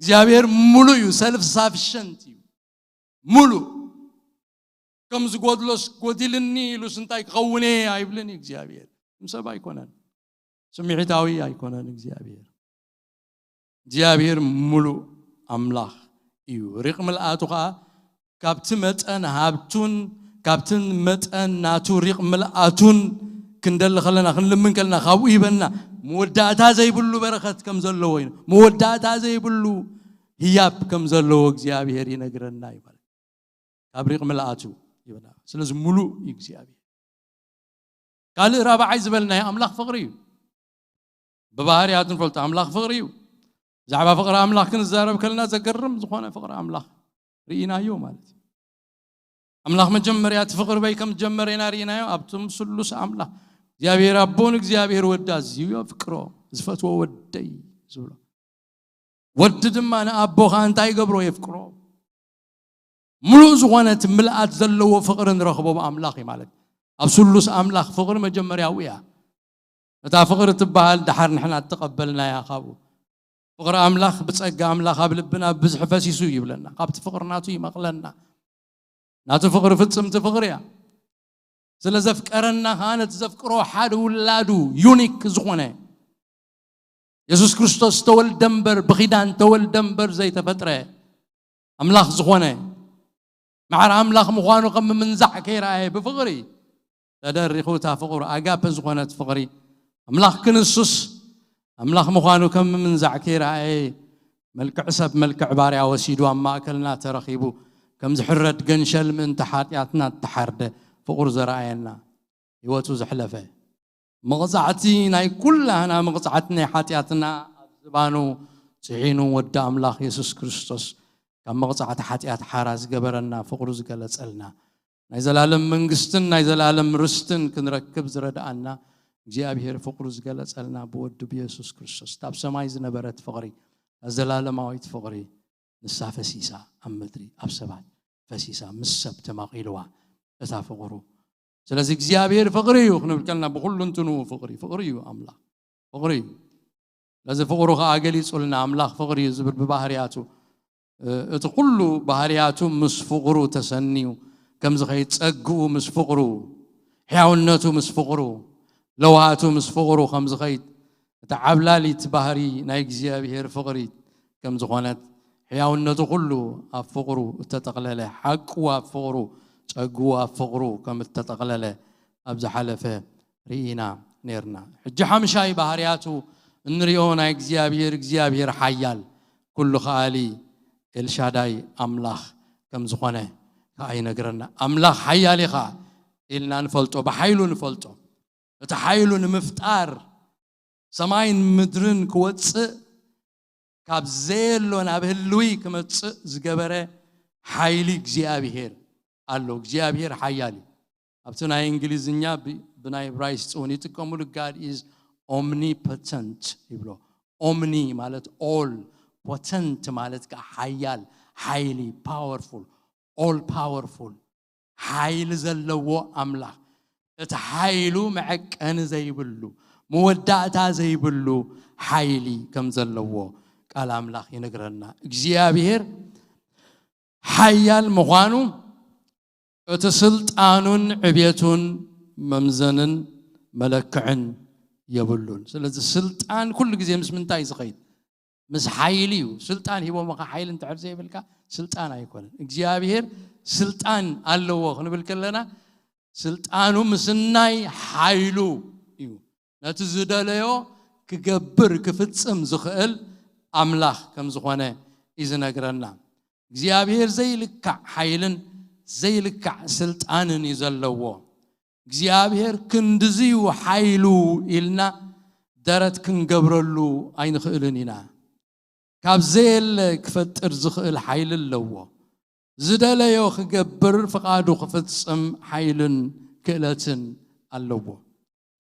እግዚኣብሔር ምሉእ እዩ፣ ሰልፍ ሳፊሸንት እዩ። ምሉእ። ከም ዝጎድሎስ ጎዲልኒ ኢሉስ እንታይ ክኸውን እየ ኣይብልን እዩ እግዚኣብሔር። ከም ሰብ ኣይኮነን፣ ስምዒታዊ ኣይኮነን እግዚኣብሔር። እግዚኣብሔር ምሉእ ኣምላኽ እዩ። ሪቕ ምልኣቱ ኸዓ ካብቲ መጠን ሃብቱን ካብቲ መጠን ናቱ ሪቕ ምልኣቱን ክንደሊ ከለና፣ ክንልምን ከለና፣ ካብኡ ይበና። መወዳእታ ዘይብሉ በረኸት ከም ዘለዎ እዩ። መወዳእታ ዘይብሉ ህያብ ከም ዘለዎ እግዚኣብሔር ይነግረና እዩ ማለት። ካብ ሪቕ ምልኣቱ ይበና። ስለዚ ምሉእ እዩ እግዚኣብሔር። ካልእ ራብዓይ ዝበልናዮ ኣምላኽ ፍቕሪ እዩ። ብባህርያቱ ንፈልጦ ኣምላኽ ፍቕሪ እዩ። ብዛዕባ ፍቕሪ ኣምላኽ ክንዛረብ ከለና ዘገርም ዝኾነ ፍቕሪ ኣምላኽ ርኢናዮ ማለት እዩ። ኣምላኽ መጀመርያ እቲ ፍቕሪ በይ ከም ዝጀመረ ኢና ርኢናዮ። ኣብቶም ስሉስ ኣምላኽ እግዚኣብሔር ኣቦን እግዚኣብሔር ወዲ ኣዝዩ የፍቅሮ። ዝፈትዎ ወደይ ዝብሎ ወዲ ድማ ንኣቦ ኸዓ እንታይ ይገብሮ? የፍቅሮ። ምሉእ ዝኾነ እቲ ምልኣት ዘለዎ ፍቕሪ ንረኽቦ ብኣምላኽ እዩ ማለት። ኣብ ስሉስ ኣምላኽ ፍቕሪ መጀመርያኡ እያ። እታ ፍቕሪ ትበሃል ደሓር ንሕና እተቐበልናያ ካብኡ። ፍቕሪ ኣምላኽ ብጸጋ ኣምላኽ ኣብ ልብና ብብዝሒ ፈሲሱ ይብለና። ካብቲ ፍቕሪ ናቱ ይመቕለና። ናቱ ፍቕሪ ፍጽምቲ ፍቕሪ እያ። ስለ ዘፍቀረና ኸዓ ነቲ ዘፍቅሮ ሓደ ውላዱ ዩኒክ ዝኾነ የሱስ ክርስቶስ ተወልደ እምበር ብኺዳን ተወልደ እምበር ዘይተፈጥረ ኣምላኽ ዝኾነ ማዕረ ኣምላኽ ምዃኑ ከም ምምንዛዕ ከይረኣየ ብፍቕሪ ተደሪኹ እታ ፍቕሩ ኣጋፐ ዝኾነት ፍቕሪ ኣምላኽ ክንሱስ ኣምላኽ ምዃኑ ከም ምምንዛዕ ከይረኣየ መልክዕ ሰብ መልክዕ ባርያ ወሲዱ ኣብ ማእከልና ተረኺቡ ከም ዝሕረድ ገንሸል ምእንቲ ሓጢኣትና እተሓርደ ፍቕሩ ዘረኣየና ህይወቱ ዘሕለፈ መቕጻዕቲ ናይ ኩላህና መቕጻዕቲ ናይ ሓጢኣትና ኣብ ዝባኑ ጽዒኑ ወዲ ኣምላኽ የሱስ ክርስቶስ ካብ መቕጻዕቲ ሓጢኣት ሓራ ዝገበረና ፍቕሩ ዝገለጸልና ናይ ዘላለም መንግስትን ናይ ዘላለም ርስትን ክንረክብ ዝረድኣና እግዚኣብሔር ፍቕሩ ዝገለጸልና ብወዱ ብየሱስ ክርስቶስ እታ ኣብ ሰማይ ዝነበረት ፍቕሪ እታ ዘላለማዊት ፍቕሪ ንሳ ፈሲሳ ኣብ ምድሪ ኣብ ሰባት ፈሲሳ ምስ ሰብ ተማቒልዋ እታ ፍቕሩ ስለዚ እግዚኣብሔር ፍቕሪ እዩ ክንብል ከለና ብኩሉ እንትንኡ ፍቕሪ ፍቕሪ እዩ ኣምላኽ ፍቕሪ እዩ ስለዚ ፍቕሩ ከዓ ገሊጹልና ኣምላኽ ፍቕሪ እዩ ዝብል ብባህርያቱ እቲ ኩሉ ባህርያቱ ምስ ፍቕሩ ተሰንዩ ከም ዝኸይድ ጸግኡ ምስ ፍቕሩ ሕያውነቱ ምስ ፍቕሩ ለውሃቱ ምስ ፍቕሩ ከም ዝኸይድ እታ ዓብላሊት ባህሪ ናይ እግዚኣብሔር ፍቕሪ ከም ዝኾነት ሕያውነቱ ኩሉ ኣብ ፍቕሩ እተጠቕለለ ሓቁ ኣብ ፍቕሩ ጸግኡ ኣብ ፍቕሩ ከም እተጠቕለለ ኣብ ዝሓለፈ ርኢና ነርና ሕጂ ሓምሻይ ባህርያቱ እንሪኦ ናይ እግዚኣብሔር እግዚኣብሔር ሓያል ኩሉ ከኣሊ ኤልሻዳይ ኣምላኽ ከም ዝኾነ ከዓ ይነግረና ኣምላኽ ሓያል ኢኻ ኢልና ንፈልጦ ብሓይሉ ንፈልጦ እቲ ሓይሉ ንምፍጣር ሰማይን ምድርን ክወፅእ ካብ ዘየሎ ናብ ህልዊ ክመፅእ ዝገበረ ሓይሊ እግዚኣብሄር ኣሎ እግዚኣብሄር ሓያል እዩ ኣብቲ ናይ እንግሊዝኛ ብናይ ብራይስጥ እውን ይጥቀሙሉ God is omnipotent ይብሎ omni ማለት all potent ማለት ከዓ ሓያል ሓይሊ powerful all powerful ሓይሊ ዘለዎ ኣምላኽ እቲ ሓይሉ መዐቀኒ ዘይብሉ መወዳእታ ዘይብሉ ሓይሊ ከም ዘለዎ ቃል ኣምላኽ ይነግረና እግዚኣብሔር ሓያል ምዃኑ እቲ ስልጣኑን ዕቤቱን መምዘንን መለክዕን የብሉን ስለዚ ስልጣን ኩሉ ግዜ ምስ ምንታይ ዝኸይድ ምስ ሓይሊ እዩ ስልጣን ሂቦምኻ ሓይሊ እንድሕር ዘይብልካ ስልጣን ኣይኮነን እግዚኣብሄር ስልጣን ኣለዎ ክንብል ከለና ስልጣኑ ምስናይ ሓይሉ እዩ ነቲ ዝደለዮ ክገብር ክፍጽም ዝኽእል ኣምላኽ ከም ዝኾነ እዩ ዝነግረና እግዚኣብሄር ዘይልካዕ ሓይልን ዘይልካዕ ስልጣንን እዩ ዘለዎ እግዚኣብሔር ክንድዝዩ ሓይሉ ኢልና ደረት ክንገብረሉ ኣይንኽእልን ኢና ካብ ዘየለ ክፈጥር ዝኽእል ሓይሊ ኣለዎ ዝደለዮ ክገብር ፍቓዱ ክፍጽም ሓይልን ክእለትን ኣለዎ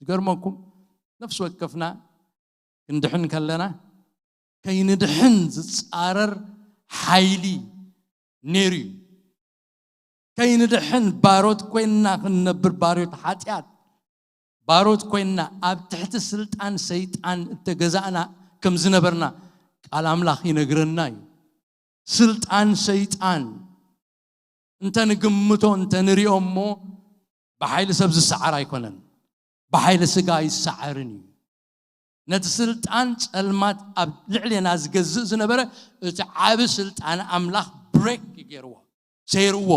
ዝገርመኩም ነፍሲ ወከፍና ክንድሕን ከለና ከይንድሕን ዝጻረር ሓይሊ ነይሩ እዩ ከይንድሕን ባሮት ኮይንና ክንነብር ባሮት ሓጢኣት ባሮት ኮይንና ኣብ ትሕቲ ስልጣን ሰይጣን እተገዛእና ከም ዝነበርና ቃል ኣምላኽ ይነግረና እዩ ስልጣን ሰይጣን እንተ ንግምቶ እንተ ንሪኦ እሞ ብሓይሊ ሰብ ዝሰዓር ኣይኮነን ብሓይሊ ስጋ ኣይሰዓርን እዩ ነቲ ስልጣን ጸልማት ኣብ ልዕሌና ዝገዝእ ዝነበረ እቲ ዓቢ ስልጣን ኣምላኽ ብሬክ ይገይርዎ፣ ሰይርዎ።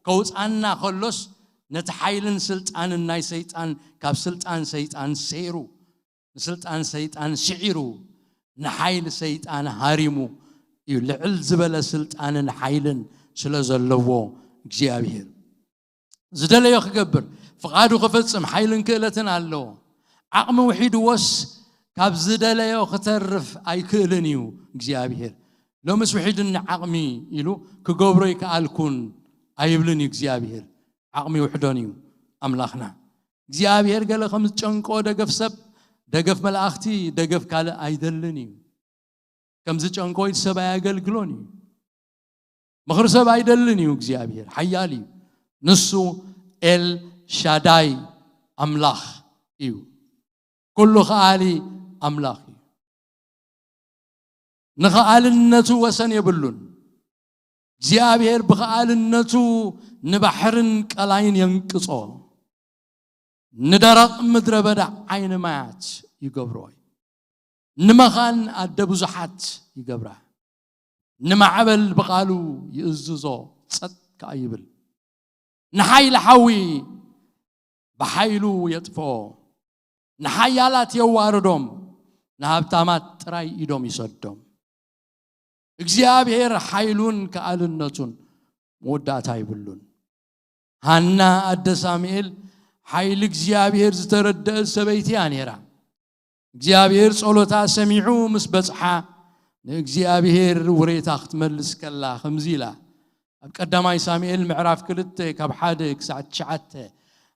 ከውጻና ከሎስ ነቲ ሓይልን ስልጣንን ናይ ሰይጣን ካብ ስልጣን ሰይጣን ሰይሩ፣ ንስልጣን ሰይጣን ስዒሩ፣ ንሓይሊ ሰይጣን ሃሪሙ እዩ። ልዕል ዝበለ ስልጣንን ሓይልን ስለ ዘለዎ እግዚኣብሔር ዝደለዮ ክገብር፣ ፍቓዱ ክፍጽም ሓይልን ክእለትን ኣለዎ። ዓቕሚ ውሒድዎስ ካብ ዝደለዮ ክተርፍ ኣይክእልን እዩ እግዚኣብሔር። ሎምስ ውሒድኒ ዓቕሚ ኢሉ ክገብሮ ይከኣልኩን ኣይብልን እዩ እግዚኣብሔር። ዓቕሚ ይውሕዶን እዩ ኣምላኽና። እግዚኣብሔር ገለ ከም ዝጨንቆ ደገፍ ሰብ፣ ደገፍ መላእኽቲ፣ ደገፍ ካልእ ኣይደልን እዩ። ከም ዝጨንቆ ኢድ ሰብ ኣየገልግሎን እዩ። ምኽሪ ሰብ ኣይደልን እዩ እግዚኣብሔር። ሓያል እዩ። ንሱ ኤል ሻዳይ ኣምላኽ እዩ። ኩሉ ከኣሊ ኣምላኽ እዩ። ንኸኣልነቱ ወሰን የብሉን። እግዚኣብሔር ብኸኣልነቱ ንባሕርን ቀላይን የንቅጾ። ንደረቕ ምድረ በዳ ዓይኒ ማያት ይገብሮ። ንመኻን ኣደ ብዙሓት ይገብራ። ንማዕበል ብቓሉ ይእዝዞ፣ ጸጥ ከኣ ይብል። ንሓይሊ ሓዊ ብሓይሉ የጥፍኦ። ንሓያላት የዋርዶም፣ ንሃብታማት ጥራይ ኢዶም ይሰዶም። እግዚኣብሔር ሓይሉን ከኣልነቱን መወዳእታ ይብሉን። ሃና ኣደ ሳሙኤል ሓይሊ እግዚኣብሔር ዝተረደአት ሰበይቲ እያ ነይራ። እግዚኣብሔር ጸሎታ ሰሚዑ ምስ በጽሓ ንእግዚኣብሔር ውሬታ ክትመልስ ከላ ከምዚ ኢላ ኣብ ቀዳማይ ሳሙኤል ምዕራፍ ክልተ ካብ ሓደ ክሳዕ ትሽዓተ።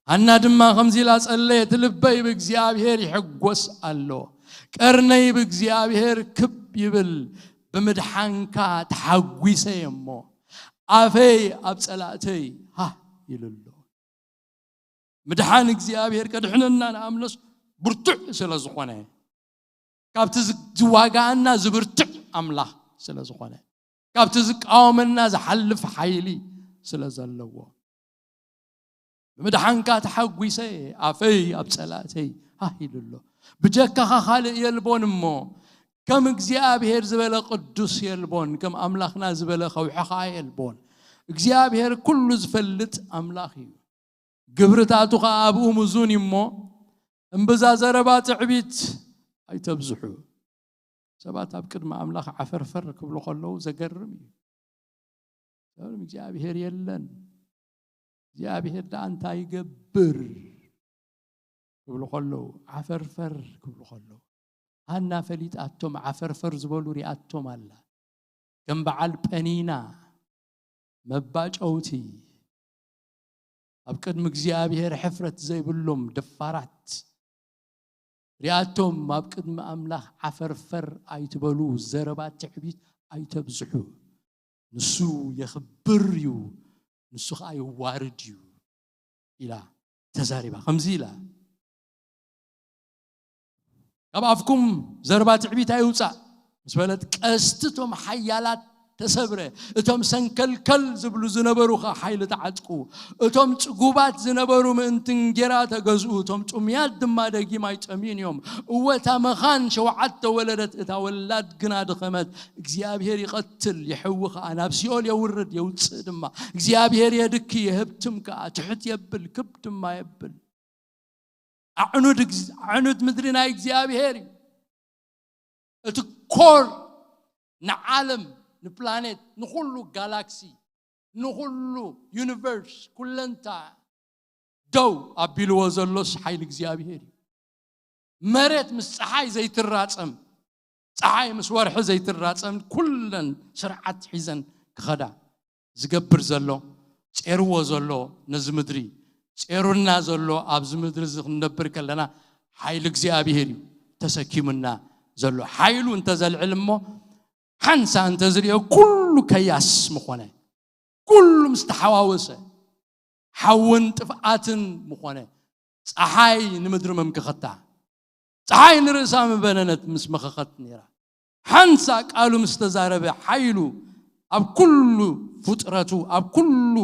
ሃና ድማ ከምዚ ኢላ ጸለየት፣ ልበይ ብእግዚኣብሔር ይሕጎስ ኣሎ፣ ቀርነይ ብእግዚኣብሔር ክብ ይብል፣ ብምድሓንካ ተሓጒሰ እየ እሞ ኣፈይ ኣብ ጸላእተይ ሃህ ኢሉ ኣሎ። ምድሓን እግዚኣብሔር ከድሕነና ንኣምኖስ ብርቱዕ ስለ ዝኾነ፣ ካብቲ ዝ- ዝዋጋኣና ዝብርትዕ ኣምላኽ ስለ ዝኾነ፣ ካብቲ ዝቃወመና ዝሓልፍ ሓይሊ ስለ ዘለዎ፣ ብምድሓንካ ተሓጒሰ ኣፈይ ኣብ ጸላእተይ ሃህ ኢሉ ኣሎ። ብጀካኻ ካልእ የልቦን እሞ፣ ከም እግዚኣብሔር ዝበለ ቅዱስ የልቦን፣ ከም ኣምላኽና ዝበለ ከውሒ ኸኣ የልቦን። እግዚኣብሔር ኩሉ ዝፈልጥ ኣምላኽ እዩ። ግብርታቱ ኸኣ ኣብኡ ምዙን እዩ እሞ፣ እምብዛ ዘረባ ትዕቢት ኣይተብዝሑ። ሰባት ኣብ ቅድሚ ኣምላኽ ዓፈርፈር ክብሉ ከለዉ ዘገርም እዩ። ዘገርም፣ እግዚኣብሔር የለን፣ እግዚኣብሔር ደኣ እንታይ ይገብር ክብሉ ከለዉ፣ ዓፈርፈር ክብሉ ከለዉ፣ ሃና ፈሊጣቶም ዓፈርፈር ዝበሉ ሪኣቶም ኣላ። ከም በዓል ጴኒና መባጨውቲ፣ ኣብ ቅድሚ እግዚኣብሔር ሕፍረት ዘይብሎም ደፋራት ሪኣቶም፣ ኣብ ቅድሚ ኣምላኽ ዓፈርፈር ኣይትበሉ፣ ዘረባ ትዕቢት ኣይተብዝሑ። ንሱ የኽብር እዩ፣ ንሱ ኸኣ የዋርድ እዩ ኢላ ተዛሪባ። ከምዚ ኢላ፣ ካብ ኣፍኩም ዘረባ ትዕቢት ኣይውጻእ ምስ በለት፣ ቀስቲ እቶም ሓያላት ተሰብረ። እቶም ሰንከልከል ዝብሉ ዝነበሩ ኸኣ ሓይሊ ተዓጥቁ። እቶም ጽጉባት ዝነበሩ ምእንቲ እንጌራ ተገዝኡ፣ እቶም ጥሙያት ድማ ደጊም ኣይጠምዩን እዮም። እወ፣ እታ መኻን ሸውዓተ ወለደት፣ እታ ወላድ ግና ደኸመት። እግዚኣብሔር ይቐትል፣ ይሕዊ ኸኣ፣ ናብ ሲኦል የውርድ፣ የውጽእ ድማ። እግዚኣብሔር የድኪ፣ የህብትም ከኣ፣ ትሕት የብል፣ ክብ ድማ የብል። ኣዕኑድ፣ ኣዕኑድ ምድሪ ናይ እግዚኣብሔር እዩ። እቲ ኮር ንዓለም፣ ንፕላኔት፣ ንኹሉ ጋላክሲ፣ ንኹሉ ዩኒቨርስ፣ ኩለንታ ደው ኣቢልዎ ዘሎስ ሓይሊ እግዚኣብሔር እዩ። መሬት ምስ ፀሓይ ዘይትራፀም፣ ፀሓይ ምስ ወርሒ ዘይትራፀም፣ ኩለን ስርዓት ሒዘን ክኸዳ ዝገብር ዘሎ፣ ጼርዎ ዘሎ ነዚ ምድሪ፣ ጼሩና ዘሎ ኣብዚ ምድሪ እዚ ክንነብር ከለና ሓይሊ እግዚኣብሔር እዩ ተሰኪሙና ዘሎ። ሓይሉ እንተዘልዕል እሞ ሓንሳ እንተዝርእዮ ኩሉ ከያስ ምኾነ፣ ኩሉ ምስ ተሓዋወሰ ሓውን ጥፍኣትን ምኾነ፣ ፀሓይ ንምድሪ መምከኸታ፣ ፀሓይ ንርእሳ ምበነነት ምስ መኸኸት ነይራ። ሓንሳ ቃሉ ምስ ተዛረበ ሓይሉ ኣብ ኩሉ ፍጥረቱ፣ ኣብ ኩሉ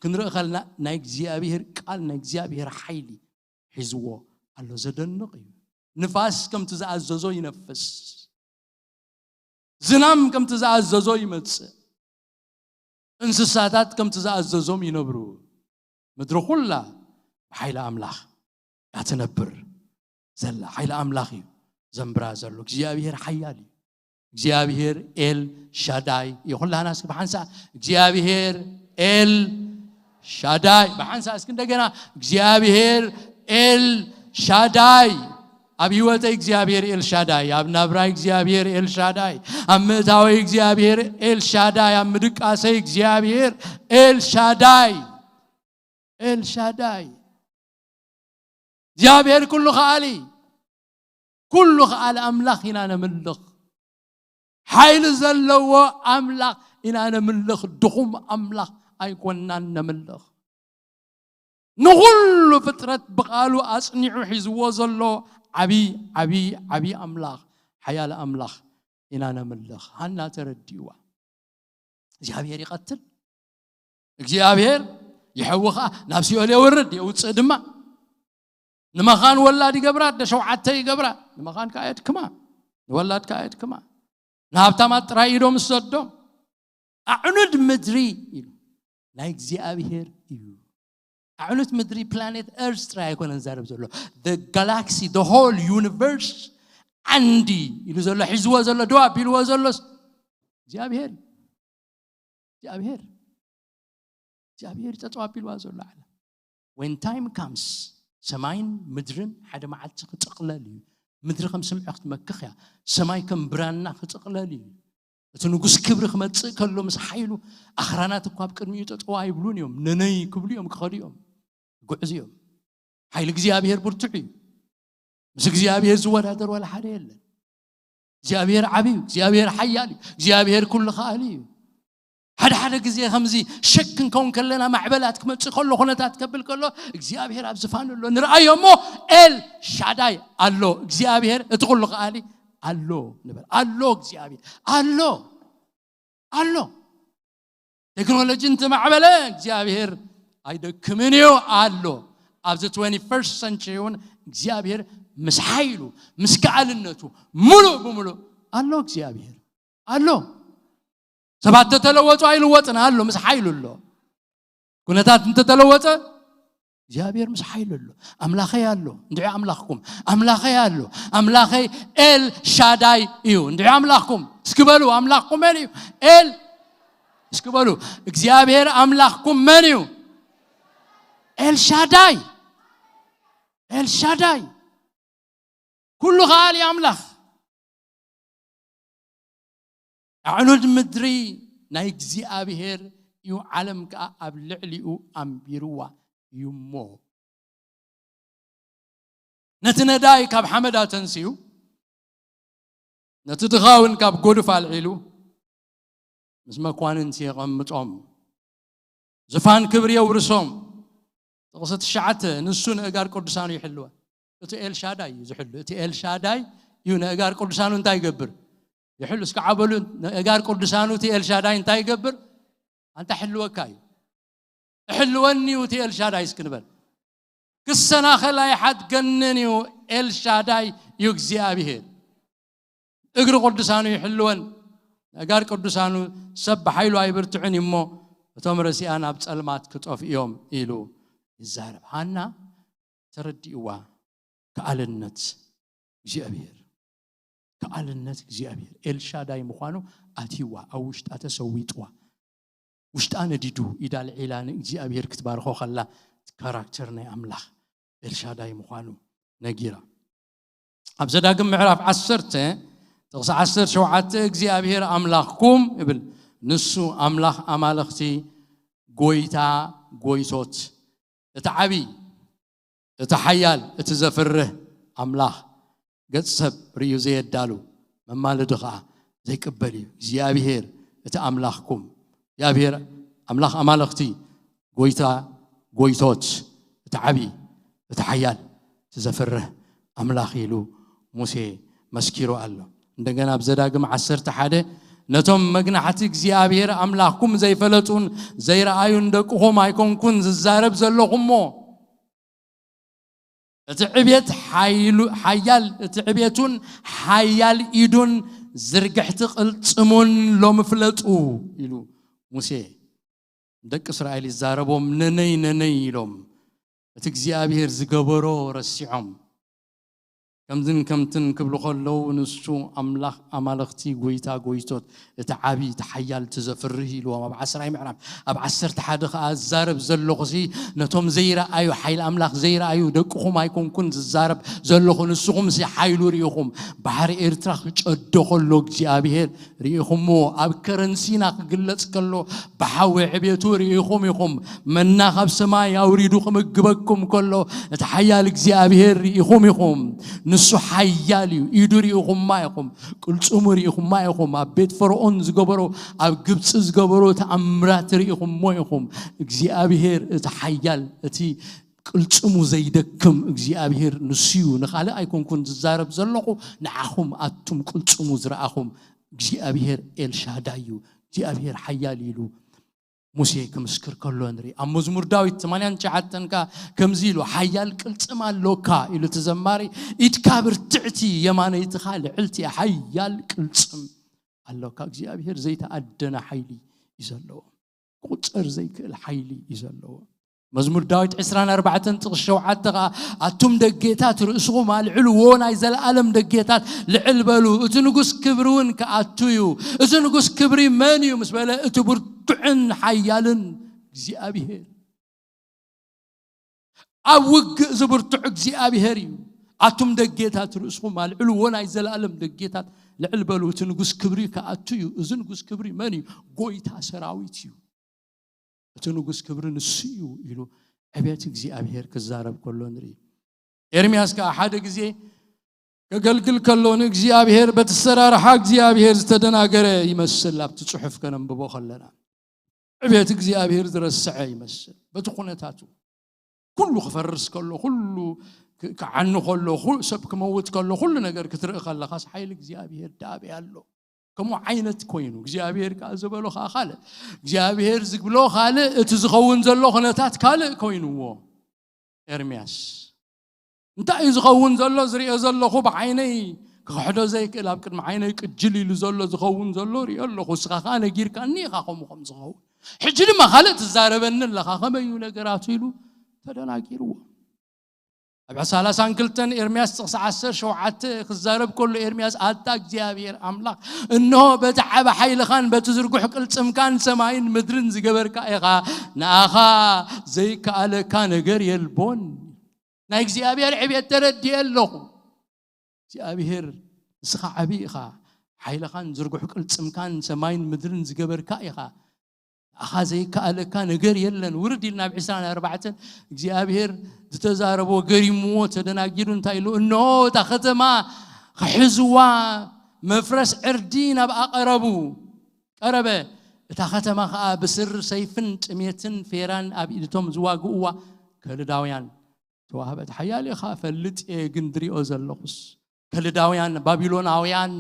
ክንርኢ ከልና ናይ እግዚኣብሔር ቃል፣ ናይ እግዚኣብሔር ሓይሊ ሒዝዎ ኣሎ። ዘደንቕ እዩ። ንፋስ ከምቲ ዝኣዘዞ ይነፍስ፣ ዝናም ከምቲ ዝኣዘዞ ይመጽእ፣ እንስሳታት ከምቲ ዝኣዘዞም ይነብሩ። ምድሪ ኩላ ብሓይሊ ኣምላኽ እያ ትነብር ዘላ። ሓይሊ ኣምላኽ እዩ ዘንብራ ዘሎ። እግዚኣብሔር ሓያል እዩ። እግዚኣብሔር ኤል ሻዳይ እዩ። ኩላና እስኪ ብሓንሳ እግዚኣብሔር ኤል ሻዳይ፣ ብሓንሳ እስኪ እንደገና እግዚኣብሔር ኤል ሻዳይ። ኣብ ህይወተይ እግዚኣብሔር ኤል ሻዳይ፣ ኣብ ናብራይ እግዚኣብሔር ኤል ሻዳይ፣ ኣብ ምእታወይ እግዚኣብሔር ኤል ሻዳይ፣ ኣብ ምድቃሰይ እግዚኣብሔር ኤል ሻዳይ። ኤል ሻዳይ እግዚኣብሔር ኩሉ ከኣሊ፣ ኩሉ ከኣሊ ኣምላኽ ኢና ነምልኽ። ሓይሊ ዘለዎ ኣምላኽ ኢና ነምልኽ። ድኹም ኣምላኽ ኣይኮናን ነምልኽ። ንኹሉ ፍጥረት ብቓሉ ኣጽኒዑ ሒዝዎ ዘሎ ዓቢ ዓቢ ዓቢ ኣምላኽ፣ ሓያል ኣምላኽ ኢና ነምልኽ። ሃና ተረዲእዋ። እግዚኣብሔር ይቐትል፣ እግዚኣብሔር ይሐዊ ኸዓ፣ ናብ ሲኦል የውርድ የውፅእ ድማ። ንመኻን ወላድ ይገብራ፣ ኣደ ሸውዓተ ይገብራ። ንመኻን ከዓ የድክማ፣ ንወላድ ከዓ የድክማ። ንሃብታማት ጥራይ ኢዶም ዝሰዶም። ኣዕኑድ ምድሪ ኢሉ ናይ እግዚኣብሔር እዩ። ኣዕኑድ ምድሪ ፕላኔት ኤርዝ ጥራይ ኣይኮነን ዛረብ ዘሎ፣ the galaxy, the whole universe ዓንዲ ኢሉ ዘሎ፣ ሒዝዎ ዘሎ፣ ደው ኣቢልዎ ዘሎስ እግዚኣብሔር እዩ። እግዚኣብሔር እግዚኣብሔር ጠጠው ኣቢልዋ ዘሎ ዓለም። When time comes ሰማይን ምድርን ሓደ መዓልቲ ክጥቕለል እዩ። ምድሪ ከም ስምዒ ክትመክኽ እያ። ሰማይ ከም ብራና ክጥቕለል እዩ። እቲ ንጉስ ክብሪ ክመጽእ ከሎ ምስ ሓይሉ ኣኽራናት እኳ ኣብ ቅድሚኡ ጠጠው ኣይብሉን እዮም። ነነይ ክብሉ እዮም፣ ክኸዱ እዮም፣ ክጉዕዙ እዮም። ሓይሊ እግዚኣብሔር ብርቱዕ እዩ። ምስ እግዚኣብሔር ዝወዳደር ዋላ ሓደ የለን። እግዚኣብሔር ዓብዩ፣ እግዚኣብሔር ሓያል እዩ፣ እግዚኣብሔር ኩሉ ከኣሊ እዩ። ሓደ ሓደ ግዜ ከምዚ ሸክ ክንከውን ከለና፣ ማዕበላት ክመጽእ ከሎ፣ ኩነታት ከብል ከሎ፣ እግዚኣብሔር ኣብ ዝፋን ኣሎ ንርኣዮ እሞ፣ ኤል ሻዳይ ኣሎ፣ እግዚኣብሔር እቲ ኩሉ ከኣሊ ኣሎ ንበል። ኣሎ እግዚኣብሔር፣ ኣሎ፣ ኣሎ። ቴክኖሎጂ እንተማዕበለ እግዚኣብሔር ኣይደክምን እዩ፣ ኣሎ። ኣብዚ twenty-first century እውን እግዚኣብሔር ምስ ሓይሉ፣ ምስ ከኣልነቱ፣ ሙሉእ ብሙሉእ ኣሎ እግዚኣብሔር፣ ኣሎ። ሰባት ተተለወጡ ኣይልወጥን፣ ኣሎ፣ ምስ ሓይሉ ኣሎ። ኩነታት እንተተለወጠ እግዚኣብሔር ምስ ሓይሉ ኣሎ። ኣምላኸይ ኣሎ፣ እንድዒ ኣምላኽኩም። ኣምላኸይ ኣሎ፣ ኣምላኸይ ኤል ሻዳይ እዩ፣ እንድዒ ኣምላኽኩም። እስኪ በሉ፣ ኣምላኽኩም መን እዩ? ኤል። እስኪ በሉ፣ እግዚኣብሔር ኣምላኽኩም መን እዩ? ኤል ሻዳይ፣ ኤል ሻዳይ፣ ኩሉ ከኣሊ ኣምላኽ። ኣዕኑድ ምድሪ ናይ እግዚኣብሔር እዩ፣ ዓለም ከኣ ኣብ ልዕሊኡ ኣንቢርዋ እዩ እሞ። ነቲ ነዳይ ካብ ሓመድ ኣተንስዩ፣ ነቲ ድኻ እውን ካብ ጎድፍ ኣልዒሉ፣ ምስ መኳንንቲ የቐምጦም፣ ዝፋን ክብሪ የውርሶም። ጥቕሲ ትሽዓተ፣ ንሱ ንእጋር ቅዱሳኑ ይሕልወን። እቲ ኤልሻዳይ እዩ ዝሕሉ። እቲ ኤልሻዳይ እዩ ንእጋር ቅዱሳኑ እንታይ ይገብር? ይሕሉ። እስኪ ዓበሉ፣ ንእጋር ቅዱሳኑ እቲ ኤልሻዳይ እንታይ ይገብር? ኣንታ ሕልወካ እዩ። እሕልወኒ እዩ እቲ ኤልሻዳይ እስኪ ንበል። ክሰናኸል ኣይሓድገንን እዩ። ኤልሻዳይ እዩ እግዚኣብሔር። እግሪ ቅዱሳኑ ይሕልወን። ነጋር ቅዱሳኑ ሰብ ብሓይሉ ኣይብርትዕን እዩ እሞ፣ እቶም ረሲኣን ኣብ ጸልማት ክጠፍኡ እዮም ኢሉ ይዛረብ። ሃና ተረዲእዋ ከኣልነት እግዚኣብሔር፣ ከኣልነት እግዚኣብሔር ኤልሻዳይ ምዃኑ ኣትይዋ፣ ኣብ ውሽጣ ተሰዊጥዋ። ውሽጣ ነዲዱ፣ ኢዳ ልዒላ ንእግዚኣብሔር ክትባርኾ ከላ፣ ካራክተር ናይ ኣምላኽ ኤልሻዳይ ምዃኑ ነጊራ። ኣብ ዘዳግም ምዕራፍ ዓሰርተ ጥቕሲ ዓሰርተ ሸውዓተ እግዚኣብሔር ኣምላኽኩም ይብል፣ ንሱ ኣምላኽ ኣማልኽቲ፣ ጎይታ ጎይቶት፣ እቲ ዓቢ፣ እቲ ሓያል፣ እቲ ዘፍርህ ኣምላኽ፣ ገጽ ሰብ ርእዩ ዘየዳሉ፣ መማልዲ ኸኣ ዘይቅበል እዩ። እግዚኣብሔር እቲ ኣምላኽኩም፣ እግዚኣብሔር ኣምላኽ ኣማልኽቲ፣ ጎይታ ጎይቶት፣ እቲ ዓቢ፣ እቲ ሓያል፣ እቲ ዘፍርህ ኣምላኽ ኢሉ ሙሴ መስኪሩ ኣሎ። እንደገና ኣብ ዘዳግም ዓሰርተ ሓደ፣ ነቶም መግናሕቲ እግዚኣብሔር ኣምላኽኩም ዘይፈለጡን ዘይረኣዩን ደቅኹም ኣይኮንኩን ዝዛረብ ዘለኹ እሞ፣ እቲ ዕቤት ሓይሉ ሓያል እቲ ዕቤቱን ሓያል ኢዱን ዝርግሕቲ ቅልጽሙን ሎሚ ፍለጡ ኢሉ ሙሴ ንደቂ እስራኤል ይዛረቦም። ነነይ ነነይ ኢሎም እቲ እግዚኣብሔር ዝገበሮ ረሲዖም ከምዝን ከምትን ክብሉ ከለዉ ንሱ ኣምላኽ ኣማልኽቲ ጎይታ ጎይቶት እቲ ዓቢ እቲ ሓያል እቲ ዘፍርህ ኢልዎም ኣብ ዓስራይ ምዕራፍ ኣብ ዓሰርተ ሓደ ከኣ እዛረብ ዘለኹሲ ነቶም ዘይረኣዩ ሓይል ኣምላኽ ዘይረኣዩ ደቅኹም ኣይኮንኩን ዝዛረብ ዘለኹ ንስኹምሲ ሓይሉ ርኢኹም ባሕሪ ኤርትራ ክጨዶ ከሎ እግዚኣብሔር ርኢኹሞ ኣብ ከረን ሲና ክግለጽ ከሎ ብሓዊ ዕቤቱ ርኢኹም ኢኹም መና ካብ ሰማይ ኣውሪዱ ክምግበኩም ከሎ እቲ ሓያል እግዚኣብሔር ርኢኹም ኢኹም ንሱ ሓያል እዩ ኢዱ ርኢኹማ ኢኹም ቅልጽሙ ርኢኹማ ኢኹም ኣብ ቤት ፈርኦን ዝገበሮ ኣብ ግብፂ ዝገበሮ ተኣምራት ርኢኹሞ ኢኹም እግዚኣብሔር እቲ ሓያል እቲ ቅልጽሙ ዘይደክም እግዚኣብሔር ንሱ እዩ ንኻልእ ኣይኮንኩን ዝዛረብ ዘለኹ ንዓኹም ኣቱም ቅልጽሙ ዝረኣኹም እግዚኣብሔር ኤልሻዳይ እዩ እግዚኣብሔር ሓያል ኢሉ ሙሴ ክምስክር ከሎ ንርኢ ኣብ መዝሙር ዳዊት 89 ካ ከምዚ ኢሉ ሓያል ቅልጽም ኣሎካ ኢሉ እቲ ዘማሪ ኢድካ ብርትዕቲ የማነይትኻ ልዕልቲ ሓያል ቅልጽም ኣሎካ እግዚኣብሔር ዘይተኣደነ ሓይሊ እዩ ዘለዎ ክቁጸር ዘይክእል ሓይሊ እዩ ዘለዎ መዝሙር ዳዊት 24 ጥቕስ ሸውዓተ ኸዓ ኣቱም ደጌታት ርእስኹም ኣልዕልዎ ናይ ዘለኣለም ደጌታት ልዕል በሉ እቲ ንጉስ ክብሪ እውን ክኣቱ እዩ እቲ ንጉስ ክብሪ መን እዩ ምስ በለ እቲ ብርቱዕን ሓያልን እግዚኣብሔር ኣብ ውግእ ዝብርቱዕ እግዚኣብሔር እዩ ኣቱም ደጌታት ርእስኹም ኣልዕልዎ ናይ ዘለኣለም ደጌታት ልዕል በሉ እቲ ንጉስ ክብሪ ክኣቱ እዩ እዚ ንጉስ ክብሪ መን እዩ ጎይታ ሰራዊት እዩ እቲ ንጉስ ክብሪ ንሱ እዩ ኢሉ ዕቤት እግዚኣብሔር ክዛረብ ከሎ ንርኢ ኤርምያስ ከዓ ሓደ ግዜ ከገልግል ከሎ ንእግዚኣብሔር በቲ ሰራርሓ እግዚኣብሔር ዝተደናገረ ይመስል ኣብቲ ጽሑፍ ከነንብቦ ከለና ዕቤት እግዚኣብሔር ዝረስዐ ይመስል በቲ ኩነታቱ ኩሉ ክፈርስ ከሎ ኩሉ ክዓኒ ከሎ ሰብ ክመውት ከሎ ኩሉ ነገር ክትርኢ ከለኻስ ሓይሊ እግዚኣብሔር ዳበይ ኣሎ ከምኡ ዓይነት ኮይኑ እግዚኣብሔር ከዓ ዝበሎ ከዓ ካልእ እግዚኣብሔር ዝብሎ ካልእ እቲ ዝኸውን ዘሎ ኩነታት ካልእ ኮይንዎ ኤርምያስ እንታይ እዩ ዝኸውን ዘሎ ዝሪኦ ዘለኹ ብዓይነይ ክኽሕዶ ዘይክእል ኣብ ቅድሚ ዓይነይ ቅጅል ኢሉ ዘሎ ዝኸውን ዘሎ ሪኦ ኣለኹ እስኻ ከዓ ነጊርካኒ ኢኻ ከምኡ ከም ዝኸውን ሕጂ ድማ ካልእ ትዛረበኒ ኣለኻ ከመይ እዩ ነገራቱ ኢሉ ተደናጊርዎ ኣብ ሰላሳን ክልተን ኤርምያስ ጥቕሲ ዓሰርተ ሸውዓተ ክዛረብ ከሎ ኤርምያስ ኣታ እግዚኣብሔር ኣምላኽ እንሆ በቲ ዓቢ ሓይልኻን በቲ ዝርጉሕ ቅልጽምካን ሰማይን ምድርን ዝገበርካ ኢኻ ንኣኻ ዘይከኣለካ ነገር የልቦን ናይ እግዚኣብሔር ዕቤት ተረድየ ኣለኹ እግዚኣብሔር ንስኻ ዓቢ ኢኻ ሓይልኻን ዝርጉሕ ቅልጽምካን ሰማይን ምድርን ዝገበርካ ኢኻ ኣኻ ዘይከኣለካ ነገር የለን ውርድ ኢልና ኣብ ዕስራን ኣርባዕተን እግዚኣብሔር ዝተዛረቦ ገሪምዎ ተደናጊሩ እንታይ ኢሉ እነሆ እታ ከተማ ክሕዝዋ መፍረስ ዕርዲ ናብ ኣቐረቡ ቀረበ እታ ከተማ ከዓ ብስር ሰይፍን ጥሜትን ፌራን ኣብ ኢድቶም ዝዋግእዋ ከልዳውያን ተዋህበት ሓያል ኢኻ ፈልጥ እየ ግን ድሪኦ ዘለኹስ ከልዳውያን ባቢሎናውያን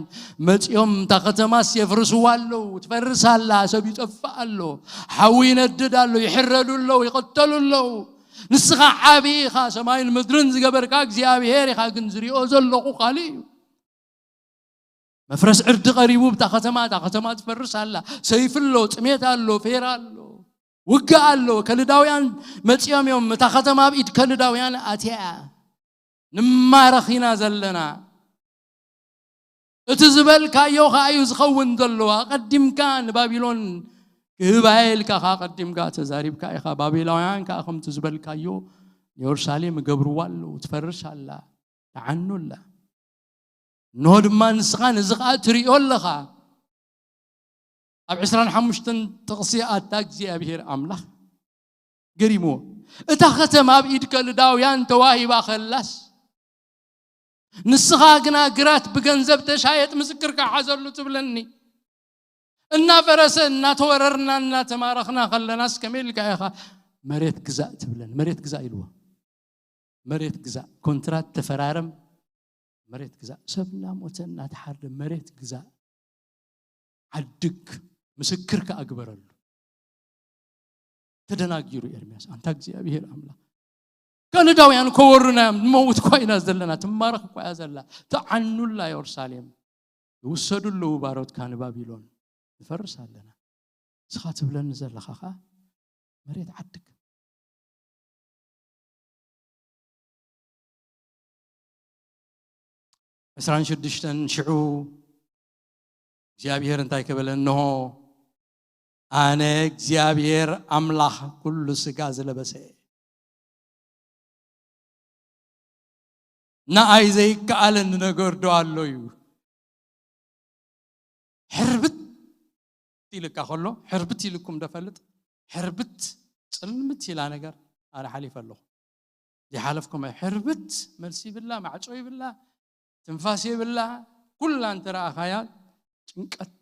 መፂኦም እታ ከተማስ የፍርስዋ ኣለዉ ትፈርስ ኣላ ሰብ ይጠፍእ ኣሎ ሓዊ ይነድድ ኣሎ ይሕረዱ ኣለዉ ይቐተሉ ኣለዉ ንስኻ ዓብዪ ኢኻ ሰማይን ምድርን ዝገበርካ እግዚኣብሔር ኢኻ ግን ዝሪኦ ዘለኹ ካልእ እዩ መፍረስ ዕርዲ ቀሪቡ ብታ ከተማ እታ ከተማ ትፈርስ ኣላ ሰይፊ ኣሎ ጥሜት ኣሎ ፌራ ኣሎ ውግእ ኣሎ ከልዳውያን መፂኦም እዮም እታ ከተማ ኣብ ኢድ ከልዳውያን ኣትያ ንማረኽ ኢና ዘለና እቲ ዝበልካዮ ከዓ እዩ ዝኸውን ዘሎ ኣቐዲምካ ንባቢሎን ክህባየ ኢልካ ከዓ ኣቐዲምካ ተዛሪብካ ኢኻ ባቢሎውያን ከዓ ከምቲ ዝበልካዮ ንየሩሳሌም እገብርዋ ኣለዉ ትፈርስ ኣላ ተዓኑ ኣላ እንሆ ድማ ንስኻ ነዚ ኸዓ ትርእዮ ኣለኻ ኣብ ዕስራን ሓሙሽተን ጥቕሲ ኣታ እግዚኣብሔር ኣምላኽ ገሪምዎ እታ ኸተማ ኣብ ኢድ ከልዳውያን ተዋሂባ ኸላስ ንስኻ ግና ግራት ብገንዘብ ተሻየጥ ምስክርካ ሓዘሉ ትብለኒ እናፈረሰ እናተወረርና እናተማረኽና ከለናስ ከመይ ኢልካ ኢኻ መሬት ግዛእ ትብለኒ መሬት ግዛእ ኢልዎ መሬት ግዛእ ኮንትራት ተፈራረም መሬት ግዛእ ሰብ እናሞተ እናተሓርደ መሬት ግዛእ ዓድግ ምስክር ከኣ ግበረሉ ተደናጊሩ ኤርምያስ ኣንታ እግዚኣብሔር ኣምላኽ ከለዳውያን ከወሩና እዮም። ንመውት እኳ ኢና ዘለና። ትማረኽ እኳ እያ ዘላ። ትዓኑላ የሩሳሌም። ይውሰዱ ኣለዉ ባሮትካ ንባቢሎን። ንፈርስ ኣለና። ንስኻ ትብለኒ ዘለኻ ኸኣ መሬት ዓድግ። ዕስራን ሽዱሽተን ሽዑ እግዚኣብሔር እንታይ ከበለ? እንሆ ኣነ እግዚኣብሔር ኣምላኽ ኩሉ ስጋ ዝለበሰ እየ። ንኣይ ዘይከኣለኒ ነገር ዶ ኣሎ እዩ? ሕርብት ኢልካ ከሎ፣ ሕርብት ኢልኩም ዶ ፈልጥ? ሕርብት ጽልምት ኢላ ነገር ኣነ ሓሊፈ ኣለኹ። ዘይሓለፍኩም ሕርብት፣ መልሲ ይብላ፣ ማዕጾ ይብላ፣ ትንፋስ ይብላ፣ ኩላ እንተ ረኣኻያ ጭንቀት፣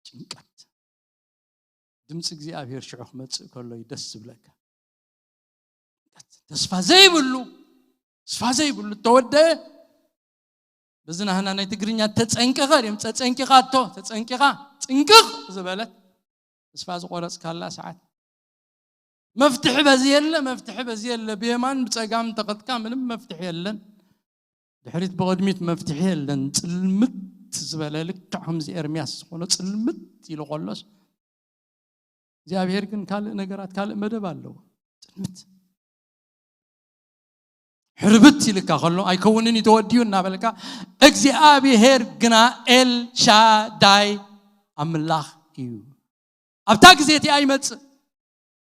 ጭንቀት። ድምፂ እግዚኣብሔር ሽዑ ክመጽእ ከሎ እዩ ደስ ዝብለካ። ተስፋ ዘይብሉ፣ ተስፋ ዘይብሉ ተወደአ። በዚ ናህና ናይ ትግርኛ ተጸንቀቐ ድም፣ ተጸንቂቓቶ፣ ተጸንቂቓ፣ ጽንቅቕ ዝበለት፣ ተስፋ ዝቆረጽካላ ሰዓት። መፍትሒ በዚ የለ፣ መፍትሒ በዚ የለ። ብየማን ብጸጋም ተኸትካ ምንም መፍትሒ የለን። ድሕሪት ብቕድሚት መፍትሒ የለን። ጽልምት ዝበለ፣ ልክዕ ከምዚ ኤርምያስ ዝኾነ ጽልምት ኢሉ ከሎስ፣ እግዚኣብሔር ግን ካልእ ነገራት፣ ካልእ መደብ ኣለዎ። ጽልምት። ሕርብት ኢልካ ከሎ፣ ኣይከውንን እዩ ተወዲኡ እናበልካ፣ እግዚኣብሔር ግና ኤልሻዳይ ኣምላኽ እዩ። ኣብታ ግዜ እቲኣ ይመጽእ።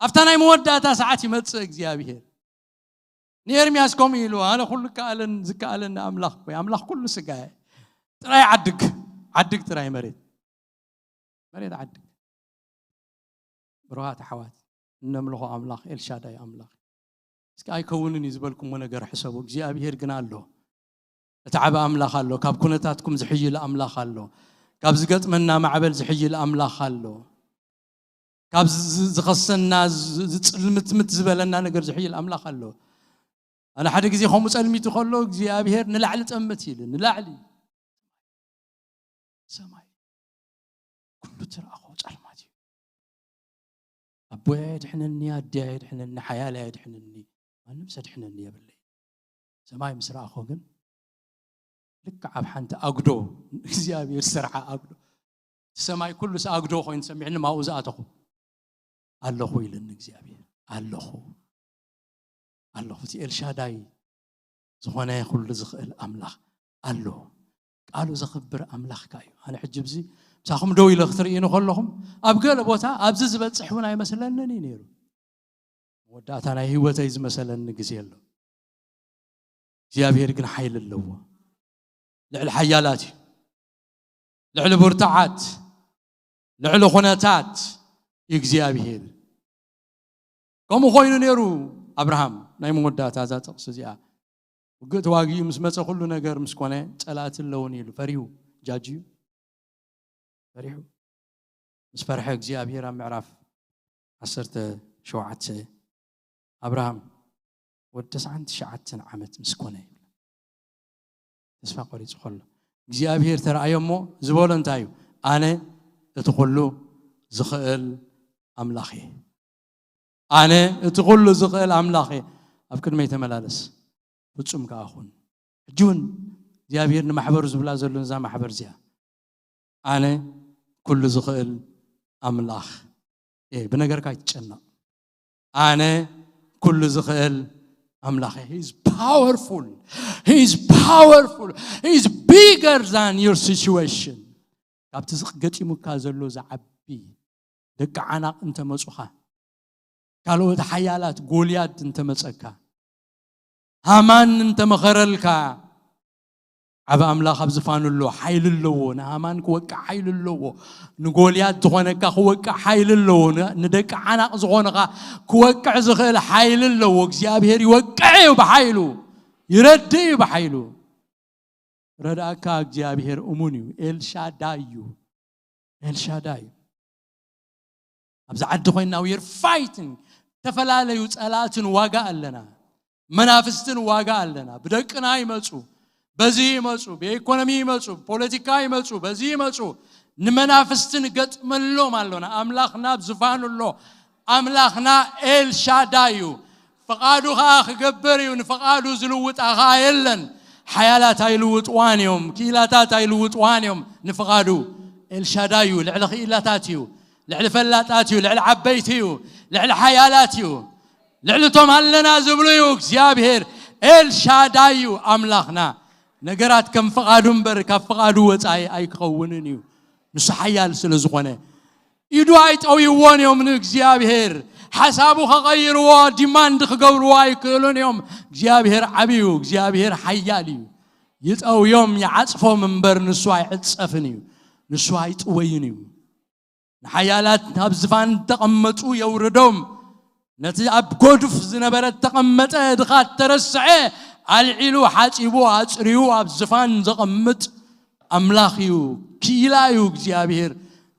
ኣብታ ናይ መወዳእታ ሰዓት ይመጽእ እግዚኣብሔር። ንኤርምያስ ከምኡ ኢሉ፣ ኣነ ኩሉ ከኣለን ዝከኣለኒ ኣምላኽ እኮ እየ፣ ኣምላኽ ኩሉ ስጋ እየ። ጥራይ ዓድግ፣ ዓድግ ጥራይ መሬት። መሬት ዓድግ። ብሩኻት ኣሕዋት፣ እነምልኾ ኣምላኽ ኤልሻዳይ ኣምላኽ። እስኪ ኣይከውንን እዩ ዝበልኩሞ ነገር ሕሰቡ። እግዚኣብሔር ግን ኣሎ። እቲ ዓቢ ኣምላኽ ኣሎ። ካብ ኩነታትኩም ዝሕይል ኣምላኽ ኣሎ። ካብ ዝገጥመና ማዕበል ዝሕይል ኣምላኽ ኣሎ። ካብ ዝ-፣ ዝ-፣ ዝኸሰና፣ ዝ-፣ ዝጽልምትምት ዝበለና ነገር ዝሕይል ኣምላኽ ኣሎ። ኣነ ሓደ ግዜ ከምኡ ጸልሚቱ ከሎ እግዚኣብሔር ንላዕሊ ጠምት ኢሉ፣ ንላዕሊ ሰማይ። ኩሉ ትረኣኾ ጸልማት እዩ። ኣቦይ ኣየድሕነኒ፣ ኣደይ ኣየድሕነኒ፣ ሓያል ኣየድሕነኒ፣ ማንም ሰድሕነኒ የብለይ። ሰማይ ምስ ረኣኾ ግን ልክዕ ኣብ ሓንቲ ኣጉዶ እግዚኣብሔር ዝሰርዓ ኣጉዶ፣ እቲ ሰማይ ኩሉስ ኣጉዶ ኮይኑ ሰሚዕኒ፣ ማኡ ዝኣተኹ ኣለኹ ኢልኒ እግዚኣብሔር። ኣለኹ፣ ኣለኹ። እቲ ኤልሻዳይ ዝኾነ ኩሉ ዝኽእል ኣምላኽ ኣሎ። ቃሉ ዘኽብር ኣምላኽካ እዩ። ኣነ ሕጂ ብዚ ምሳኹም ደው ኢለ ክትርእይኒ ከለኹም፣ ኣብ ገለ ቦታ ኣብዚ ዝበጽሕ እውን ኣይመስለንን እዩ ነይሩ። መወዳእታ ናይ ህይወተይ ዝመሰለኒ ግዜ ኣሎ። እግዚኣብሔር ግን ሓይሊ ኣለዎ። ልዕሊ ሓያላት እዩ። ልዕሊ ብርቱዓት፣ ልዕሊ ኩነታት እዩ እግዚኣብሔር። ከምኡ ኮይኑ ነይሩ ኣብርሃም። ናይ መወዳእታ እዛ ጥቕሲ እዚኣ፣ ውግእ ተዋጊኡ ምስ መጸ፣ ኩሉ ነገር ምስ ኮነ፣ ጸላእቲ ኣለውኒ ኢሉ ፈሪሁ፣ ጃጅዩ ፈሪሑ። ምስ ፈርሐ እግዚኣብሔር ኣብ ምዕራፍ ዓሰርተ ሸውዓተ ኣብርሃም ወዲ ተስዓን ትሽዓተን ዓመት ምስ ኮነ ይብል። ተስፋ ቆሪጹ ከሎ እግዚኣብሔር ተረኣዮ እሞ ዝበሎ እንታይ እዩ? ኣነ እቲ ኩሉ ዝኽእል ኣምላኽ እየ። ኣነ እቲ ኩሉ ዝኽእል ኣምላኽ እየ። ኣብ ቅድመይ ተመላለስ፣ ፍጹም ከኣ ኩን። ሕጂ እውን እግዚኣብሔር ንማሕበሩ ዝብላ ዘሎ፣ ነዛ ማሕበር እዚኣ፣ ኣነ ኩሉ ዝኽእል ኣምላኽ እየ። ብነገርካ ኣይትጨነቕ። ኣነ ኩሉ ዝኽእል ኣምላኽ እየ። He is powerful. He is powerful. He is bigger than your situation. ካብቲ ዝገጢሙካ ዘሎ ዝዓቢ፣ ደቂ ዓናቕ እንተመጹኻ፣ ካልኦት ሓያላት፣ ጎልያድ እንተመጸካ፣ ሃማን እንተመኸረልካ፣ ዓቢ ኣምላኽ ኣብ ዝፋኑ ኣሎ። ሓይሊ ኣለዎ። ንሃማን ክወቅዕ ሓይሊ ኣለዎ። ንጎልያድ ዝኾነካ ክወቅዕ ሓይሊ ኣለዎ። ን-፣ ንደቂ ዓናቕ ዝኾነኻ ክወቅዕ ዝኽእል ሓይሊ ኣለዎ። እግዚኣብሔር ይወቅዕ እዩ ብሓይሉ። ይረድእ እዩ ብሓይሉ። ረድኣካ እግዚኣብሔር እሙን እዩ። ኤልሻዳይ እዩ። ኤልሻዳይ እዩ። ኣብዚ ዓዲ ኮይንና we are fighting። ዝተፈላለዩ ጸላእትን ዋጋ ኣለና። መናፍስትን ዋጋ ኣለና። ብደቅና ይመጹ፣ በዚ ይመጹ፣ ብኢኮኖሚ ይመጹ፣ ብፖለቲካ ይመጹ፣ በዚ ይመጹ። ንመናፍስትን ገጥመሎም ኣሎና። ኣምላኽና ኣብ ዝፋኑ ኣሎ። ኣምላኽና ኤልሻዳይ እዩ። ፍቓዱ ኸዓ ክገብር እዩ። ንፍቓዱ ዝልውጣ ኸዓ የለን። ሓያላት ኣይልውጥዋን እዮም፣ ክኢላታት ኣይልውጥዋን እዮም። ንፍቓዱ ኤልሻዳይ እዩ፣ ልዕሊ ክኢላታት እዩ፣ ልዕሊ ፈላጣት እዩ፣ ልዕሊ ዓበይቲ እዩ፣ ልዕሊ ሓያላት እዩ፣ ልዕሊ እቶም ኣለና ዝብሉ እዩ። እግዚኣብሔር ኤልሻዳይ እዩ ኣምላኽና። ነገራት ከም ፍቓዱ እምበር ካብ ፍቓዱ ወጻኢ ኣይክኸውንን እዩ። ንሱ ሓያል ስለ ዝኾነ ኢዱ ኣይጠውይዎን እዮም ንእግዚኣብሔር። ሓሳቡ ከቐይርዎ፣ ዲማንድ ክገብርዎ ኣይክእሉን እዮም። እግዚኣብሔር ዓብዩ፣ እግዚኣብሔር ሓያል እዩ። ይጠውዮም፣ ይዓጽፎም እምበር ንሱ ኣይዕጸፍን እዩ። ንሱ ኣይጥወይን እዩ። ንሓያላት ኣብ ዝፋን ተቐመጡ የውርዶም። ነቲ ኣብ ጎዱፍ ዝነበረ ተቐመጠ ድኻ ተረስዐ ኣልዒሉ ሓጺቡ ኣጽርዩ ኣብ ዝፋን ዘቐምጥ ኣምላኽ እዩ። ክኢላ እዩ እግዚኣብሔር።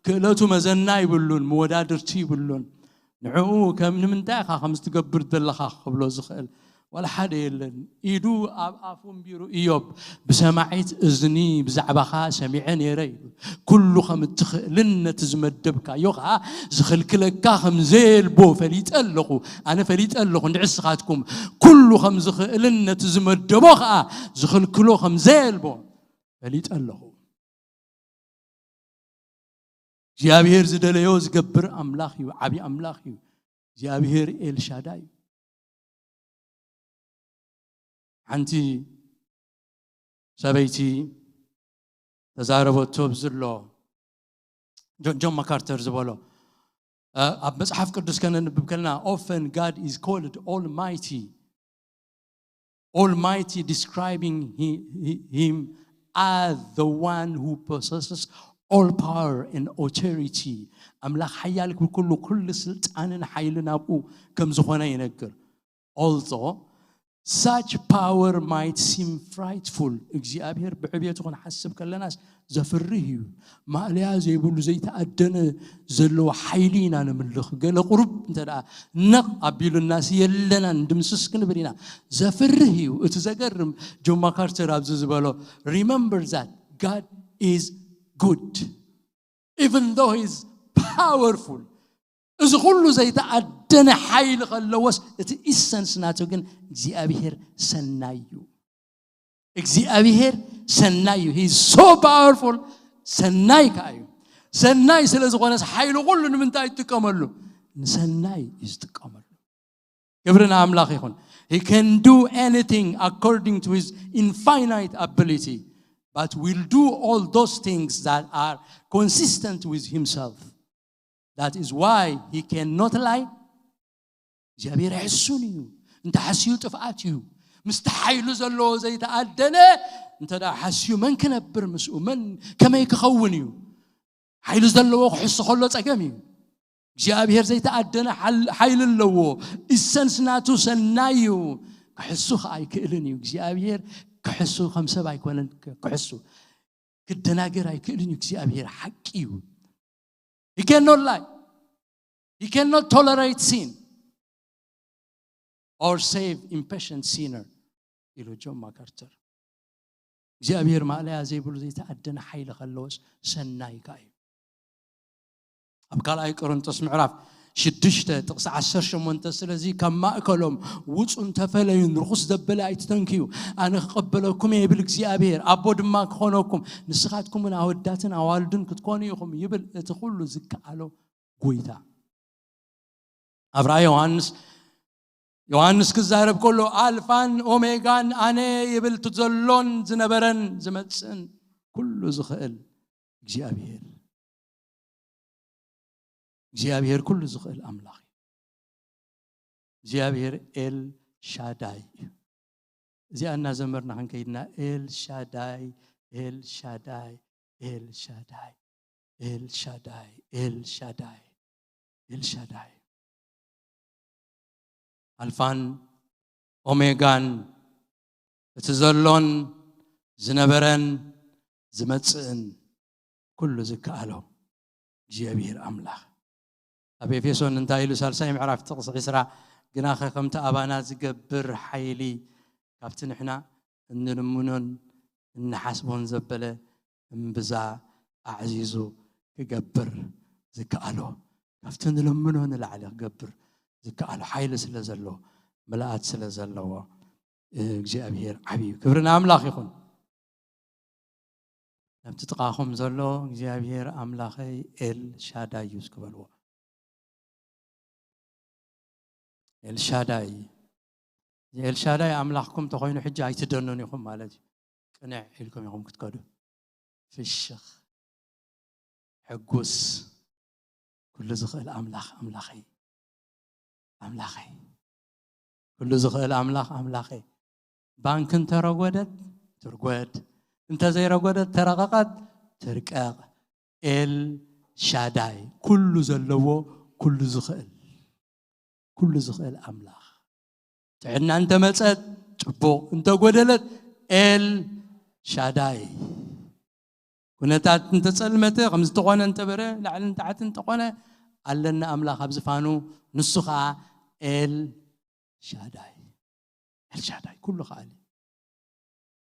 ክእለቱ መዘና ይብሉን መወዳድርቲ ይብሉን። ንዕኡ ከም ንምንታይ ኢኻ ከምዚ ትገብር ዘለኻ ክብሎ ዝኽእል ዋላ ሓደ የለን። ኢዱ ኣብ ኣፉ እምቢሩ ኢዮብ ብሰማዒት እዝኒ ብዛዕባኻ ሰሚዐ ነይረ ኢሉ። ኩሉ ከም እትኽእልን ነቲ ዝመደብካዮ ኸዓ ዝኽልክለካ ከም ዘየልቦ ፈሊጠ ኣለኹ። ኣነ ፈሊጠ ኣለኹ። እንድዒ ንስኻትኩም ኩሉ ከም ዝኽእልን ነቲ ዝመደቦ ኸዓ ዝኽልክሎ ከም ዘየልቦ ፈሊጠ ኣለኹ። እግዚኣብሔር ዝደለዮ ዝገብር ኣምላኽ እዩ። ዓብዪ ኣምላኽ እዩ። እግዚኣብሔር ኤልሻዳይ እዩ። ሓንቲ ሰበይቲ ተዛረበቶ ኣብዚ ኣሎ ጆን ማካርተር ዝበሎ ኣብ መጽሓፍ ቅዱስ ከነንብብ ከለና often God is called Almighty Almighty describing him as the one who possesses all power and authority ኣምላኽ ሓያል ኩሉ ኩሉ ስልጣንን ሓይልን ኣብኡ ከም ዝኾነ ይነግር although such power might seem frightful እግዚኣብሔር ብዕብየቱ ክንሓስብ ከለናስ ዘፍርህ እዩ። ማእለያ ዘይብሉ ዘይተኣደነ ዘለዎ ሓይሊ ኢና ንምልኽ። ገለ ቁሩብ እንተ ደኣ ነቕ ኣቢሉናስ የለናን ድምስስ ክንብል ኢና። ዘፍርህ እዩ። እቲ ዘገርም ጆን ማካርተር ኣብዚ ዝበሎ remember that God is good even though he is powerful እዚ ኩሉ ዘይተኣደነ ሓይሊ ከለዎስ እቲ ኢሰንስ ናቱ ግን እግዚኣብሔር ሰናይ እዩ እግዚኣብሔር ሰናይ እዩ he is so powerful ሰናይ ከዓ እዩ ሰናይ ስለ ዝኾነስ ሓይሊ ኩሉ ንምንታይ ይጥቀመሉ ንሰናይ እዩ ዝጥቀመሉ ክብሪ ንኣምላኽ ይኹን he can do anything according to his infinite ability but will do all those things that are consistent with himself that is why he cannot lie እግዚኣብሔር ሕሱን እዩ እንተ ሓስዩ ጥፍኣት እዩ ምስቲ ሓይሉ ዘለዎ ዘይተኣደነ እንተ ሓስዩ መን ክነብር ምስኡ መን ከመይ ክኸውን እዩ ሓይሉ ዘለዎ ክሕሱ ከሎ ጸገም እዩ እግዚኣብሔር ዘይተኣደነ ሓይሊ ኣለዎ ኢሰንስ ናቱ ሰናይ እዩ ክሕሱ ከዓ ኣይክእልን እዩ እግዚኣብሔር ክሕሱ ከም ሰብ ኣይኮነን ክሕሱ ክደናገር ኣይክእልን እዩ እግዚኣብሔር ሓቂ እዩ He cannot lie. He cannot tolerate sin or save impatient sinner. ኢሉ ጆን ማካርተር እግዚኣብሔር ማእለያ ዘይብሉ ዘይተኣደነ ሓይሊ ከለዎስ ሰናይ ከዓ እዩ ኣብ ካልኣይ ቆሮንቶስ ምዕራፍ ሽዱሽተ ጥቕሲ ዓሰርተ ሸሞንተ ስለዚ ካብ ማእከሎም ውፁን ተፈለዩን ርኹስ ዘበለ ኣይትተንክዩ ኣነ ክቐበለኩም እየ ይብል እግዚኣብሔር ኣቦ ድማ ክኾነኩም ንስኻትኩም እውን ኣወዳትን ኣዋልድን ክትኮኑ ኢኹም ይብል እቲ ኩሉ ዝከኣሎ ጎይታ ኣብ ራእይ ዮሃንስ ዮሃንስ ክዛረብ ከሎ ኣልፋን ኦሜጋን ኣነ ይብል እቲ ዘሎን ዝነበረን ዝመፅእን ኩሉ ዝኽእል እግዚኣብሔር እግዚኣብሔር ኩሉ ዝኽእል ኣምላኽ እዩ እግዚኣብሔር ኤል ሻዳይ እዩ እዚኣ እናዘመርና ክንከይድና ኤል ሻዳይ ኤል ሻዳይ ኤል ሻዳይ ኤል ሻዳይ ኤል ሻዳይ ኤል ሻዳይ ኣልፋን ኦሜጋን እቲ ዘሎን ዝነበረን ዝመጽእን ኩሉ ዝከኣሎ እግዚኣብሔር ኣምላኽ ኣብ ኤፌሶን እንታይ ኢሉ ሳልሳይ ምዕራፍ ጥቕሲ ዕስራ ግናኸ ከምቲ ኣባና ዝገብር ሓይሊ ካብቲ ንሕና እንልምኖን እንሓስቦን ዘበለ እምብዛ ኣዕዚዙ ክገብር ዝከኣሎ ካብቲ ንልምኖ ንላዕሊ ክገብር ዝከኣሎ ሓይሊ ስለ ዘሎ ምልኣት ስለ ዘለዎ እግዚኣብሔር ዓብዩ ክብሪ ንኣምላኽ ይኹን። ነብቲ ጥቓኹም ዘሎ እግዚኣብሔር ኣምላኸይ ኤል ሻዳይ እዩ እስኪ በልዎ። ኤልሻዳይ ኤልሻዳይ ኣምላኽኩም ተኾይኑ ሕጂ ኣይትደኑን ኢኹም ማለት እዩ። ቅንዕ ኢልኩም ኢኹም ክትከዱ። ፍሽኽ ሕጉስ ኩሉ ዝኽእል ኣምላኽ ኣምላኸይ ኣምላኸይ ኩሉ ዝኽእል ኣምላኽ ኣምላኸይ። ባንክ እንተረጎደት ትርጎድ፣ እንተዘይረጎደት ተረቐቐት ትርቀቕ። ኤል ሻዳይ ኩሉ ዘለዎ ኩሉ ዝኽእል ኩሉ ዝኽእል ኣምላኽ። ጥዕና እንተመጸት ጽቡቕ፣ እንተጎደለት ኤል ሻዳይ። ኩነታት እንተጸልመተ ከም ዝተኾነ እንተበረ ላዕልን ታሕትን እንተኾነ ኣለና ኣምላኽ ኣብ ዝፋኑ፣ ንሱ ኸኣ ኤል ሻዳይ። ኤልሻዳይ ኩሉ ኸኣሊ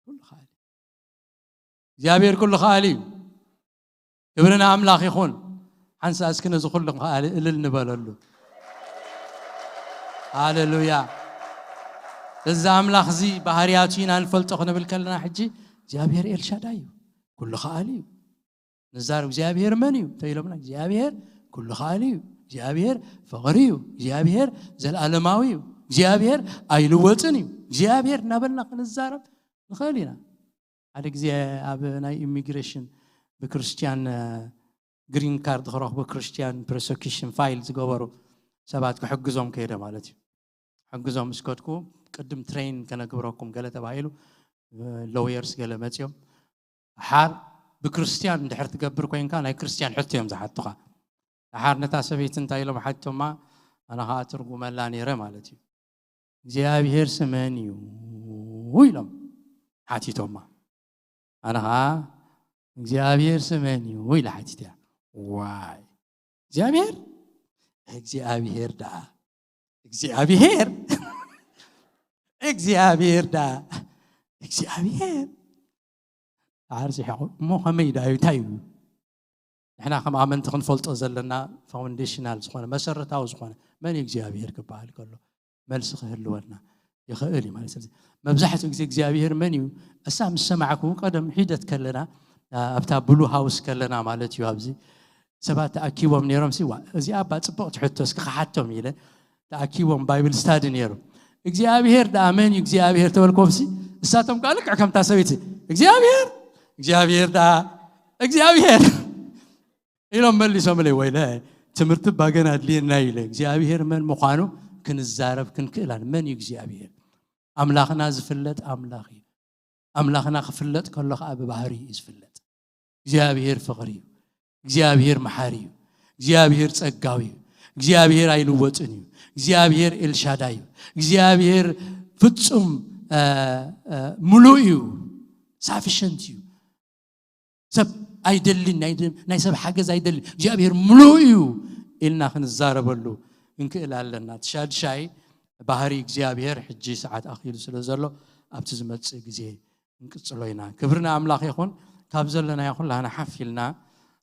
ኩሉ ኸኣሊ እግዚኣብሔር ኩሉ ኸኣሊ እዩ። ክብሪ ንኣምላኽ ይኹን። ሓንሳ እስኪ ነዚ ኩሉ ኸኣሊ እልል ንበለሉ። ሃሌሉያ። እዚ ኣምላኽ እዚ ባህርያቱ ኢና ንፈልጦ ክንብል ከለና ሕጂ እግዚኣብሔር ኤልሻዳይ እዩ። ኩሉ ኸኣሊ እዩ። ንዛረብ እግዚኣብሔር መን እዩ እንተኢሎምና እግዚኣብሔር ኩሉ ኸኣሊ እዩ። እግዚኣብሔር ፍቕሪ እዩ። እግዚኣብሔር ዘለኣለማዊ እዩ። እግዚኣብሔር ኣይልወጥን እዩ። እግዚኣብሔር እናበልና ክንዛረብ ንኽእል ኢና። ሓደ ግዜ ኣብ ናይ ኢሚግሬሽን ብክርስትያን ግሪን ካርድ ክረኽቡ ክርስትያን ፕሮሰኪሽን ፋይል ዝገበሩ ሰባት ክሕግዞም ከይደ ማለት እዩ። ሕግዞም እስከድኩ ቅድም ትሬን ከነግብረኩም ገለ ተባሂሉ ሎየርስ ገለ መፅዮም ሓር ብክርስትያን እንድሕር ትገብር ኮይንካ ናይ ክርስትያን ሕቶ እዮም ዝሓቱኻ። ሓር ነታ ሰበይቲ እንታይ ኢሎም ሓቶማ ኣነ ከዓ ትርጉመላ ነይረ ማለት እዩ። እግዚኣብሔር ስመን እዩ ኢሎም ሓቲቶማ። ኣነ ከዓ እግዚኣብሔር ስመን እዩ ኢለ ሓቲት እያ። ዋይ እግዚኣብሔር እግዚኣብሔር ደኣ እግዚኣብሔር እግዚኣብሔር ደኣ እግዚኣብሔር ዓርሲ ሕቑ እሞ ከመይ ደኣ እዩ እንታይ እዩ? ንሕና ከም ኣመንቲ ክንፈልጦ ዘለና ፋውንዴሽናል ዝኾነ መሰረታዊ ዝኾነ መን እዩ እግዚኣብሔር ክበሃል ከሎ መልሲ ክህልወና ይኽእል እዩ ማለት እዩ። መብዛሕትኡ ግዜ እግዚኣብሔር መን እዩ እሳ ምስ ሰማዕኩ ቀደም ሒደት ከለና ኣብታ ብሉ ሃውስ ከለና ማለት እዩ ኣብዚ ሰባት ተኣኪቦም ነይሮም ሲ እዚኣ እባ ፅቡቕ ትሕቶ እስኪ ክሓቶም ኢለ ተኣኪቦም ባይብል ስታዲ ነይሩ እግዚኣብሔር ደኣ መን እዩ እግዚኣብሔር ተበልኮም ሲ እሳቶም ከዓ ልክዕ ከምታ ሰበይቲ እግዚኣብሔር እግዚኣብሔር ደኣ እግዚኣብሔር ኢሎም መሊሶምለይ ወይለ ትምህርቲ ባገን ኣድልየና ኢለ እግዚኣብሔር መን ምዃኑ ክንዛረብ ክንክእላን መን እዩ እግዚኣብሔር ኣምላኽና ዝፍለጥ ኣምላኽ እዩ ኣምላኽና ክፍለጥ ከሎ ከዓ ብባህሪ እዩ ዝፍለጥ እግዚኣብሔር ፍቕሪ እዩ እግዚኣብሔር መሓሪ እዩ እግዚኣብሔር ጸጋዊ እዩ እግዚኣብሔር ኣይልወጥን እዩ እግዚኣብሔር ኤልሻዳይ እዩ እግዚኣብሔር ፍጹም ምሉእ እዩ ሳፊሸንት እዩ ሰብ ኣይደልን ናይ ሰብ ሓገዝ ኣይደልን እግዚኣብሔር ምሉእ እዩ ኢልና ክንዛረበሉ እንክእል ኣለና ትሻድሻይ ባህሪ እግዚኣብሔር ሕጂ ሰዓት ኣኪሉ ስለ ዘሎ ኣብቲ ዝመፅእ ግዜ እንቅፅሎ ኢና ክብሪ ንኣምላኽ ይኹን ካብ ዘለናዮ ኩላና ሓፍ ኢልና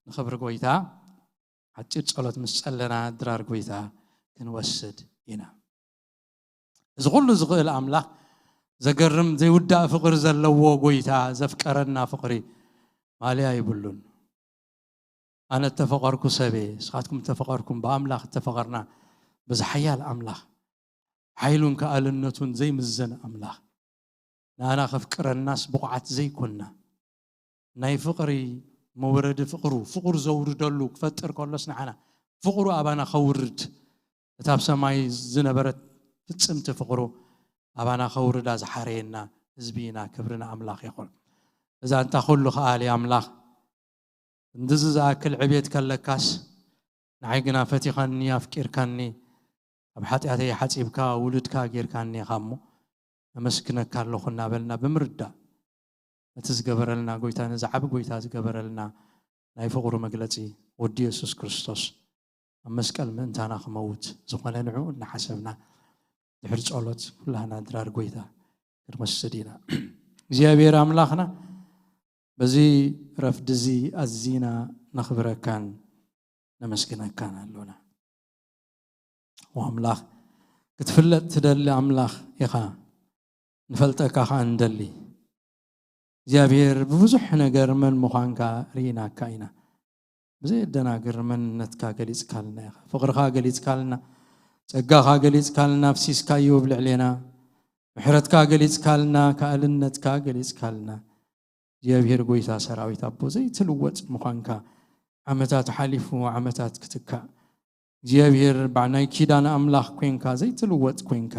ንኽብሪ ጎይታ ሓፂር ጸሎት ምስ ጸለና ድራር ጎይታ ክንወስድ ኢና እዚ ኩሉ ዝኽእል ኣምላኽ ዘገርም ዘይውዳእ ፍቕሪ ዘለዎ ጎይታ ዘፍቀረና ፍቕሪ ማልያ ይብሉን ኣነ እተፈቐርኩ ሰበ ስኻትኩም እተፈቐርኩም ብኣምላኽ እተፈቐርና ብዝሓያል ኣምላኽ ሓይሉን ከኣልነቱን ዘይምዘን ኣምላኽ ንኣና ከፍቅረናስ ብቑዓት ዘይኮንና ናይ ፍቕሪ መውረዲ ፍቕሩ ፍቕሩ ዘውርደሉ ክፈጥር ከሎስ ንዓና ፍቕሩ ኣባና ከውርድ እታ ኣብ ሰማይ ዝነበረት ፍጽምቲ ፍቕሩ ኣባና ከውርዳ ዝሓረየና ህዝቢ ኢና ክብሪ ንኣምላኽ ይኹን እዛ እንታ ኩሉ ከኣሊ ኣምላኽ እንድዚ ዝኣክል ዕቤት ከለካስ ንዓይ ግና ፈቲኻኒ ኣፍቂርካኒ ኣብ ሓጢኣተይ ሓጺብካ ውሉድካ ጌርካኒ ኢኻ እሞ ኣመስግነካ ኣለኹ እናበልና ብምርዳእ ነቲ ዝገበረልና ጎይታ ነዚ ዓቢ ጎይታ ዝገበረልና ናይ ፍቕሩ መግለጺ ወዲ የሱስ ክርስቶስ ኣብ መስቀል ምእንታና ክመውት ዝኾነ ንዕኡ እናሓሰብና ድሕሪ ጸሎት ኩላህና ድራር ጎይታ ክንወስድ ኢና እግዚኣብሔር ኣምላኽና በዚ ረፍዲ እዚ ኣዚና ነኽብረካን ነመስግነካን ኣሎና ኣምላኽ ክትፍለጥ ትደሊ ኣምላኽ ኢኻ። ንፈልጠካ ኸኣ ንደሊ። እግዚኣብሔር ብብዙሕ ነገር መን ምዃንካ ርኢናካ ኢና። ብዘየደናግር መንነትካ ገሊጽካልና ኢኻ። ፍቕርኻ ገሊጽካልና፣ ጸጋኻ ገሊጽካልና፣ ኣፍሲስካዮ ኣብ ልዕሌና። ምሕረትካ ገሊጽካልና፣ ከኣልነትካ ገሊጽካልና። እግዚኣብሔር ጐይታ ሰራዊት ኣቦ ዘይትልወጥ ምዃንካ ዓመታት ሓሊፉ ዓመታት ክትካእ እግዚኣብሔር ባዕ ናይ ኪዳን ኣምላኽ ኮይንካ ዘይትልወጥ ኮይንካ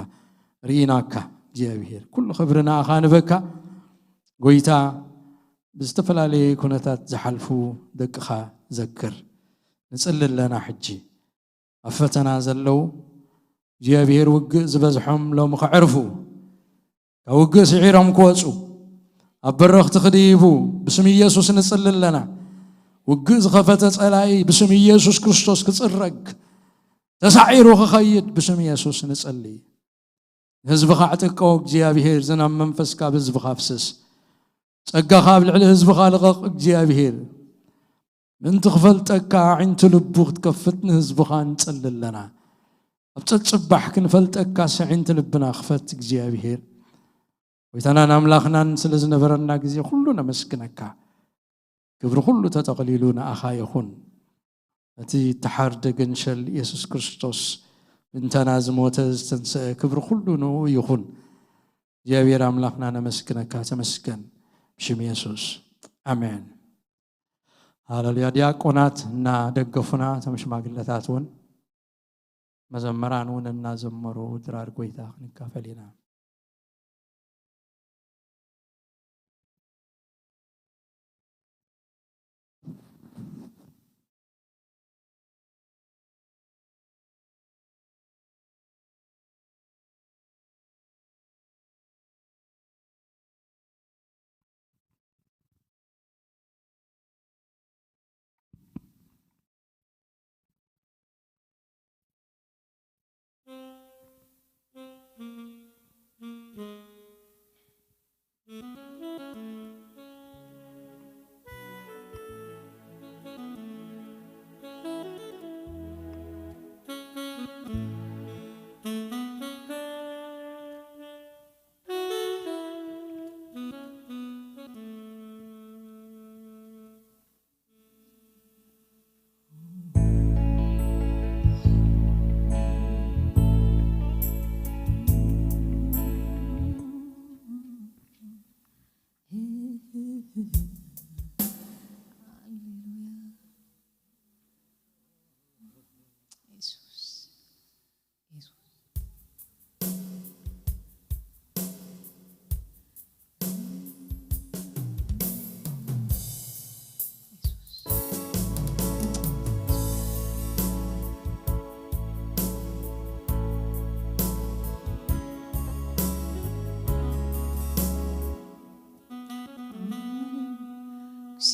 ርኢናካ እግዚኣብሔር ኩሉ ክብሪ ንኣኻ ንበካ። ጐይታ ብዝተፈላለየ ኩነታት ዝሓልፉ ደቅኻ ዘክር። ንጽሊ ኣለና ሕጂ ኣብ ፈተና ዘለዉ እግዚኣብሔር ውግእ ዝበዝሖም ሎሚ ከዕርፉ ካብ ውግእ ስዒሮም ክወጹ ኣብ በረኽቲ ክድይቡ ብስም ኢየሱስ ንጽሊ ኣለና። ውግእ ዝኸፈተ ጸላኢ ብስም ኢየሱስ ክርስቶስ ክጽረግ ተሳዒሩ ክኸይድ ብስም ኢየሱስ ንጽሊ። ንህዝብኻ ዕጥቀ እግዚኣብሔር ዝናብ መንፈስካ ኣብ ህዝብኻ ኣፍስስ። ጸጋኻ ኣብ ልዕሊ ህዝብኻ ልቐቕ እግዚኣብሔር። ምእንቲ ክፈልጠካ ኣዒንቲ ልቡ ክትከፍት ንህዝብኻ ንጸሊ ኣለና። ኣብ ጸጽባሕ ክንፈልጠካ ኣዒንቲ ልብና ክፈት እግዚኣብሔር። ጐይታናን ኣምላኽናን ስለ ዝነበረና ግዜ ኩሉ ነመስግነካ። ክብሪ ኩሉ ተጠቕሊሉ ንኣኻ ይኹን። እቲ እተሓርደ ገንሸል የሱስ ክርስቶስ ብእንታና ዝሞተ ዝተንስአ ክብሪ ኩሉ ንኡ ይኹን። እግዚኣብሔር ኣምላኽና ነመስግነካ ተመስገን ብሽም የሱስ ኣሜን። ሃለሉያ። ዲያቆናት እናደገፉና እቶም ሽማግለታት እውን መዘመራን እውን እናዘመሩ ድራር ጐይታ ክንካፈል ኢና።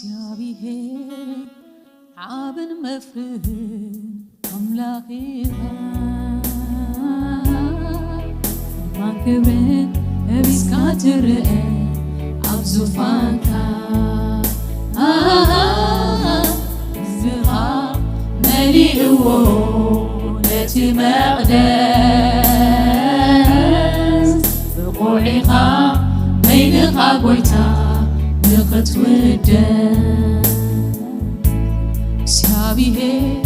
እግዚኣብሔር ዓብን መፍርህን ኣምላኽ ኢኻ። ግርማን ክብርን ለቢስካ ትርአ ኣብ ዙፋንካ። ህዝብኻ መሊእዎ ነቲ መቕደስ። ብቑዕ ኢኻ በይንኻ ጐይታ ንኽትውደስ። እግዚኣብሔር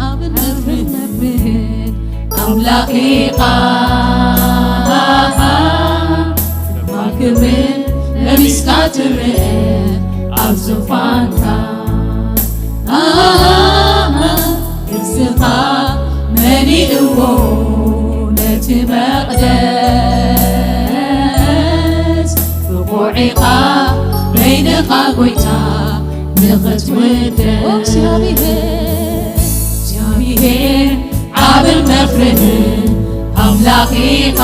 ዓብን መፍርህን ኣምላኽ ኢኻ። ግርማን ክብርን ለቢስካ ትርአ ኣብ ዙፋንካ። ንስኻ መሊእዎ ነቲ መቕደስ። ብቑዕ ኢኻ በይንኻ ጐይታ ንኽትውደስ። እግዚኣብሔር፣ እግዚኣብሔር ዓብን መፍርህን ኣምላኽ ኢኻ።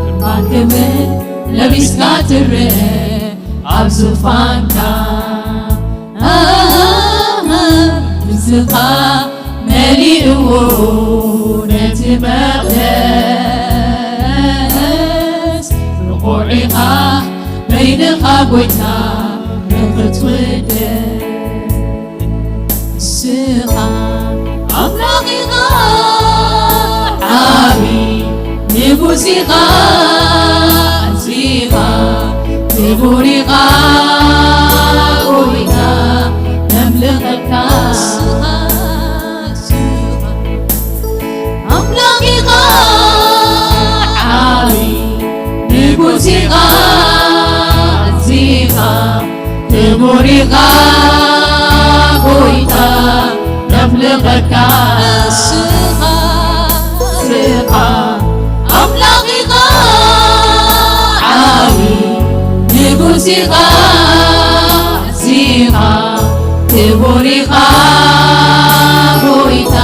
ግርማን ክብርን ለቢስካ ትርአ ኣብ ዙፋንካ። ንስኻ መሊእዎ ነቲ መቕደስ። ብቑዕ ኢኻ በይንኻ ጐይታ ንኽትውደስ። ንስኻ ኣምላኽ ኢኻ። እዚኻ፣ እዚኻ ክቡር ኢኻ ጎይታ፣ ነምልኸካ። ኣምላኽ ኢኻ ዓቢ፣ ንጉስ ኢኻ፣ እዚኻ ክቡር ኢኻ ጎይታ፣ ነፍልቐካ። ንስኻ፣ ንስኻ ኣምላኽ ኢኻ ዓቢ፣ ንጉስ ኢኻ፣ እዚኻ ክቡር ኢኻ ጎይታ፣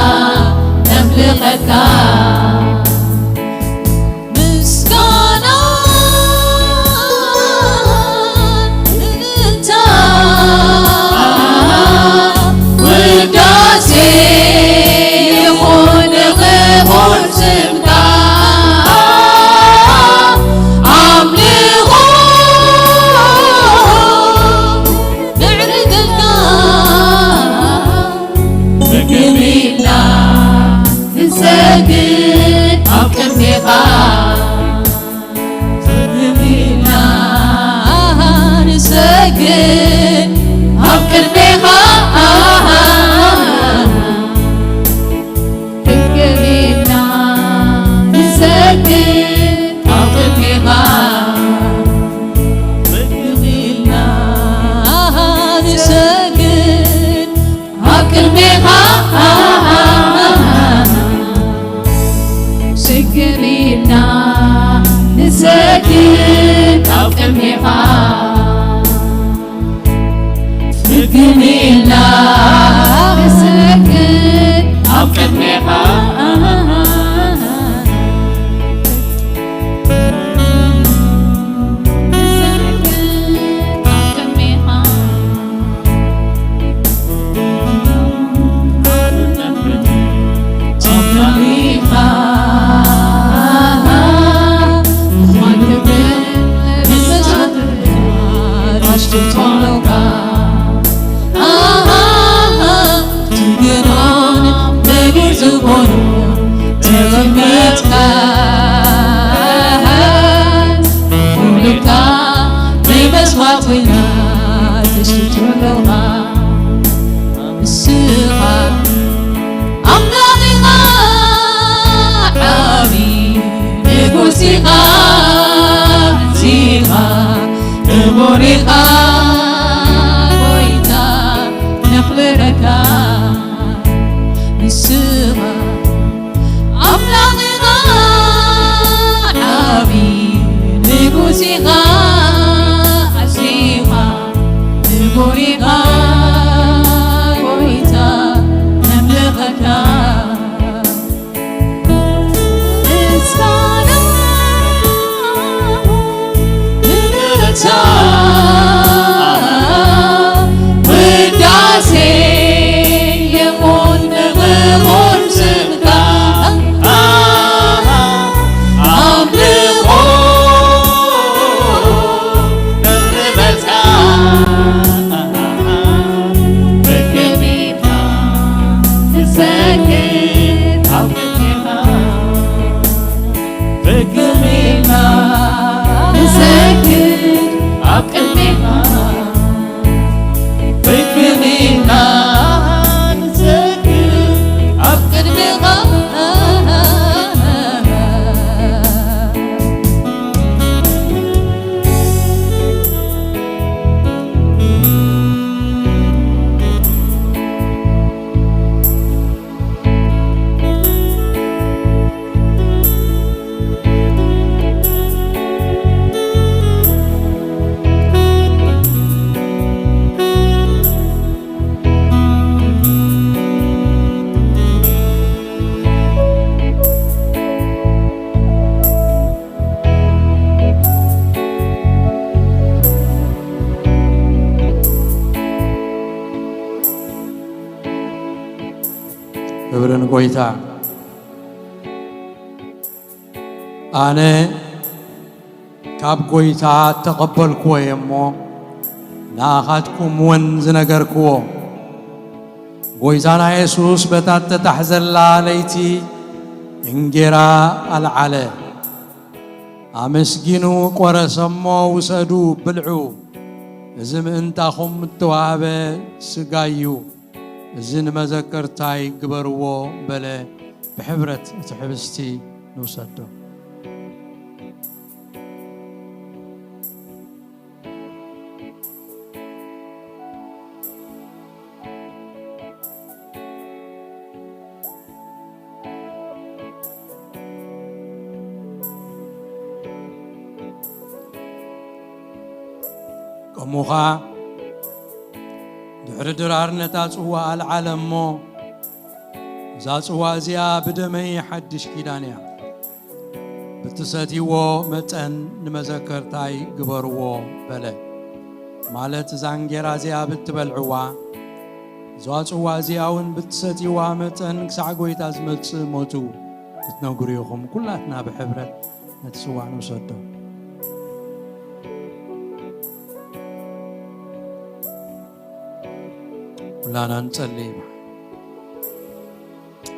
ነፍልቐካ። ምስጋና እልልታ ውዳሴ ይኹን ክቡር ስምካ። ኣምልኾ ነዕርገካ። ብግብርና ንሰግድ ኣብ ቅድሜኻ። ብግብርና ንሰግድ ኣብ ቅድሜኻ። ብግብርና ንሰግድ ኣብ ቅድሜኻ። ብግብርና ንሰግድ ኣብ ቅድሜኻ። ስግድ ኢልና ንሰግድ ኣብ ቅድሜኻ። ስግድ ኢልና ንሰግድ ኣብ ቅድሜኻ። ንሰግድ ኣብ ቅድሜኻ። ንስኻ ኣምላኽ ኢኻ ዓቢ፣ ንጉስ ኢኻ፣ እዚኻ ክቡር ኢኻ፣ ጎይታ ነኽብረካ። ንስኻ ኣምላኽ ኢኻ ዓቢ፣ ንጉስ ኢኻ፣ ኣዚኻ ክቡር ኢኻ፣ ጎይታ ነምልኸካ። ምስጋና፣ እልልታ፣ ውዳሴ ይኹን ንኽቡር ስምካ። ኣምልኾ ነቕርበልካ። ብግብርና ንሰግድ ኣብ ቅድሜኻ። ብግብርና ንሰግድ ኣብ ቅድሜኻ። ብግብርና ንሰግድ ኣብ ቅድሜኻ። ክብሪ ንጎይታ። ኣነ ካብ ጎይታ እተቐበልክዎ እየ እሞ፣ ንኣኻትኩም እውን ዝነገርክዎ። ጎይታና የሱስ በታ እተታሕዘላ ለይቲ እንጌራ ኣልዓለ። ኣመስጊኑ ቆረሰ እሞ፣ "ውሰዱ፣ ብልዑ፣ እዚ ምእንታኹም እተዋህበ ሥጋይ እዩ፣ እዚ ንመዘከርታይ ግበርዎ" በለ። ብሕብረት እቲ ኅብስቲ ንውሰዶ። ከምኡ ኸኣ ድሕሪ ድራር ነታ ጽዋ ኣልዓለ እሞ፣ "እዛ ጽዋ እዚኣ ብደመይ ሓድሽ ኪዳን እያ፣ ብትሰትይዎ መጠን ንመዘከርታይ ግበርዎ" በለ። ማለት እዛ እንጌራ እዚኣ ብትበልዕዋ፣ እዛ ጽዋ እዚኣ እውን ብትሰትይዋ መጠን ክሳዕ ጐይታ ዝመጽእ ሞቱ ክትነግሩ ኢኹም። ኩላትና ብሕብረት ነቲ ጽዋ ንውሰዶ። ኩላና ንጸሊ።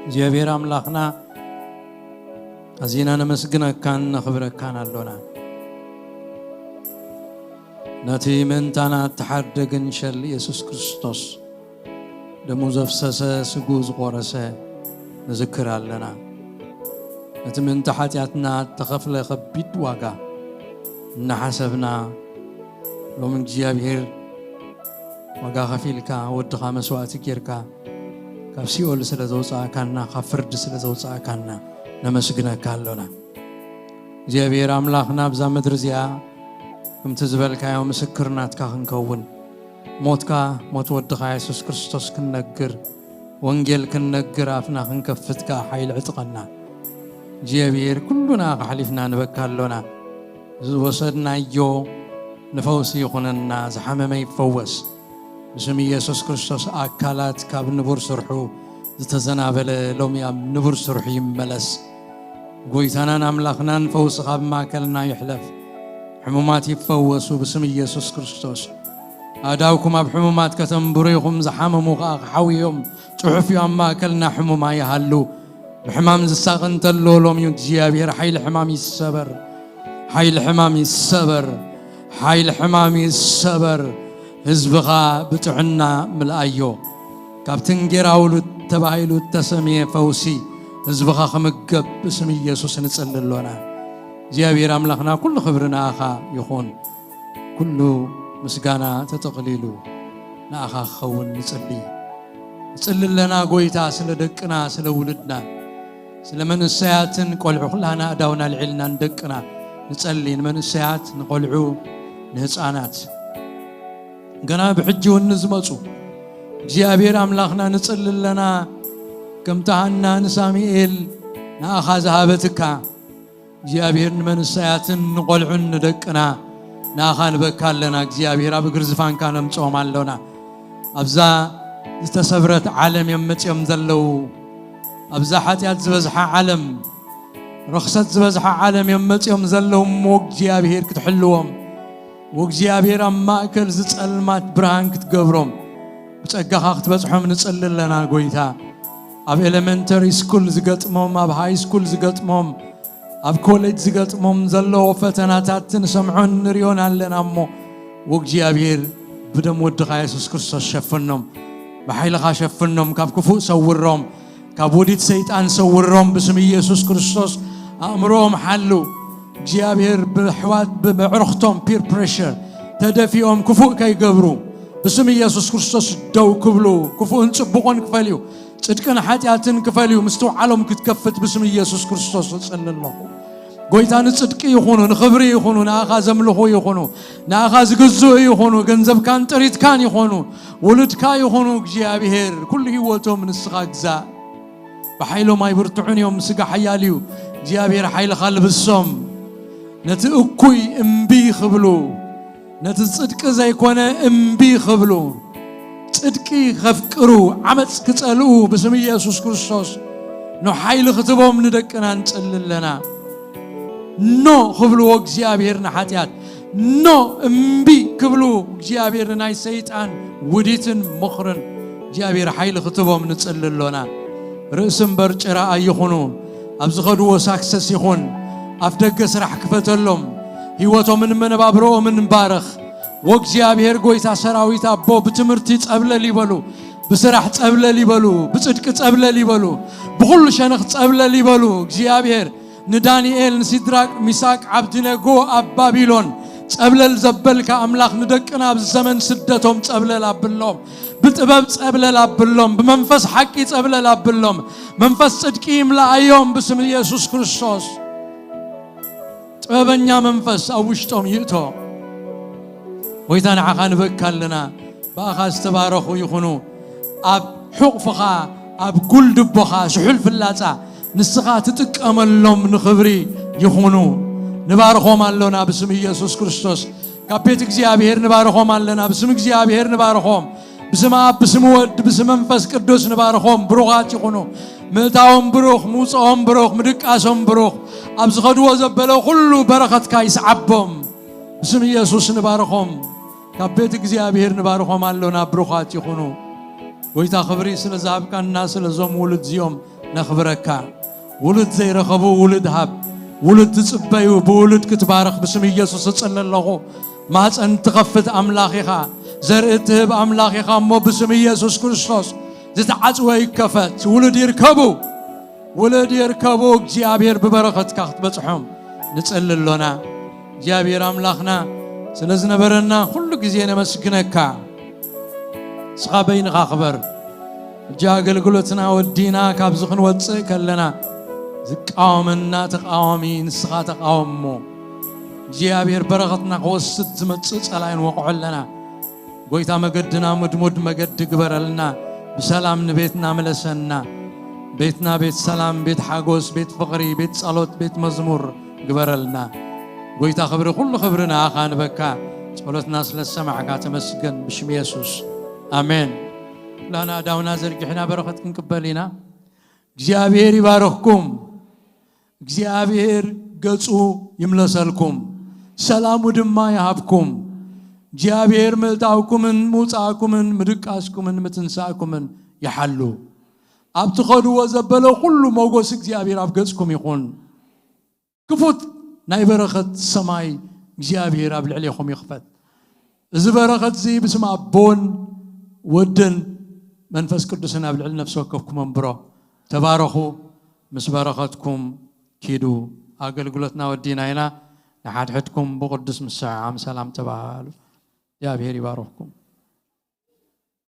እግዚኣብሔር ኣምላኽና፣ ኣዚና ነመስግነካን ነኽብረካን ኣሎና። ነቲ ምእንታና እተሓርደ ግንሸል ኢየሱስ ክርስቶስ፣ ደሙ ዘፍሰሰ፣ ስግኡ ዝቖረሰ ንዝክር ኣለና። ነቲ ምእንቲ ሓጢኣትና እተኸፍለ ኸቢድ ዋጋ እናሓሰብና፣ ሎሚ እግዚኣብሔር ዋጋ ኸፊልካ፣ ወድኻ መስዋእቲ ጌርካ፣ ካብ ሲኦል ስለ ዘውጻእካና፣ ካብ ፍርዲ ስለ ዘውጻእካና ነመስግነካ ኣሎና። እግዚኣብሔር ኣምላኽና፣ ኣብዛ ምድሪ እዚኣ ከምቲ ዝበልካዮ ምስክር ናትካ ክንከውን፣ ሞትካ፣ ሞት ወድኻ የሱስ ክርስቶስ ክንነግር፣ ወንጌል ክንነግር ኣፍና ክንከፍት ከኣ ሓይሊ ዕጥቀና። እግዚኣብሔር፣ ኩሉና ከሓሊፍና ንበካ ኣሎና። ዝወሰድናዮ ንፈውሲ ይኹነና፣ ዝሓመመ ይፈወስ። ብስም ኢየሱስ ክርስቶስ ኣካላት ካብ ንቡር ስርሑ ዝተዘናበለ ሎሚ ኣብ ንቡር ስርሑ ይመለስ። ጎይታናን ኣምላኽናን፣ ፈውሲ ካብ ማእከልና ይሕለፍ። ሕሙማት ይፈወሱ ብስም ኢየሱስ ክርስቶስ። ኣእዳውኩም ኣብ ሕሙማት ከተንብሩ ኢኹም፣ ዝሓመሙ ከኣ ክሓውዮም። ጽሑፍ እዩ፣ ኣብ ማእከልና ሕሙም ኣይሃሉ። ብሕማም ዝሳቐ እንተሎ ሎሚ እዩ እግዚኣብሔር፣ ሓይሊ ሕማም ይሰበር፣ ሓይሊ ሕማም ይሰበር፣ ሓይሊ ሕማም ይሰበር። ህዝብኻ ብጥዕና ምልኣዮ። ካብቲ እንጌራ ውሉድ ተባሂሉ እተሰምየ ፈውሲ ህዝብኻ ክምገብ ብስም ኢየሱስ ንጽሊ ኣሎና። እግዚኣብሔር ኣምላኽና፣ ኩሉ ክብሪ ንኣኻ ይኹን። ኩሉ ምስጋና ተጠቕሊሉ ንኣኻ ክኸውን ንጽሊ። ንጽሊ ኣለና ጎይታ፣ ስለ ደቅና፣ ስለ ውሉድና፣ ስለ መንእሰያትን ቆልዑ፣ ኩላና ኣእዳውና ኣልዒልና ንደቅና ንጸሊ፣ ንመንእሰያት፣ ንቆልዑ፣ ንህጻናት፣ ገና ብሕጂ እውን ንዝመጹ። እግዚኣብሔር ኣምላኽና፣ ንጽሊ ኣለና፣ ከምቲ ሃና ንሳሙኤል ንኣኻ ዝሃበትካ፣ እግዚኣብሔር፣ ንመንእሰያትን ንቆልዑን ንደቅና ንኣኻ ንበካ ኣለና። እግዚኣብሔር፣ ኣብ እግሪ ዝፋንካ ነምጽኦም ኣሎና። ኣብዛ ዝተሰብረት ዓለም እዮም መጺኦም ዘለዉ። ኣብዛ ሓጢኣት ዝበዝሓ ዓለም፣ ርኽሰት ዝበዝሓ ዓለም እዮም መጺኦም ዘለዉ እሞ፣ እግዚኣብሔር፣ ክትሕልዎም፣ ወእግዚኣብሔር፣ ኣብ ማእከል ዝጸልማት ብርሃን ክትገብሮም፣ ብጸጋኻ ክትበጽሖም ንጽሊ ኣለና ጎይታ። ኣብ ኤለመንተሪ ስኩል ዝገጥሞም፣ ኣብ ሃይ ስኩል ዝገጥሞም፣ ኣብ ኮሌጅ ዝገጥሞም ዘለዉ ፈተናታት ንሰምዖን ንሪኦን ኣለና እሞ፣ ወእግዚኣብሔር፣ ብደም ወድኻ የሱስ ክርስቶስ ሸፍኖም፣ ብሓይልኻ ሸፍኖም፣ ካብ ክፉእ ሰውሮም፣ ካብ ውዲት ሰይጣን ሰውሮም ብስም ኢየሱስ ክርስቶስ። ኣእምሮኦም ሓሉ። እግዚኣብሔር፣ ብኣሕዋት፣ ብመዕርኽቶም፣ ፒር ፕሬሸር፣ ተደፊኦም ክፉእ ከይገብሩ ብስም ኢየሱስ ክርስቶስ ደው ክብሉ፣ ክፉእን ጽቡቕን ክፈልዩ፣ ጽድቅን ሓጢኣትን ክፈልዩ ምስትውዓሎም ክትከፍት ብስም ኢየሱስ ክርስቶስ እጽሊ ኣለኹ። ጎይታ፣ ንጽድቂ ይኹኑ፣ ንኽብሪ ይኹኑ፣ ንኣኻ ዘምልኹ ይኹኑ፣ ንኣኻ ዝግዝኡ ይኹኑ፣ ገንዘብካን ጥሪትካን ይኹኑ፣ ውሉድካ ይኹኑ፣ እግዚኣብሔር፣ ኩሉ ህይወቶም ንስኻ ግዛእ። ብሓይሎም ኣይብርትዑን እዮም፣ ስጋ ሓያል እዩ። እግዚኣብሔር ሓይልኻ ልብሶም። ነቲ እኩይ እምቢ ክብሉ፣ ነቲ ጽድቂ ዘይኮነ እምቢ ክብሉ፣ ጽድቂ ከፍቅሩ፣ ዓመጽ ክጸልኡ ብስም ኢየሱስ ክርስቶስ ኖ ሓይሊ ክትቦም ንደቅና ንጽሊ ኣለና። ኖ ክብልዎ እግዚኣብሔር ንሓጢኣት፣ ኖ እምቢ ክብሉ እግዚኣብሔር ንናይ ሰይጣን ውዲትን ምኽርን እግዚኣብሔር ሓይሊ ክትቦም ንጽሊ ኣሎና። ርእሲ እምበር ጭራ ኣይኹኑ። ኣብ ዝኸድዎ ሳክሰስ ይኹን፣ ኣፍ ደገ ስራሕ ክፈተሎም፣ ህይወቶምን መነባብሮኦምን ባረኽ። ወእግዚኣብሔር ጎይታ ሰራዊት ኣቦ፣ ብትምህርቲ ጸብለል ይበሉ፣ ብስራሕ ጸብለል ይበሉ፣ ብጽድቂ ጸብለል ይበሉ፣ ብኹሉ ሸነኽ ጸብለል ይበሉ። እግዚኣብሔር ንዳንኤል፣ ንሲድራቅ፣ ሚሳቅ፣ ዓብድነጎ ኣብ ባቢሎን ጸብለል ዘበልካ ኣምላኽ፣ ንደቅና ኣብዚ ዘመን ስደቶም ጸብለል ኣብሎም፣ ብጥበብ ጸብለል ኣብሎም፣ ብመንፈስ ሓቂ ጸብለል ኣብሎም። መንፈስ ጽድቂ ይምልኣዮም ብስም ኢየሱስ ክርስቶስ። ጥበበኛ መንፈስ ኣብ ውሽጦም ይእቶ። ጎይታ ንዓኻ ንበካ ኣለና። ብኣኻ ዝተባረኹ ይኹኑ። ኣብ ሕቑፍኻ፣ ኣብ ጉልድቦኻ ስሑል ፍላጻ ንስኻ ትጥቀመሎም ንኽብሪ ይኹኑ። ንባርኾም ኣሎና ብስም ኢየሱስ ክርስቶስ። ካብ ቤት እግዚኣብሔር ንባርኾም ኣለና። ብስም እግዚኣብሔር ንባርኾም። ብስም ኣብ፣ ብስም ወድ፣ ብስም መንፈስ ቅዱስ ንባርኾም። ብሩኻት ይኹኑ። ምእታዎም ብሩኽ፣ ምውፅኦም ብሩኽ፣ ምድቃሶም ብሩኽ። ኣብ ዝኸድዎ ዘበለ ኩሉ በረኸትካ ይስዓቦም። ብስም ኢየሱስ ንባርኾም። ካብ ቤት እግዚኣብሔር ንባርኾም ኣሎና። ብሩኻት ይኹኑ። ጎይታ ክብሪ ስለ ዝሃብካና ስለ ዞም ውሉድ እዚኦም ነኽብረካ። ውሉድ ዘይረኸቡ ውሉድ ሃብ። ውሉድ ዝጽበዩ ብውሉድ ክትባረኽ ብስም ኢየሱስ እጽሊ ኣለኹ። ማፀን ትኸፍት ኣምላኽ ኢኻ። ዘርኢ ትህብ ኣምላኽ ኢኻ እሞ ብስም ኢየሱስ ክርስቶስ ዝተዓጽወ ይከፈት። ውሉድ ይርከቡ። ውሉድ ይርከቡ። እግዚኣብሔር ብበረኸትካ ክትበጽሖም ንጽሊ ኣሎና። እግዚኣብሔር ኣምላኽና ስለ ዝነበረና ኩሉ ግዜ ነመስግነካ። ንስኻ በይንኻ ክበር። ሕጂ ኣገልግሎትና ወዲና ካብዚ ክንወፅእ ከለና ዝቃወመና ተቃዋሚ ንስኻ ተቃወሞ። እግዚኣብሔር በረኸትና ክወስድ ዝመፅእ ጸላኢ ንወቕዖ ኣለና። ጎይታ መገድና ምድሙድ መገዲ ግበረልና። ብሰላም ንቤትና ምለሰና። ቤትና ቤት ሰላም፣ ቤት ሓጎስ፣ ቤት ፍቕሪ፣ ቤት ጸሎት፣ ቤት መዝሙር ግበረልና። ጎይታ ክብሪ፣ ኩሉ ክብሪ ንኣኻ ንበካ። ጸሎትና ስለ ዝሰማዕካ ተመስገን ብሽም የሱስ። ኣሜን። ኩላና ኣዳውና ዘርጊሕና በረኸት ክንቅበል ኢና። እግዚኣብሔር ይባርኽኩም። እግዚኣብሔር ገጹ ይምለሰልኩም፣ ሰላሙ ድማ ይሃብኩም። እግዚኣብሔር ምእታውኩምን ምውጻእኩምን ምድቃስኩምን ምትንሳእኩምን ይሓሉ። ኣብ ትኸድዎ ዘበለ ኩሉ ሞጎስ እግዚኣብሔር ኣብ ገጽኩም ይኹን። ክፉት ናይ በረኸት ሰማይ እግዚኣብሔር ኣብ ልዕሌኹም ይኽፈት። እዚ በረኸት እዚ ብስም ኣቦን ወድን መንፈስ ቅዱስን ኣብ ልዕሊ ነፍሲ ወከፍኩም ኣንብሮ። ተባረኹ። ምስ በረኸትኩም ኪዱ። ኣገልግሎትና ወዲና ኢና። ንሓድሕድኩም ብቕዱስ ምስዕዓም ሰላም ተባሃሉ። እግዚኣብሔር ይባርኽኩም።